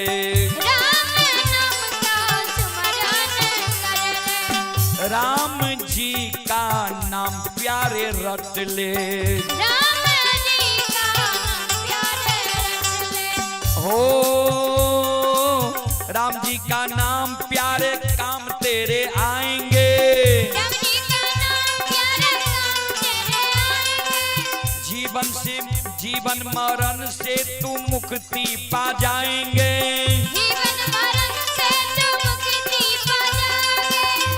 राम नाम का सुमरन कर ले, राम जी का नाम प्यारे रट ले। राम जी का नाम प्यारे रट ले। हो राम जी का नाम प्यारे काम तेरे आएंगे। राम जी का नाम प्यारे काम तेरे आएंगे। जीवन से जीवन मरण से तू मुक्ति पा जाएंगे। जीवन मरण से तू मुक्ति पा जाएंगे।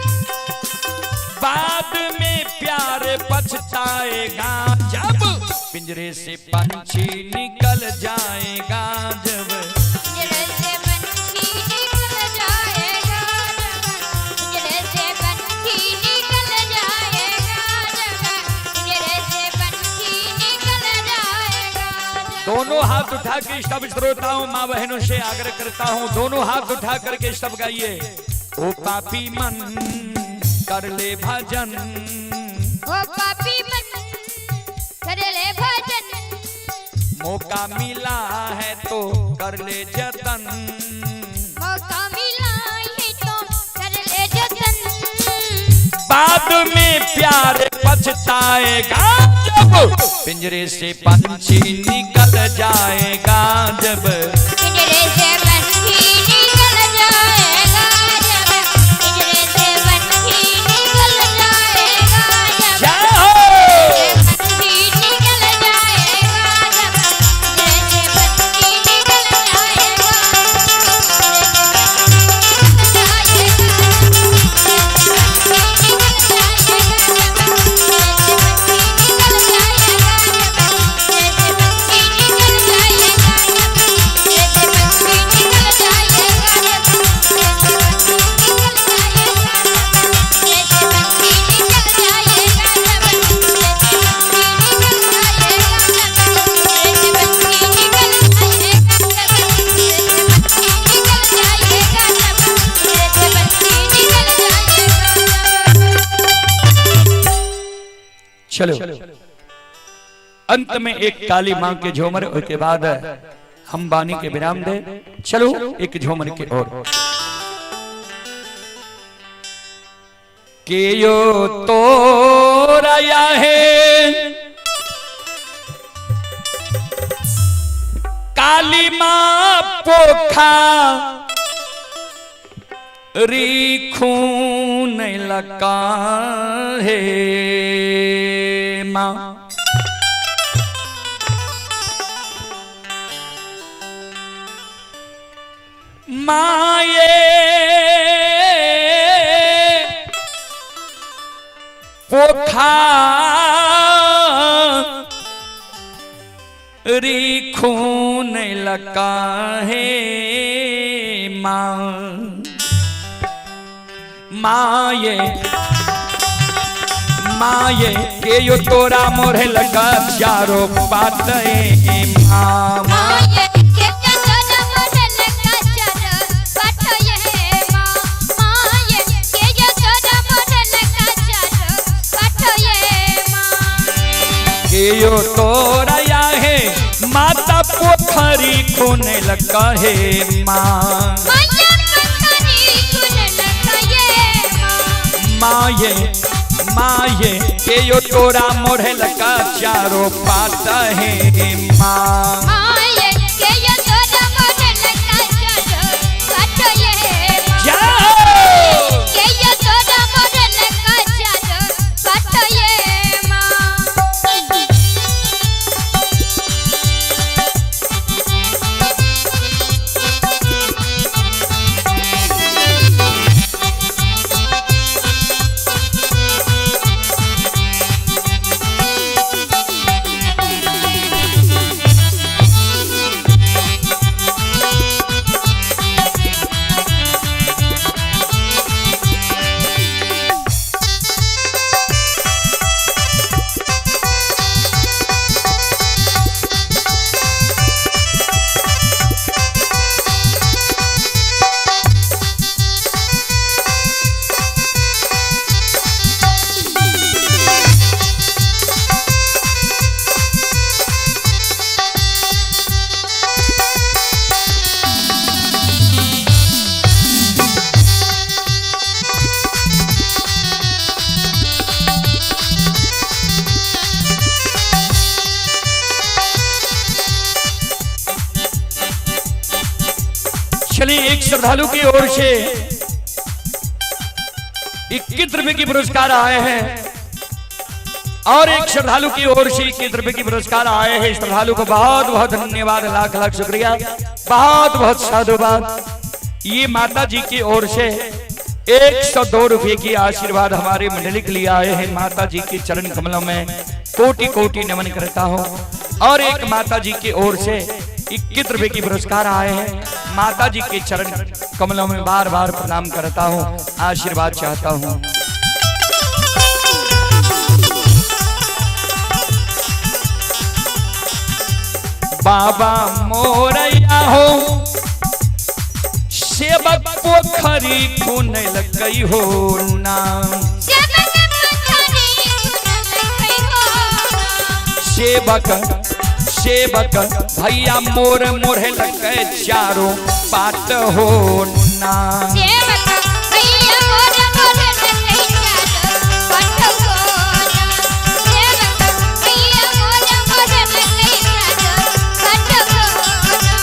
बाद में प्यार पछताएगा जब पिंजरे से पंछी निकल जाएगा। जब पिंजरे से पंछी निकल जाएगा। जब पिंजरे से पंछी निकल जाएगा। जब पिंजरे से पंछी निकल जाएगा। दोनों हाथ उठा के सब श्रोताओं माँ बहनों से आग्रह करता हूँ, दोनों हाथ उठा करके सब गाइए। ओ पापी मन कर ले भजन। ओ पापी मन कर ले भजन। मौका मिला है तो कर ले जतन। मौका मिला है तो कर ले जतन। बाद में प्यार पछताएगा जब पिंजरे से पंछी निकल जाएगा। जब पिंजरे से पंछी निकल जाएगा। जब पिंजरे से पंछी निकल जाएगा। जब जय हो। पंछी निकल जाएगा। जब पिंजरे से पंछी निकल जाएगा। चलो अंत में एक काली मां के झूमर, उसके बाद हम बानी के विराम दे। चलो एक झूमर के और के यो तो राया है काली मां पोखा री खून लगा है मां। माये पोखा री खून लगा है मां। माये माये के यो तोरा मोरे लगा चारो पाते मां। माये के तोरा मोरे लगा चारो पाते मां। माये के तोरा मोरे लगा चारो पाते मां। के यो तोरा या है माता पोखरी खून लगा है मां। माये माये के यो तोरा मोरे लगा चारो पाता है मां। माये के यो तोरा मोरे लगा चारो पाता है मां। के यो तोरा मोरे लगा चारो पाता है मां। जय श्रद्धालु की ओर से 21 रुपए की पुरस्कार आए हैं और एक श्रद्धालु की ओर से 21 रुपए की पुरस्कार आए हैं। श्रद्धालु को बहुत बहुत धन्यवाद, लाख लाख शुक्रिया, बहुत बहुत साधुवाद। ये माता जी की ओर से 102 रुपए की आशीर्वाद हमारे मंडली के लिए आए हैं। माता जी के चरण कमलों में कोटि कोटि नमन करता हूँ। और एक माता जी की ओर से 21 रुपए की पुरस्कार आए हैं। माता जी के चरण कमलों में बार बार प्रणाम करता हूँ, आशीर्वाद चाहता हूँ। बाबा मोरैया हो सेवक पोखरी खुने लगई हो नाम। सेवक सेवक भैया मोर मोरे लगे चारों पाट हो नाम। सेवक भैया मोर मोरे लगे चारों पाट हो ना। सेवक भैया मोर मोरे लगे चारों पाट हो ना।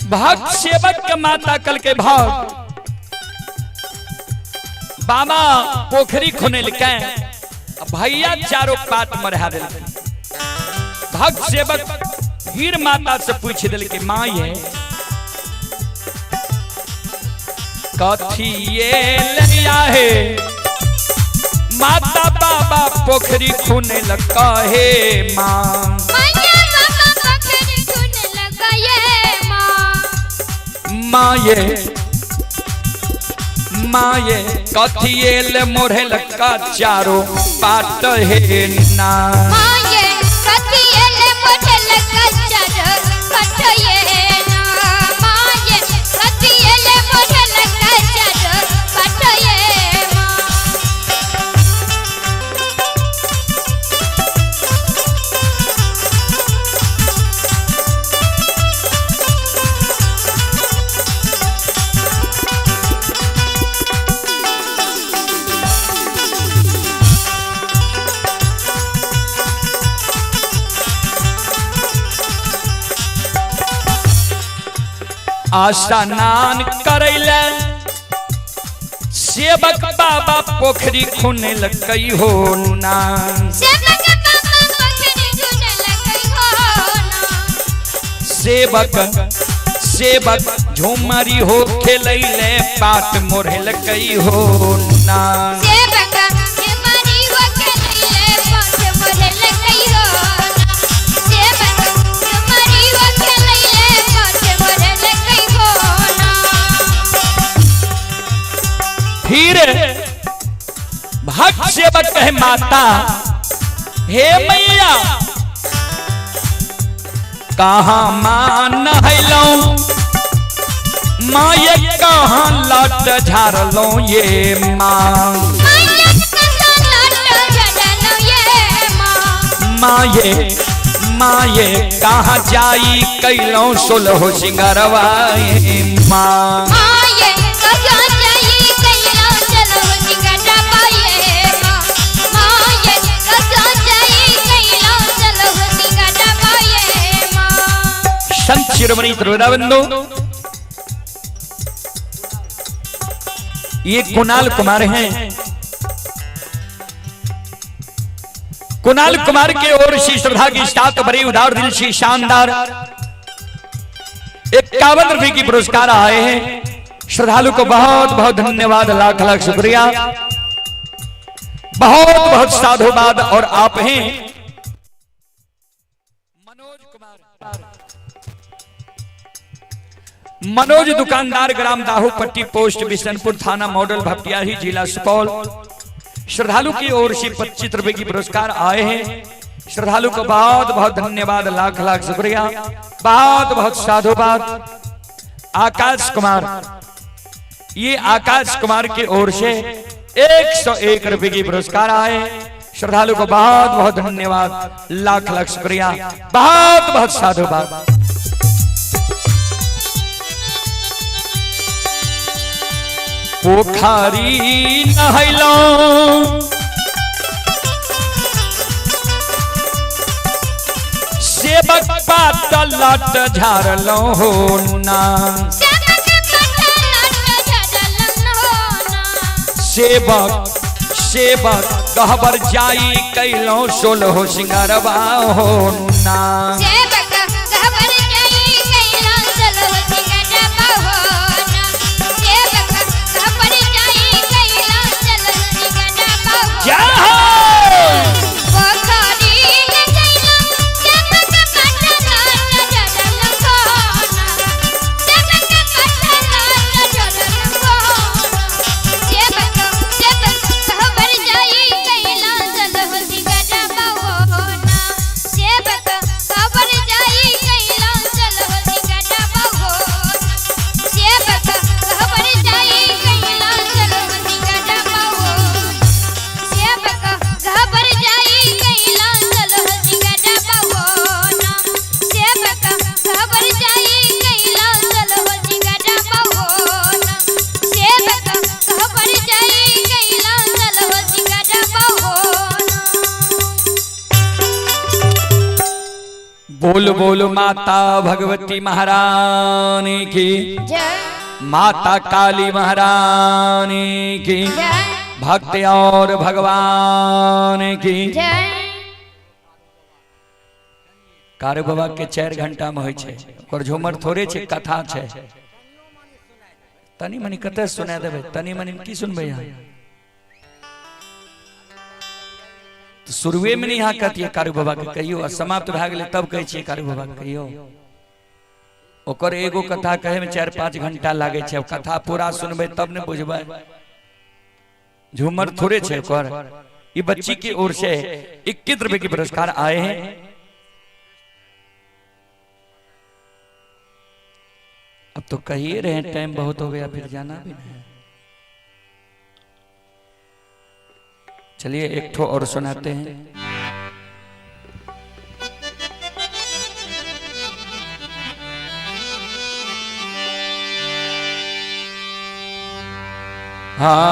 भक्त सेवक के माता कल के भाग बाबा पोखरी खुने के भैया चारों पात मरहा दिल। भक्त सेवक फिर माता से पूछ दिल के माँ ये कथी ये लिया है माता बाबा पोखरी खुने लगा हे माँ। माये माये कथियल मोरे लगा चारों पाट हे ना। माये कथियल मोरे लगा चारों पाट हे ना। माये कथियल मोरे लगा चारों पाट हे माँ। स्नान करैले सेवक बाबा पोखरी खुने लगई हो ना। सेवक बाबा पोखरी खुने लगई हो ना। सेवक सेवक झुमरी हो खेलैले पाट मोरे लगई हो ना। सेवक झुमरी हो खेलैले पाट मोरे लगई हो ना। सेवक झुमरी हो खेलैले पाट मोरे लगई हो ना। फिर भक्त सेवक कहे माता हे मैया कहाँ माँ नहलौं माँ कहाँ लट झाड़लौं ये माँ। माँ माँ कहाँ जाई कैलौं सोलहो सिंगरवा माँ। संत शिरोमणि त्रिवेदाबंधु ये कुणाल कुमार हैं। कुणाल कुमार के ओर से श्रद्धा की साथ बड़ी उदार दिल से शानदार 51 रुपए की पुरस्कार आए हैं। श्रद्धालु को बहुत बहुत धन्यवाद, लाख लाख शुक्रिया, बहुत बहुत साधुवाद। और आप हैं मनोज कुमार, मनोज दुकानदार, ग्राम दाहूपट्टी, पोस्ट बिशनपुर, थाना मॉडल भपटियाही, जिला सुपौल। श्रद्धालु की ओर से 25 रुपए की पुरस्कार आए हैं। श्रद्धालु को बहुत बहुत धन्यवाद, लाख लाख शुक्रिया, बहुत बहुत साधुवाद। आकाश कुमार, ये आकाश कुमार की ओर से 101 रुपए की पुरस्कार आए। श्रद्धालु को बहुत बहुत धन्यवाद, लाख लाख शुक्रिया, बहुत बहुत साधुवाद। पोखरी नहैलौं सेवक पात लट झारलौं हो ना, सेवक सेवक गहबर जाई कैलौं सोलहो सिंगारवा हो ना। जय हो। बोल बोल माता भगवती महारानी की, माता काली महारानी की, भक्त और भगवान की। कारू बाबा के 4 घंटा में होइ छै, ओकर झूमर थोड़े छै, कथा छै। तनी मनी कते सुना देबै, तनी मनी की सुनबै अहाँ? तो शुरुए में नहीं यहाँ कहतियै कारू बाबा के कहियो, आ समाप्त भए गेलै तब कहै छियै कारू बाबा के कहियो। ओकर एगो कथा कहे में 4-5 घंटा लागै छै, कथा पूरा सुनबै तब ने बुझबै। झूमर थोड़े छै ओकर। ये बच्ची की ओर से 21 रुपए के पुरस्कार आए हैं। अब तो कहिए रहे हैं, टाइम बहुत हो गया, फिर जाना भी नहीं। चलिए एक ठो और सुनाते हैं। हाँ,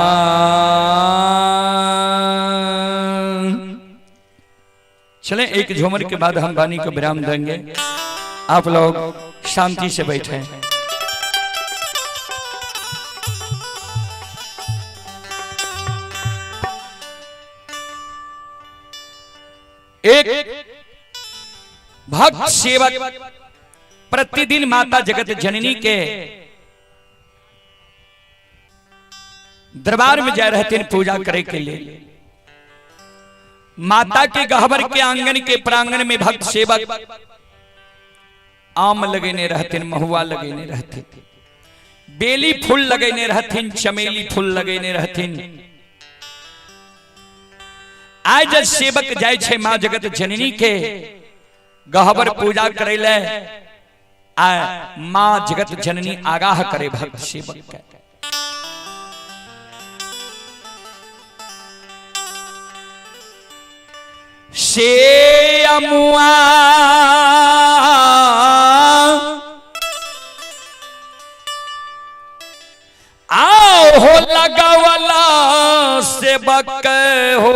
चलें एक झूमर के बाद हम वाणी को विराम देंगे। आप लोग शांति से बैठे। एक भक्त सेवक प्रतिदिन माता जगत जननी के दरबार में जा रहे थे पूजा करे के लिए। माता के गहबर के आंगन के प्रांगण में भक्त सेवक आम लगेने रहते, महुआ लगेने रहते, बेली फूल लगेने रहथिन, चमेली फूल लगेने रहथिन। आज जब सेवक जाय छै माँ जगत जननी के गहबर पूजा करे ले, आ माँ जगत जननी आगाह करे भक्त सेवक के। से अमुआ आओ हो लगावला सेवक हो,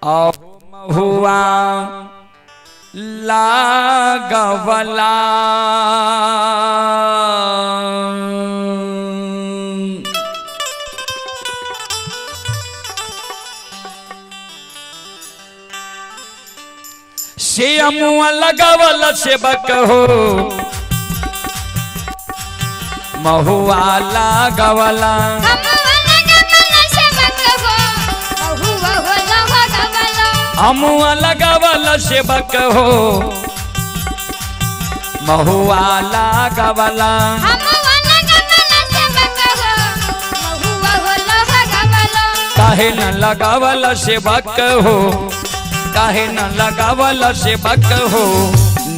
आओ महुआ लागवला। श्यामुआ लगावल सेवक हो महुआ लगावला। अमुआ लगावल सेवक हो महुआ लगावला। काहे न लगावल सेवक हो, काहे न लगावल सेवक हो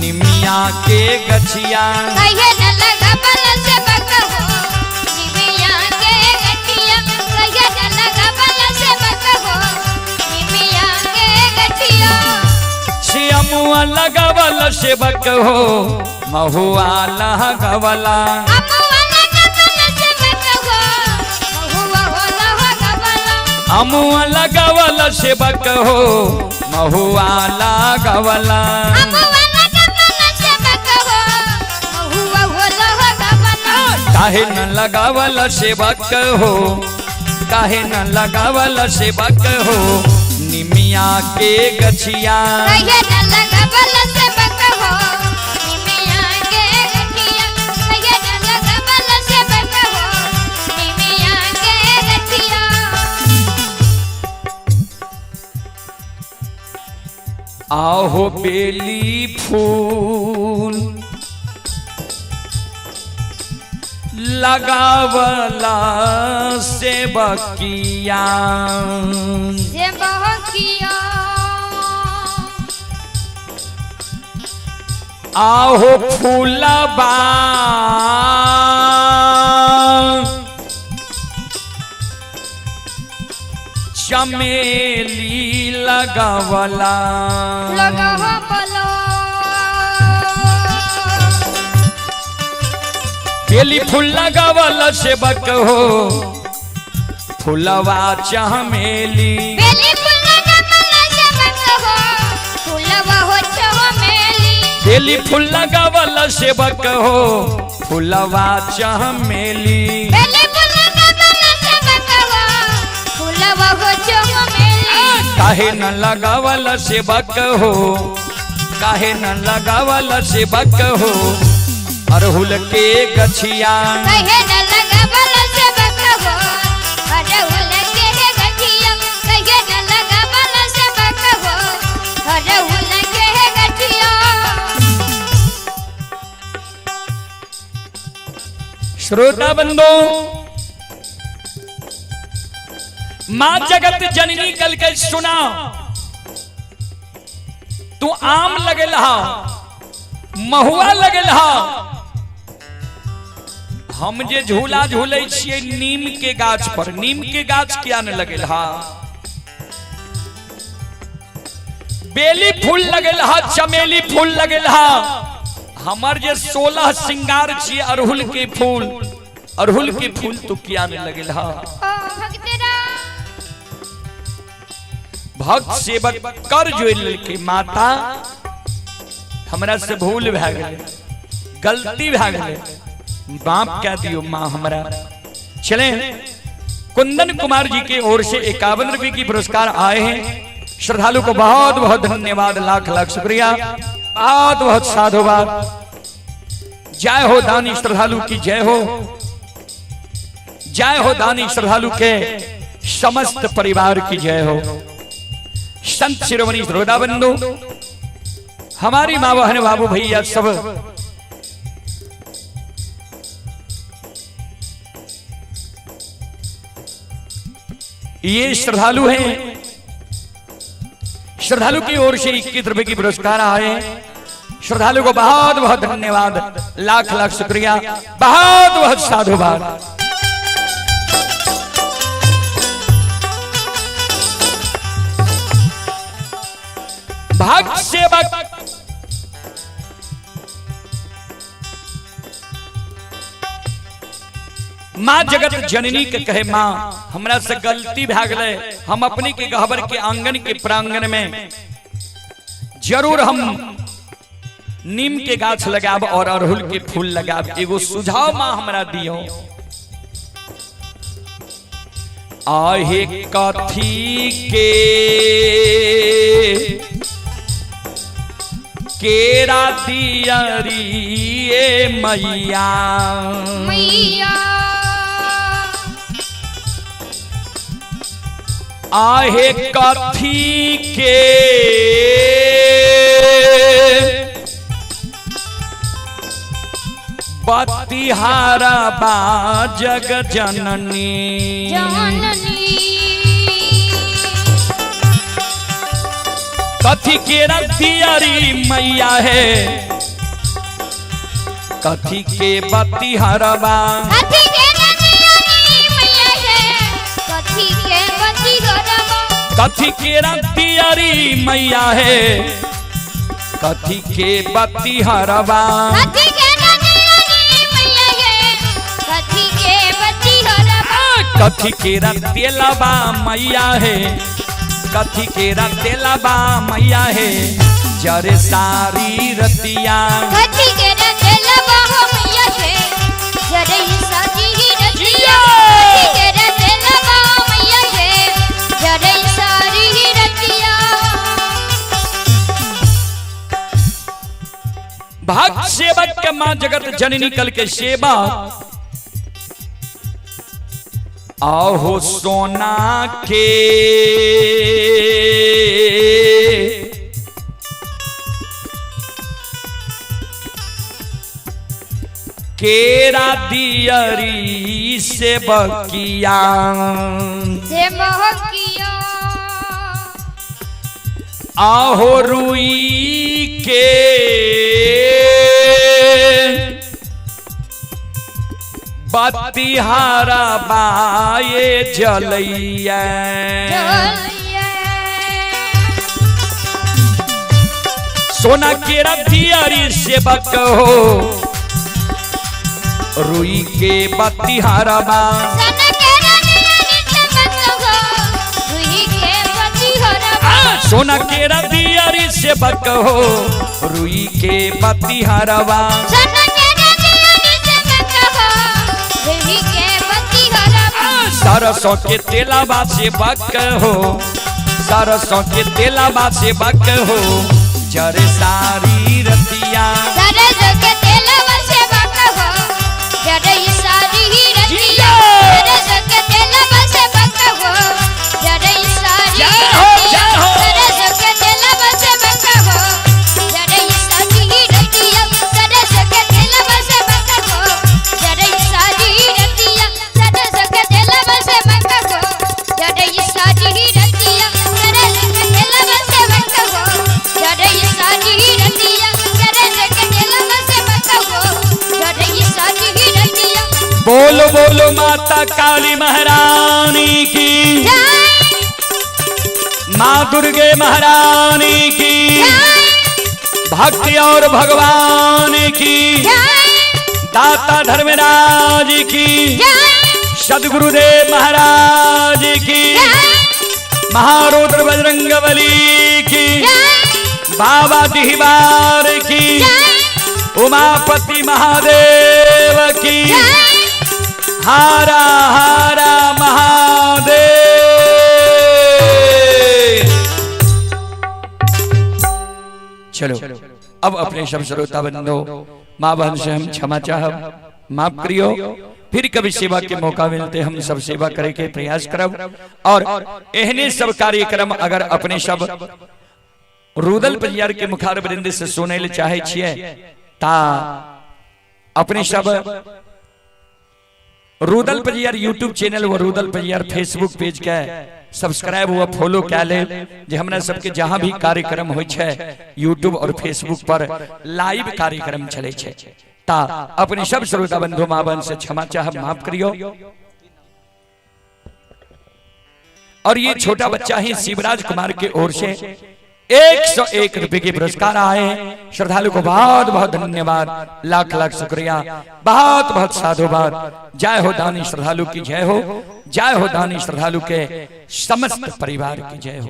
निमिया के गछिया। काहे न लगावल सेवक हो निमिया के गठिया। काहे न लगावल सेवक हो निमिया के गठिया। श्यामुआ लगावल सेवक हो महुआ लगावला। अमुआ लगावल सेवक हो महुआ लगावला। अमुआ लगावल सेवक हो अमुआ लगावल सेवक हो महुआ लगावला। काहे न लगावल सेवक हो, काहे न लगावल सेवक हो निमिया के गछिया। काहे न लगावल सेवक हो निमिया के गठिया। काहे न लगावल सेवक हो निमिया के गठिया। आहो बेली फूल लगावला सेवकिया। सेवकिया। आहो फूलबा चमेली लगावला। लगावला। बेली फूल लगावल सेवक हो फूलवा चमेली। बेली फूल लगावल सेवक हो फूलवा हो चमेली। बेली फूल लगावल सेवक हो फूलवा चमेली। बेली फूल लगावल सेवक हो फूलवा हो चमेली। काहे न लगावल सेवक हो, काहे न लगावल सेवक हो अरहुल के गछिया। काहे न लगावल सेवक हो अरहुल के गठिया। काहे न लगावल सेवक हो अरहुल के गठिया। श्रोता बंधु, मां जगत जननी कल के सुना, तू आम लगल हा, महुआ लगल हा, हम जे झूला झूले छियै नीम के गाछ पर, नीम के गाछ किया न लगल हा। बेली फूल लगल हा, चमेली फूल लगल हा, हमर जे 16 श्रृंगार छियै अरहुल के फूल, अरहुल के फूल तो किया न लगल हा। भक्त सेवक कर जोड़ लेलकै, माता हमरा से भूल भए गेलै, गलती भए गेलै, माफ कह दियो माँ हमरा। चले, कुंदन कुमार जी के ओर से 51 रुपए की पुरस्कार आए हैं। श्रद्धालु को बहुत बहुत धन्यवाद, लाख लाख शुक्रिया, बहुत बहुत साधुवाद। जय हो दानी श्रद्धालु की जय हो, जय हो दानी श्रद्धालु के समस्त परिवार की जय हो। संत शिरोमणि श्रोता बंधु, हमारी माँ बहन बाबू भैया सब ये श्रद्धालु हैं। श्रद्धालु की ओर से 21 रुपए की पुरस्कार आए। श्रद्धालु को बहुत बहुत धन्यवाद, लाख लाख शुक्रिया, बहुत बहुत साधुवाद। भक्त सेवक माँ जगत जननी के कहे, माँ हमरा से गलती भए गेलै, हम अपने के गहबर के आंगन के प्रांगण में जरूर हम नीम के गाछ लगाब और अड़हुल के फूल लगाब, एगो सुझाव माँ हमरा दियो। आहे कथी के केरा दियरी ए मैया। मैया। आहे कथी के बतिहारा बा जग जननी। जननी। कथी के रतियारी मैया है, कथी के बतिहारबा। कथी के रतियारी मैया है, कथी के बतिहारबा। कथी के रतियारी मैया है, कथी के बतिहारबा। कथी के रतियारी मैया है, कथी के बतिहारबा। कथी के रतेलबा मैया है, कथी के रतेलबा मैया है, जरे सारी रतिया। कथी के रतेलबा मैया है, जरे सारी रतिया। कथी के रतेलबा मैया है, जरे सारी रतिया। भक्त सेवक के मां जगत जननी कल के सेवा। आहो सोना के केरा दियरी से बकिया। से बकिया। आहो रुई के बतिहारा बाए जलैया। सोना के रतियारी सेवक हो, रुई के बतिहारा बा। सोना के रतियारी सेवक हो, रुई के बतिहारबा। सोना के रतियारी सेवक हो, रुई के बतिहारवा। सरसों के तेलाबा सेवक हो, सरसों के तेलाबा सेवक हो, जरे सारी रतिया। सरसों के तेलवा सेवक हो, जरे सारी रतिया। सरसों के तेलवा सेवक हो, जरे सारी रतिया। सरसों के तेलवा सेवक हो, जरे सारी रतिया। सरसों के तेलवा सेवक हो, जरे सारी रतिया। सरसों के तेलवा सेवक हो, जरे सारी रतिया। सरसों के तेलवा सेवक हो, जरे सारी रतिया। सरसों के तेलवा सेवक हो, जरे सारी रतिया। बोलो बोलो माता काली महारानी की, माँ दुर्गे महारानी की, भक्ति और भगवान की, दाता धर्मराज की, सदगुरुदेव महाराज की, महारुद्र बजरंग बली की, बाबा दिहवार की, उमापति महादेव की, हारा हारा महादेव। चलो अब अपने सब श्रोता बंधो माँ बहन से हम क्षमा चाहब, माफ करियो। फिर कभी सेवा के मौका मिलते हम सब सेवा करे के प्रयास करब। और एहने सब कार्यक्रम अगर अपने सब रुदल परियार के मुखार वृंद से सुने ले चाहे छिए ता अपने सब रुदल परियार यूट्यूब चैनल व रुदल परियार फेसबुक पेज के सब्सक्राइब व फॉलो कै ले, जे हमरा सबके जहां भी कार्यक्रम होइ छै यूट्यूब और फेसबुक पर लाइव कार्यक्रम चले छै। ता अपने सब श्रोता बंधु माँ बहन से क्षमा चाहब, माफ करियो। और ये छोटा बच्चा ही शिवराज कुमार के ओर से 101 रुपए के पुरस्कार आए। श्रद्धालु को बहुत बहुत धन्यवाद, लाख लाख शुक्रिया, बहुत बहुत साधुवाद। जय हो दानी श्रद्धालु की जय हो, जय हो दानी श्रद्धालु के समस्त परिवार की जय हो।